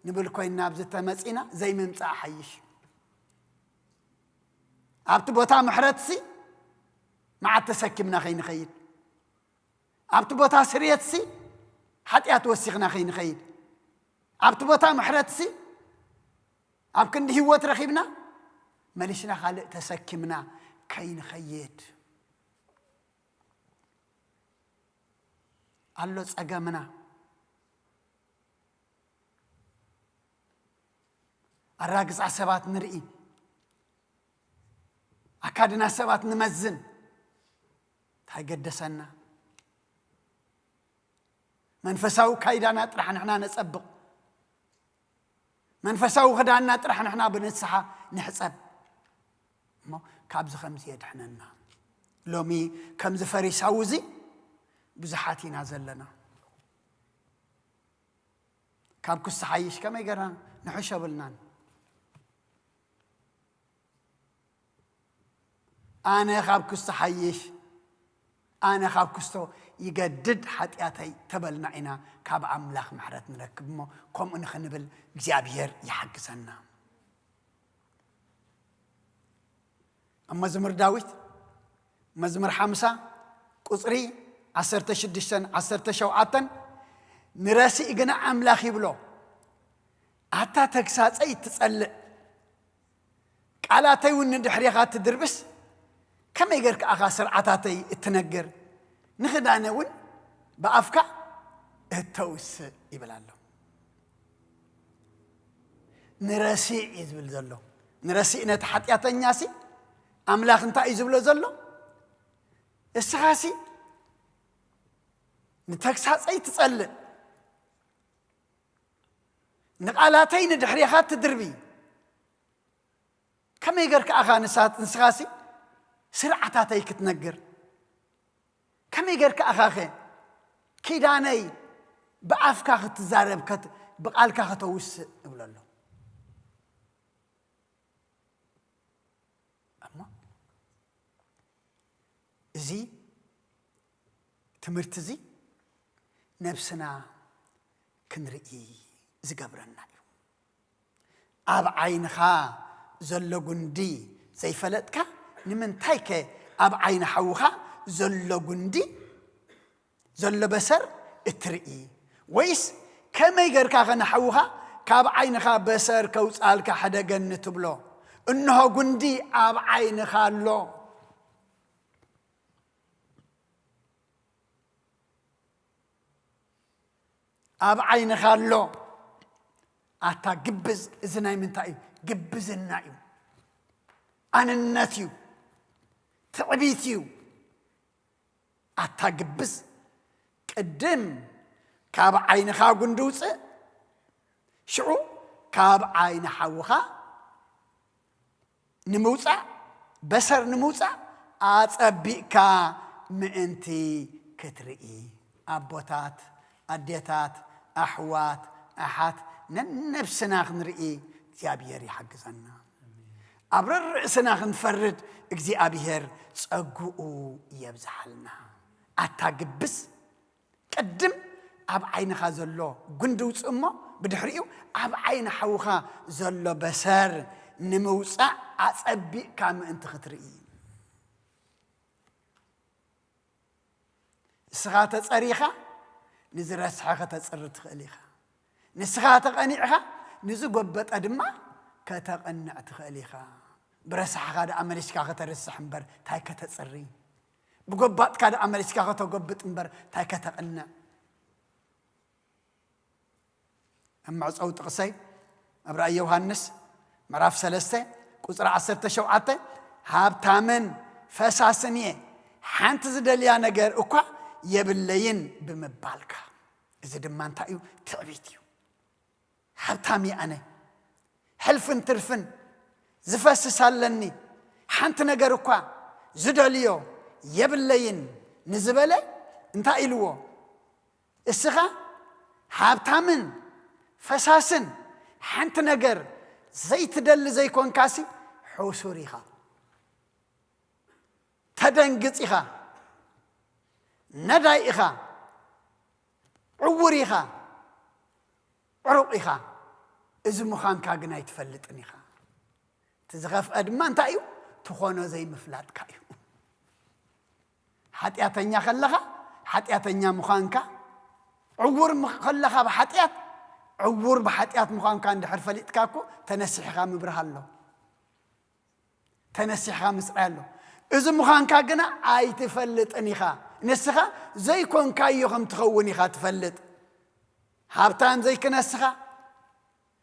ንብል ኮይንና ኣብዚ ተመጺና ዘይምምጻእ ሓይሽ። ኣብቲ ቦታ ምሕረትሲ መዓት ተሰኪምና ከይንኸይድ፣ ኣብቲ ቦታ ስርየትሲ ሓጢኣት ወሲኽና ከይንኸይድ፣ ኣብቲ ቦታ ምሕረትሲ ኣብ ክንዲ ህይወት ረኺብና መሊስና ካልእ ተሰኪምና ከይንኸይድ። ኣሎ ጸገምና። ኣራግጻ ሰባት ንርኢ፣ ኣካድና ሰባት ንመዝን። እንታይ ገደሰና? መንፈሳዊ ካይዳና ጥራሕ ንሕና ነጸብቕ፣ መንፈሳዊ ክዳንና ጥራሕ ንሕና ብንስሓ ንሕጸብ። እሞ ካብዚ ከምዚ የድሕነና። ሎሚ ከምዚ ፈሪሳዊ እዚ ብዙሓት ኢና ዘለና። ካብ ክሱ ሓይሽ ከመይ ገርና ንሕሾ ብልናን። ኣነ ካብ ክስቶ ሓይሽ፣ ኣነ ካብ ክስቶ ይገድድ ሓጢኣተይ ተበልና ኢና ካብ ኣምላኽ ምሕረት ንረክብ። እሞ ከምኡ ንኽንብል እግዚኣብሔር ይሓግዘና። ኣብ መዝሙር ዳዊት መዝሙር ሓምሳ ቁጽሪ ዓሰርተ ሽዱሽተን ዓሰርተ ሸውዓተን፣ ንረሲእ ግና ኣምላኽ ይብሎ፣ ኣታ ተግሳጸይ ትጸልእ፣ ቃላተይ እውን ንድሕሬኻ ትድርብስ፣ ከመይ ጌርካ ኣኻ ስርዓታተይ እትነግር፣ ንኽዳነ እውን ብኣፍካ እተውስእ ይብል ኣሎ። ንረሲእ እዩ ዝብል ዘሎ። ንረሲእ ነቲ ሓጢኣተኛሲ ኣምላኽ እንታይ እዩ ዝብሎ ዘሎ? እስኻሲ ንተግሳጸይ ትጸልእ፣ ንቓላተይ ንድሕሬኻ ትድርቢ። ከመይ ጌርካ ኣኻ ንሳ-፣ ንስኻሲ ስርዓታተይ ክትነግር? ከመይ ጌርካ ኣኻኸ ኪዳነይ ብኣፍካ ክትዛረብ፣ ከት-፣ ብቓልካ ከተውስእ እብሎ ኣሎ። እሞ እዚ ትምህርቲ እዚ ነብስና ክንርኢ ዝገብረና እዩ። ኣብ ዓይንኻ ዘሎ ጉንዲ ዘይፈለጥካ፣ ንምንታይከ ኣብ ዓይኒ ሓውኻ ዘሎ ጉንዲ ዘሎ በሰር እትርኢ? ወይስ ከመይ ጌርካኸ ንሓውኻ ካብ ዓይንኻ በሰር ከውጽኣልካ ሕደገኒ ትብሎ? እንሆ ጉንዲ ኣብ ዓይንኻ ኣሎ። ኣብ ዓይንኻ ኣሎ። ኣታ ግብዝ፣ እዚ ናይ ምንታይ እዩ? ግብዝና እዩ። ኣንነት እዩ። ትዕቢት እዩ። ኣታ ግብዝ፣ ቅድም ካብ ዓይንኻ ጉንዲ ውፅእ፣ ሽዑ ካብ ዓይኒ ሓውኻ ንምውጻእ፣ በሰር ንምውጻእ ኣጸቢቕካ ምእንቲ ክትርኢ። ኣቦታት፣ ኣዴታት፣ ኣሕዋት፣ ኣሓት፣ ነነብስና ክንርኢ እግዚኣብሔር ይሓግዘና። ኣብ ርእስና ክንፈርድ እግዚኣብሔር ጸግኡ የብዝሓልና። ኣታ ግብዝ፣ ቅድም ኣብ ዓይንኻ ዘሎ ጉንዲ ውጽእ እሞ፣ ብድሕሪኡ ኣብ ዓይኒ ሓውኻ ዘሎ በሰር ንምውጻእ ኣጸቢቕካ ምእንቲ ክትርኢ። ንስኻ ተጸሪኻ፣ ንዝረስሐ ከተጽሪ ትኽእል ኢኻ። ንስኻ ተቐኒዕኻ፣ ንዝጎበጠ ድማ ከተቕንዕ ትኽእል ኢኻ። ብረሳሕኻ ደኣ መሊስካ ከተርስሕ እምበር፣ ታይ ከተጽሪ? ብጎባጥካ ደኣ መሊስካ ከተጎብጥ እምበር፣ ታይ ከተቕንዕ? ኣብ መዕጸዊ ጥቕሰይ፣ ኣብ ራእይ ዮሃንስ ምዕራፍ ሰለስተ ቁጽሪ ዓሰርተ ሸውዓተ፣ ሃብታምን ፈሳስን እየ፣ ሓንቲ ዝደልያ ነገር እኳ የብለይን ብምባልካ። እዚ ድማ እንታይ እዩ? ትዕቢት እዩ። ሃብታም እየ ኣነ፣ ሕልፍን ትርፍን ዝፈስስ ኣለኒ፣ ሓንቲ ነገር እኳ ዝደልዮ የብለይን ንዝበለ እንታይ ኢልዎ? እስኻ ሃብታምን ፈሳስን ሓንቲ ነገር ዘይትደሊ ዘይኮንካሲ፣ ሕሱር ኢኻ፣ ተደንግጽ ኢኻ፣ ነዳይ ኢኻ፣ ዕውር ኢኻ፣ ዕሩቕ ኢኻ። እዚ ምዃንካ ግን ኣይትፈልጥን ኢኻ። እቲ ዝኸፍአ ድማ እንታይ እዩ? ትኾኖ ዘይምፍላጥካ እዩ። ሓጢኣተኛ ከለኻ ሓጢኣተኛ ምዃንካ፣ ዕውር ም-፣ ከለኻ ብሓጢኣት፣ ዕውር ብሓጢኣት ምዃንካ እንድሕር ፈሊጥካ እኮ ተነሲሕኻ ምብራህ ኣሎ። ተነሲሕኻ ምጽራይ ኣሎ። እዚ ምዃንካ ግና ኣይትፈልጥን ኢኻ። ንስኻ ዘይኮንካዮ ከም ትኸውን ኢኻ ትፈልጥ። ሃብታም ዘይክነስኻ፣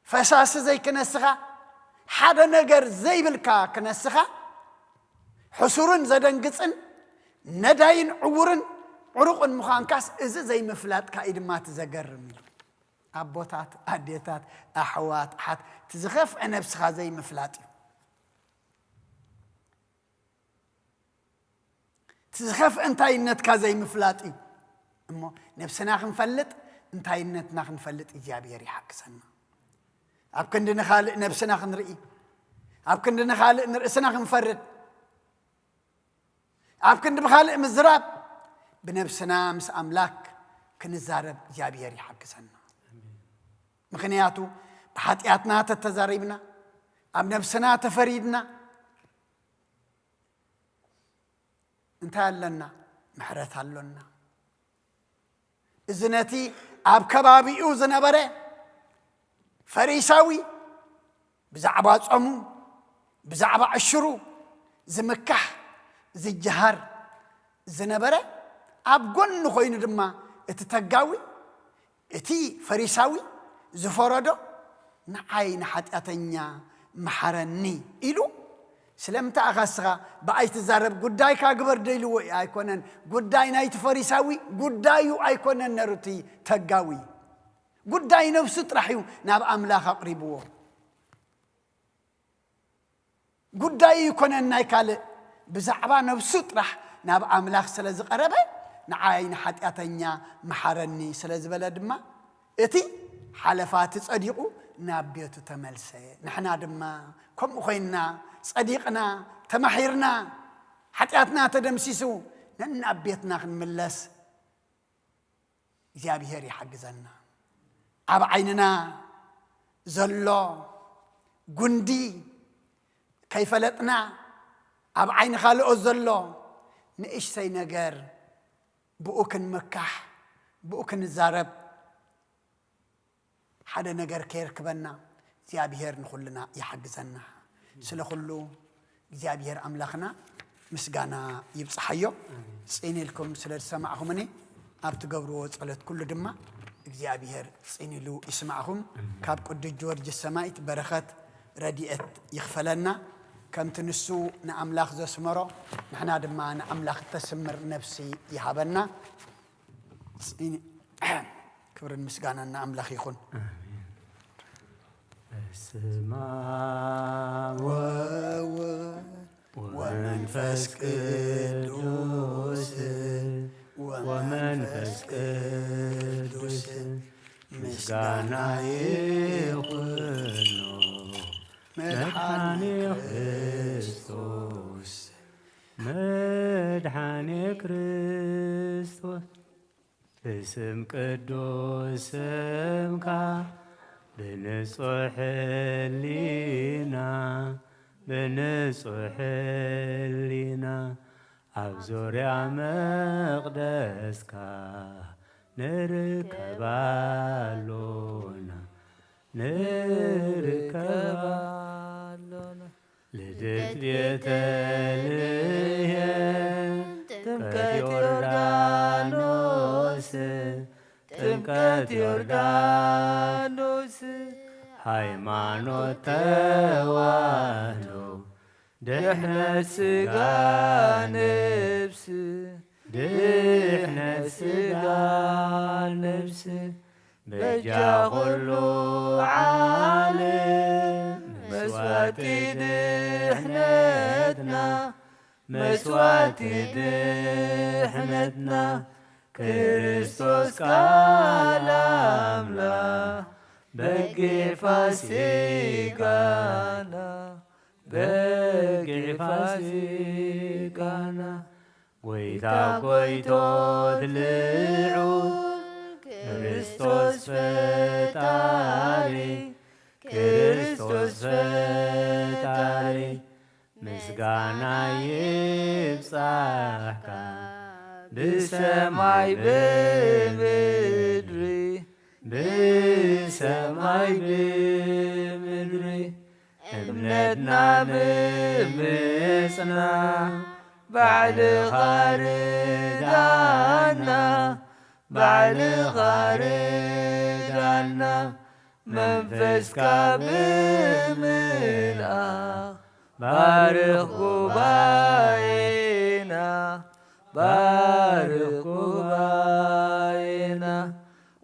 ፈሳሲ ዘይክነስኻ፣ ሓደ ነገር ዘይብልካ ክነስኻ፣ ሕሱርን ዘደንግጽን፣ ነዳይን ዕውርን ዕሩቕን ምዃንካስ፣ እዚ ዘይምፍላጥካ እዩ ድማ እቲ ዘገርም ኢሉ። ኣቦታት፣ ኣዴታት፣ ኣሕዋት፣ ኣሓት፣ እቲ ዝኸፍአ ነብስኻ ዘይምፍላጥ እዩ። እቲ ዝኸፍአ እንታይነትካ ዘይምፍላጥ እዩ። እሞ ነብስና ክንፈልጥ፣ እንታይነትና ክንፈልጥ እግዚኣብሔር ይሓግዘና። ኣብ ክንዲ ንኻልእ ነብስና ክንርኢ፣ ኣብ ክንዲ ንኻልእ ንርእስና ክንፈርድ፣ ኣብ ክንዲ ብኻልእ ምዝራብ፣ ብነብስና ምስ ኣምላክ ክንዛረብ እግዚኣብሔር ይሓግዘና። ምኽንያቱ ብሓጢኣትና ተተዛሪብና፣ ኣብ ነብስና ተፈሪድና፣ እንታይ ኣለና? ምሕረት ኣሎና። እዚ ነቲ ኣብ ከባቢኡ ዝነበረ ፈሪሳዊ ብዛዕባ ጾሙ፣ ብዛዕባ ዕሽሩ ዝምካሕ፣ ዝጀሃር ዝነበረ፣ ኣብ ጎኒ ኮይኑ ድማ እቲ ተጋዊ፣ እቲ ፈሪሳዊ ዝፈረዶ፣ "ንዓይ ንሓጢኣተኛ መሓረኒ" ኢሉ፣ ስለምንታይ ኢኻ እስኻ ብኣይ ትዛረብ? ጉዳይካ ግበር ዶ ኢልዎ? ኣይኮነን። ጉዳይ ናይቲ ፈሪሳዊ ጉዳዩ ኣይኮነን ነሩ እቲ ተጋዊ። ጉዳይ ነብሱ ጥራሕ እዩ ናብ ኣምላኽ ኣቕሪብዎ። ጉዳዩ ኣይኮነን ናይ ካልእ። ብዛዕባ ነብሱ ጥራሕ ናብ ኣምላኽ ስለ ዝቐረበ፣ "ንዓይ ንሓጢኣተኛ መሓረኒ" ስለ ዝበለ ድማ፣ እቲ ሓለፋቲ ጸዲቑ ናብ ቤቱ ተመልሰ። ንሕና ድማ ከምኡ ኮይንና፣ ጸዲቕና፣ ተማሒርና፣ ሓጢኣትና ተደምሲሱ፣ ነናብ ቤትና ክንምለስ እግዚኣብሔር ይሓግዘና። ኣብ ዓይንና ዘሎ ጉንዲ ከይፈለጥና፣ ኣብ ዓይኒ ካልኦት ዘሎ ንእሽተይ ነገር ብኡ ክንምካሕ፣ ብኡ ክንዛረብ፣ ሓደ ነገር ከየርክበና እግዚኣብሔር ንኹልና ይሓግዘና። ስለ ኩሉ እግዚኣብሔር ኣምላኽና ምስጋና ይብጽሓዮ። ጽን ኢልኩም ስለ ዝሰማዕኹምኒ፣ ኣብ ትገብርዎ ጸሎት ኩሉ ድማ እግዚኣብሔር ጽን ኢሉ ይስማዕኹም። ካብ ቅዱስ ጊዮርጊስ ሰማይት በረኸት ረድኤት ይኽፈለና። ከምቲ ንሱ ንኣምላኽ ዘስመሮ፣ ንሕና ድማ ንኣምላኽ እተስምር ነፍሲ ይሃበና። ጽን-፣ ክብርን ምስጋናን ንኣምላኽ ይኹን። በስመ አብ ወወልድ ወመንፈስ ቅዱስ ወመንፈስ ቅዱስ ምስጋና ይኹኖ መድኃኔ ክርስቶስ፣ መድኃኔ ክርስቶስ። ብስም ቅዱስ ስምካ ብንጹሕ ሕሊና፣ ብንጹሕ ሕሊና ኣብ ዙርያ መቕደስካ ንርከብ ኣሎና፣ ንርከብ ኣሎና። ልደት ቤተልሔም፣ ጥምቀት ዮርዳኖስ፣ ጥምቀት ዮርዳኖስ፣ ሃይማኖት ተዋህዶ፣ ድሕነት ሥጋ ነፍስ፣ ድሕነት ስጋን ነፍስን በጃ ኩሉ ዓለም መስዋዕቲ ድሕነትና፣ መስዋዕቲ ድሕነትና ክርስቶስ ቃል ኣምላኽ በጊዕ ፋሲካና፣ በጊዕ ፋሲካና ጎይታ ጎይቶት ልዑል ክርስቶስ ፈጣሪ፣ ክርስቶስ ፈጣሪ ምስጋና ይብጻሕካ ብሰማይ ብምድሪ፣ ብሰማይ ብምድሪ። እምነትና ምምጽና ባዕልኻ ርዳና፣ ባዕልኻ ርዳና። መንፈስካ ብምልኣኽ ባርኽ ጉባኤና፣ ባርኽ ጉባኤና።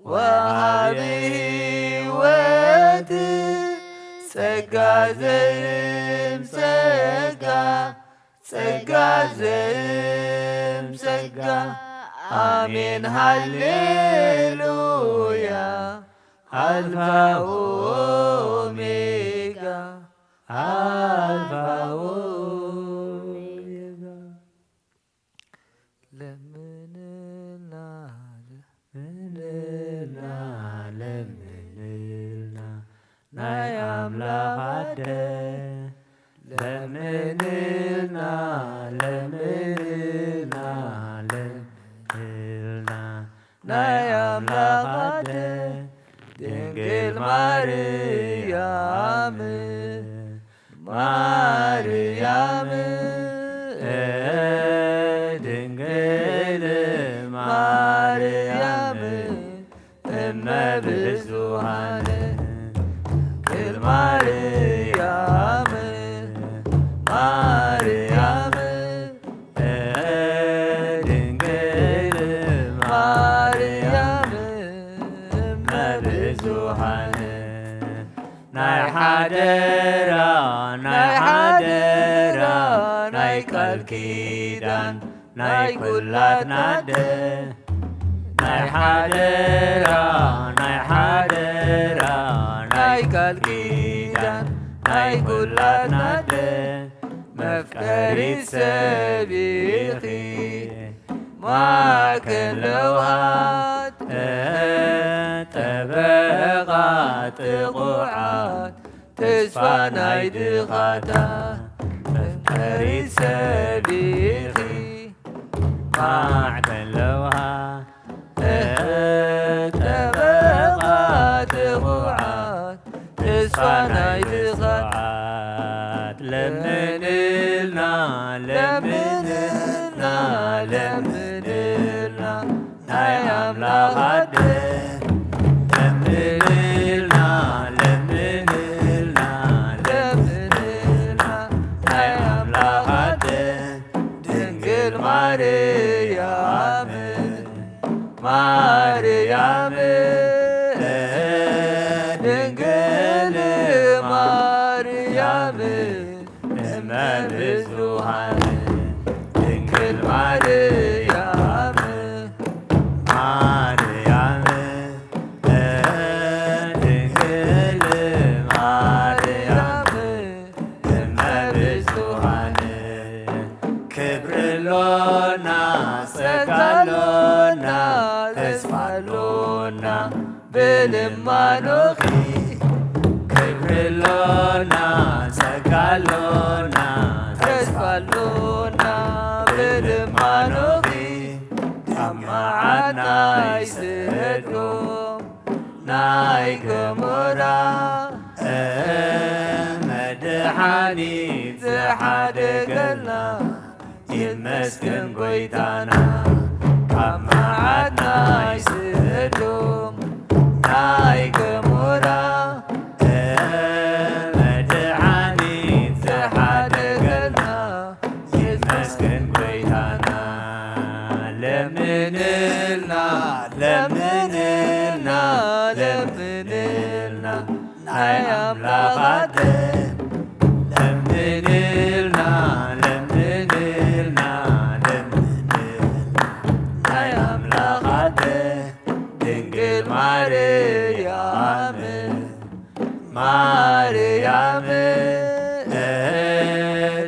ወሃቢ ህይወት ጸጋ ዘእም ጸጋ፣ ጸጋ ዘእም ጸጋ። ኣሜን ሃሌሉያ። ኣልፋ ኦሜጋ፣ ኣልፋ ኦሜጋ። ለምንልና፣ ለምንልና፣ ለምንልና ናይ ኣምላኽ ኣደ። ለምንልና፣ ለምንልና፣ ለምንልና ናይ ኣምላኽ ኣደ ድንግል ማርያም፣ ማርያም፣ ድንግል ማርያም፣ እመ ብዙኃን ድንግል ማርያም፣ ማርያም፣ ድንግል ማርያም፣ እመ ብዙኃን ናይ ሓደራ፣ ናይ ሓደራ፣ ናይ ቃል ኪዳን ናይ ኩላትና ኣደ። ናይ ሓደራ፣ ናይ ሓደራ፣ ናይ ቃል ኪዳን ናይ ኩላትና ኣደ። መፍቀሪት ሰብ ኢኺ ማእከል ለውሃት፣ ጠበቓ ጥቑዓት፣ ተስፋ ናይ ድኻታት። መፍቀሪት ሰብ ኢኺ ማዕከል ለውሃት፣ ጠበቓ ጥቑዓት፣ ተስፋ ናይ ድኻታት። ለምንልና፣ ለምንልና፣ ለምንልና ናይ ኣምላኽ ኣደ። ለምንልና፣ ለምንልና፣ ለምንልና ናይ ኣምላኽ ኣደ። ድንግል ማርያም፣ ማርያም፣ ድንግል ማርያም፣ እመ ብዙኃን ድንግል ማርያም፣ ማርያም፣ ድንግል ማርያም፣ እመ ብዙኃን። ክብሪ ኣሎና፣ ጸጋ ኣሎና፣ ተስፋ ኣሎና ብልማኖኺ። ክብሪ ኣሎና፣ ጸጋ ኣሎና፣ ተስፋ ኣሎና ብልማኖኺ። ካብ መዓት ናይ ሰዶም ናይ ገሞራ፣ መድሓኒት ዝሓደገልና ይመስገን ጎይታና። ካብ መዓት ናይ ሰዶም ናይ ገሞራ፣ መድሓኒት ዝሓደገልና ይመስገን ጎይታና። ለምንልና ለምንልና ለምንልና ናይ ኣምላኽ ኣደ ለምንልና ለምንልና ለምንልና ናይ ኣምላኽ ኣደ ድንግል ማርያም ማርያም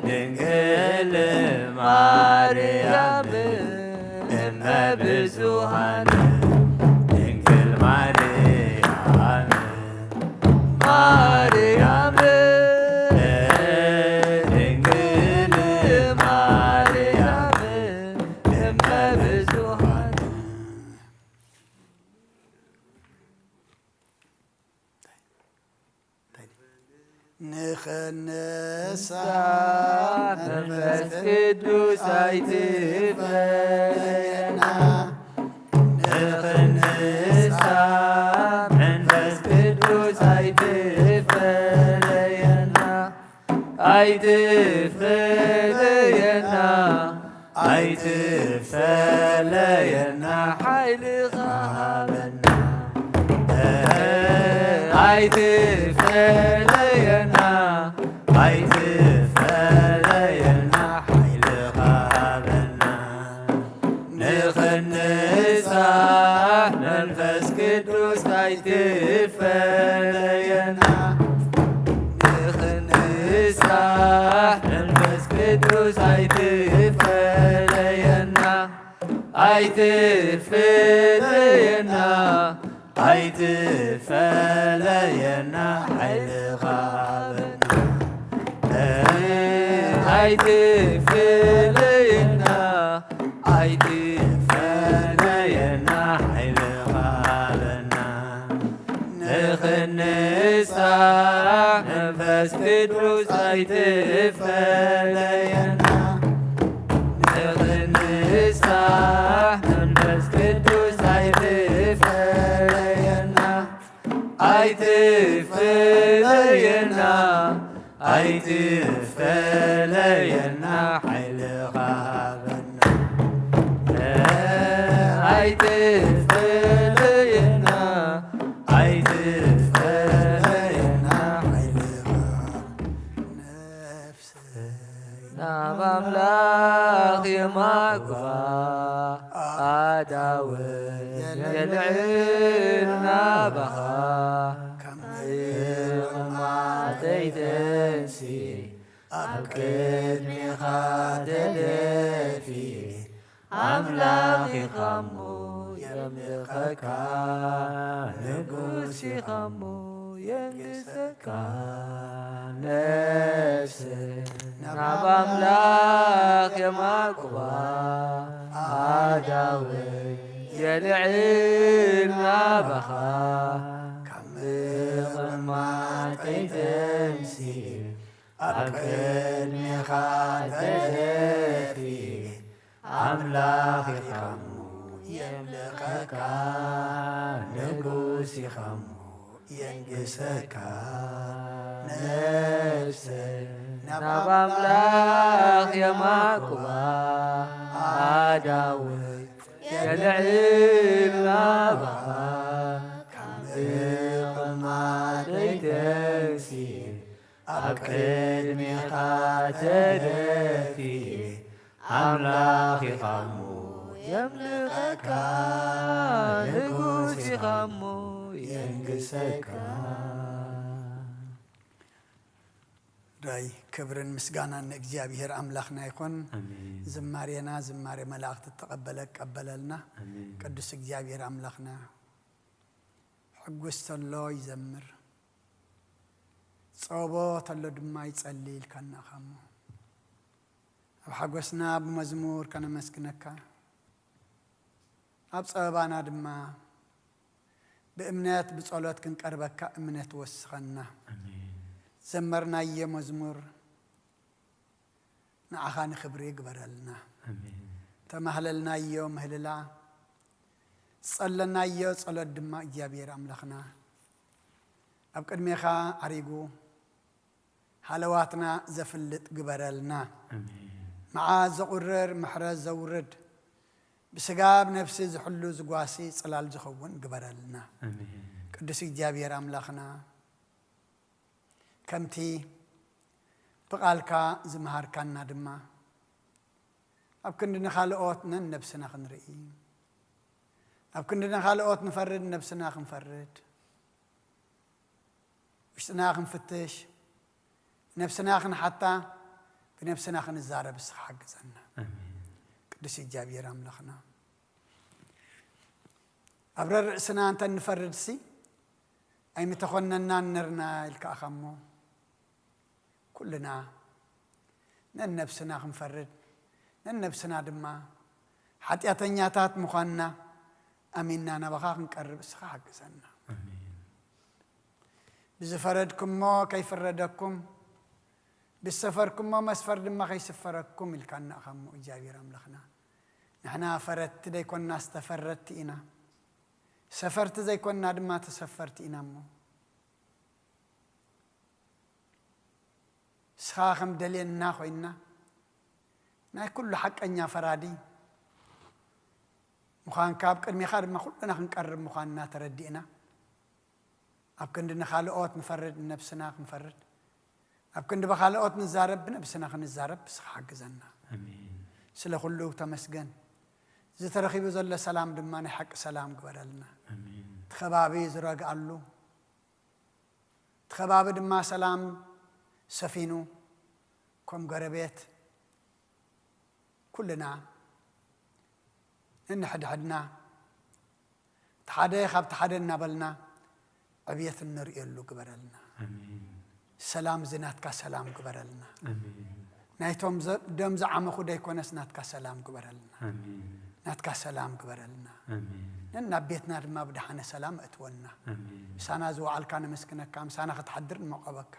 ድንግል ማርያም እመ ብዙኃን ድንግል ማርያም ማርያም ድንግል ማርያም እመ ብዙኃን ንኽንሳ መንፈስ ቅዱስ ኣይትፈለየና። ንኽንሳ መንፈስ ቅዱስ ኣይትፈለየና። ኣይትፈለየና። ኣይትፈለየና ሓይልኻ ሃበና። ኣይትፈለየና። ኣይትፈለየና ሓይልኻ ሃበና። ንኽንሳሕ መንፈስ ቅዱስ ኣይትፈለየና። ንኽንሳሕ መንፈስ ቅዱስ ኣይትፈለየና። ኣይትፈለየና። ኣይትፈለየና ሓይልኻ ሃበና። ኣይትፈለየና። ኣይትፈለየና ሓይልኻ ሃበና። ንኽንሳሕ መንፈስ ቅዱስ ኣይትፈለየና። ንኽንሳሕ መንፈስ ቅዱስ ኣይትፈለየና። ኣይትፈለየና። ኣይትፈለየና ሓይልኻ ሃበና። ኣይትፈለየና። ኣይትፈለየና ሓይልኻ ነፍሰይ ናብ ኣምላኽ የማግባ ኣዳወ የልዕል ናባኻ ካብ ምቕማጠይ ተንሲ ኣብ ቅድሜኻ ተደፊ ኣምላኽ ኢኻሞ የምልኸካ ንጉስ ኢኻሞ የንግሰካ ነፍሰ ናብ ኣምላኽ የማግባ ኣዳወ የልዕል ናባኻ ካብ ምቕማጠይ ተንሲ ኣብ ቅድሜኻ ተደፊ ኣምላኽ ኢኻሞ የምልኸካ ንጉስ ኢኻሞ የንግሰካ ነፍሰ ናብ ኣምላኽ የማግባ ኣዳወ የልዕል ናባኻ ካብ ምቕማጠይ ተንሲ ኣብ ቅድሜኻ ተደፊ ኣምላኽ ኢኻሞ የምልኸካ ንጉስ ኢኻሞ የንግሰካ። ራይ ክብርን ምስጋናን ንእግዚኣብሔር ኣምላኽና ይኹን። ኣሜን። ዝማሬና ዝማሬ መላእኽቲ እተቐበለ ቀበለልና። ኣሜን። ቅዱስ እግዚኣብሔር ኣምላኽና ሕጉስ ተሎ ይዘምር፣ ጸቦ ተሎ ድማ ይጸሊ ኢልካና ኢኻ እሞ፣ ኣብ ሓጎስና ብመዝሙር ከነመስግነካ፣ ኣብ ጸበባና ድማ ብእምነት ብጸሎት ክንቀርበካ እምነት ወስኸና። ኣሜን። ዘመርናዮ መዝሙር ንዓኻ ንኽብሪ ይግበረልና። ኣሜን። ተማህለልናዮ ምህልላ፣ ዝጸለናዮ ጸሎት ድማ እግዚኣብሔር ኣምላኽና ኣብ ቅድሜኻ ዓሪጉ ሃለዋትና ዘፍልጥ ግበረልና። ኣሜን። መዓት ዘቑርር ምሕረት ዘውርድ ብስጋ ብነፍሲ ዝሕሉ ዝጓሲ ጽላል ዝኸውን ግበረልና። ኣሜን። ቅዱስ እግዚኣብሔር ኣምላኽና፣ ከምቲ ብቓልካ ዝመሃርካና ድማ፣ ኣብ ክንዲ ንኻልኦት ነንነብስና ክንርኢ፣ ኣብ ክንዲ ንኻልኦት ንፈርድ፣ ነብስና ክንፈርድ፣ ውሽጥና ክንፍትሽ፣ ነብስና ክንሓታ፣ ብነብስና ክንዛረብ እስኻ ሓግዘና። ኣሜን። ቅዱስ እግዚኣብሔር ኣምላኽና፣ ኣብ ረርእስና እንተ ንፈርድሲ ኣይምተኾነናን ነርና ኢልካ ኢኻ እሞ፣ ኩልና ነንነብስና ክንፈርድ፣ ነንነብስና ድማ ሓጢኣተኛታት ምዃንና ኣሚንና ናባኻ ክንቀርብ እስኻ ሓግዘና። ኣሜን። ብዝፈረድኩሞ ከይፍረደኩም፣ ብዝሰፈርኩሞ መስፈር ድማ ከይስፈረኩም ኢልካና ኢኻ እሞ እግዚኣብሔር ኣምላኽና። ንሕና ፈረድቲ ዘይኮንናስ ተፈረድቲ ኢና። ሰፈርቲ ዘይኮንና ድማ ተሰፈርቲ ኢና እሞ፣ ንስኻ ከም ደልየና ኮይንና፣ ናይ ኩሉ ሓቀኛ ፈራዲ ምዃንካ፣ ኣብ ቅድሜኻ ድማ ኩልና ክንቀርብ ምዃንና ተረዲእና፣ ኣብ ክንዲ ንኻልኦት ንፈርድ፣ ንነብስና ክንፈርድ፣ ኣብ ክንዲ ብኻልኦት ንዛረብ፣ ብነብስና ክንዛረብ ንስኻ ሓግዘና። ኣሜን። ስለ ኩሉ ተመስገን። እዚ ተረኺቡ ዘሎ ሰላም ድማ ናይ ሓቂ ሰላም ግበረልና። ኣሜን። እቲ ከባቢ ዝረግኣሉ፣ እቲ ከባቢ ድማ ሰላም ሰፊኑ፣ ከም ጎረቤት ኩልና ነንሕድሕድና፣ እቲ ሓደ ካብቲ ሓደ እናበልና ዕብየት እንርእየሉ ግበረልና። ኣሜን። ሰላም እዚ ናትካ ሰላም ግበረልና። ኣሜን። ናይቶም ዘ-፣ ደም ዝዓመኹ ደይኮነስ ናትካ ሰላም ግበረልና። ኣሜን። ናትካ ሰላም ግበረልና። ኣሜን። ነናብ ቤትና ድማ ብደሓነ ሰላም እትወና። ኣሜን። ምሳና ዝወዓልካ ነመስግነካ፣ ምሳና ክትሓድር ንመቐበካ።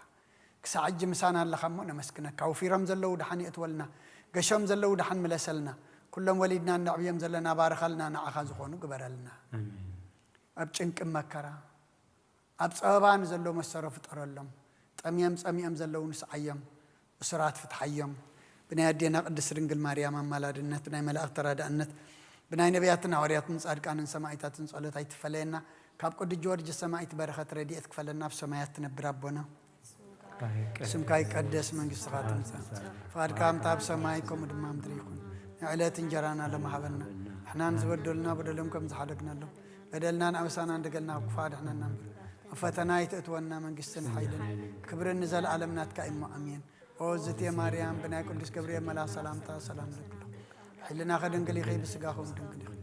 ክሳዕ ሕጂ ምሳና ኣለኻ እሞ ነመስግነካ። ወፊሮም ዘለዉ ደሓን የእትወልና፣ ገሾም ዘለዉ ደሓን ምለሰልና። ኩሎም ወሊድና እነዕብዮም ዘለና ባርኸልና፣ ንዓኻ ዝኾኑ ግበረልና። ኣሜን። ኣብ ጭንቂ መከራ፣ ኣብ ጸበባ ንዘለዉ መሰሮ ፍጠረሎም። ጠምዮም ጸሚኦም ዘለዉ ንስዓዮም፣ እሱራት ፍትሓዮም። ብናይ ኣዴና ቅድስት ድንግል ማርያም ኣማላድነት፣ ብናይ መላእክት ተራዳእነት፣ ብናይ ነቢያትን ሃዋርያትን ጻድቃንን ሰማዕታትን ጸሎት ኣይትፈለየና። ካብ ቅዱስ ጊዮርጊስ ሰማዕት በረኸት ረድኤት ክፈለና። ኣብ ሰማያት ትነብር ኣቦና፣ ስምካ ይቀደስ፣ መንግስትኻ ትምጻእ፣ ፍቓድካ ከምታ ኣብ ሰማይ ከምኡ ድማ ኣብ ምድሪ ይኹን። ንዕለት እንጀራና ሎም ሃበና፣ ንሕና ንዝበደሉና በደሎም ከም ዝሓደግናሎም፣ በደልናን ኣበሳናን ደገልና ካብ ክፉእ ኣድሕነና እምበር፣ ኣብ ፈተና ኣይተእትወና፣ መንግስትን ሓይልን ክብርን ንዘለኣለም ናትካ እዩ እሞ፣ ኣሜን። ኦ ዝቴ ማርያም፣ ብናይ ቅዱስ ገብርኤል መልኣኽ ሰላምታ ሰላም እልኪ ኣለኹ። ሕልናኺ ድንግል ኢኺ፣ ብስጋኺ እውን ድንግል ኢኺ።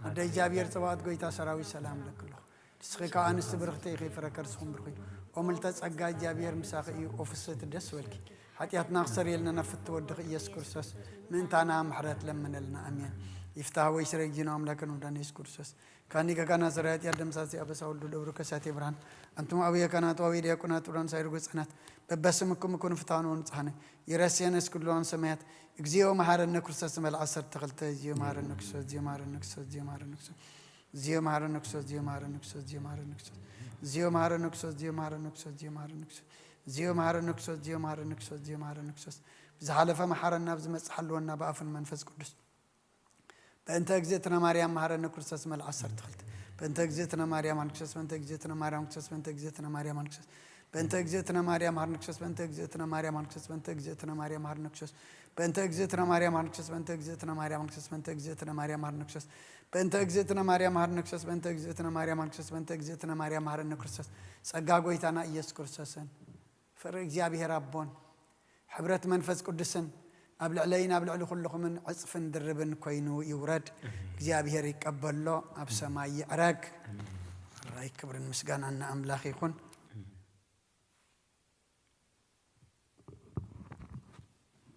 ኣደ እግዚኣብሔር ጸባኦት፣ ጎይታ ሰራዊት፣ ሰላም እልኪ ኣለኹ። ንስኺ ከኣ ኣንስቲ ብርኽቲ ኢኺ፣ ፍረ ከርስኹም ብሩኽ እዩ። ኦ ምልዕተ ጸጋ፣ እግዚኣብሔር ምሳኺ እዩ። ኦ ፍስሕቲ፣ ደስ በልኪ። ሓጢኣትና ክሰርየልና ናብ ፍትወድኺ ኢየሱስ ክርስቶስ ምእንታና ምሕረት ለምነልና። ኣሜን። ይፍታህ ወይ ስረይ ጊኖ ኣምላክን ወዳን ኢየሱስ ክርስቶስ ካኒ ከካና ስራያት ያደምሳሲ ኣበሳ ወልዱ ለብሩ ከሳቴ ብርሃን። ኣንቱም ኣቡየ ካህናት ወአቡየ ዲያቆናት፣ ጥሩራን ሳይር ጎጸናት፣ በበስምኩም ኩኑ ፍትሐነ ወንጽሐነ። ይረስየነ እስኩሉ ሰማያት። እግዚኦ መሐረነ ክርስቶስ ንበል ዓሰርተ ክልተ። እግዚኦ መሐረነ ክርስቶስ፣ እግዚኦ መሐረነ ክርስቶስ፣ እግዚኦ መሐረነ ክርስቶስ። እግዚኦ መሐረነ ክርስቶስ፣ እግዚኦ መሐረነ ክርስቶስ፣ እግዚኦ መሐረነ ክርስቶስ። እግዚኦ መሐረነ ክርስቶስ፣ እግዚኦ መሐረነ ክርስቶስ፣ እግዚኦ መሐረነ ክርስቶስ። እግዚኦ መሐረነ ክርስቶስ፣ እግዚኦ መሐረነ ክርስቶስ፣ እግዚኦ መሐረነ ክርስቶስ። ብዝሓለፈ መሐረና፣ ብዝመጽእ ሓልወና ብኣፍን መንፈስ ቅዱስ። በእንተ እግዝእትነ ማርያም መሐረነ ክርስቶስ መል ዓሰርተ ክልተ። በእንተ እግዝእትነ ማርያም ኣንክሰስ፣ በእንተ እግዝእትነ ማርያም ኣንክሰስ፣ በእንተ እግዝእትነ ማርያም ኣንክሰስ። በእንተ እግዝእትነ ማርያም መሐረነ ክርስቶስ፣ በእንተ እግዝእትነ ማርያም ኣንክሰስ፣ በእንተ እግዝእትነ ማርያም መሐረነ ክርስቶስ። በእንተ እግዝእትነ ማርያም ኣንክሰስ፣ በእንተ እግዝእትነ ማርያም ኣንክሰስ፣ በእንተ እግዝእትነ ማርያም መሐረነ ክርስቶስ። በእንተ እግዝእትነ ማርያም መሐረነ ክርስቶስ፣ በእንተ እግዝእትነ ማርያም ኣንክሰስ፣ በእንተ እግዝእትነ ማርያም መሐረነ ክርስቶስ። ጸጋ ጎይታና ኢየሱስ ክርስቶስን ፍቅሪ እግዚኣብሔር ኣቦን ሕብረት መንፈስ ቅዱስን ኣብ ልዕለይን ኣብ ልዕሊ ኩልኹምን ዕጽፍን ድርብን ኮይኑ ይውረድ። እግዚኣብሔር ይቀበሎ፣ ኣብ ሰማይ ይዕረግ። ራይ ክብርን ምስጋናን ንኣምላኽ ይኹን።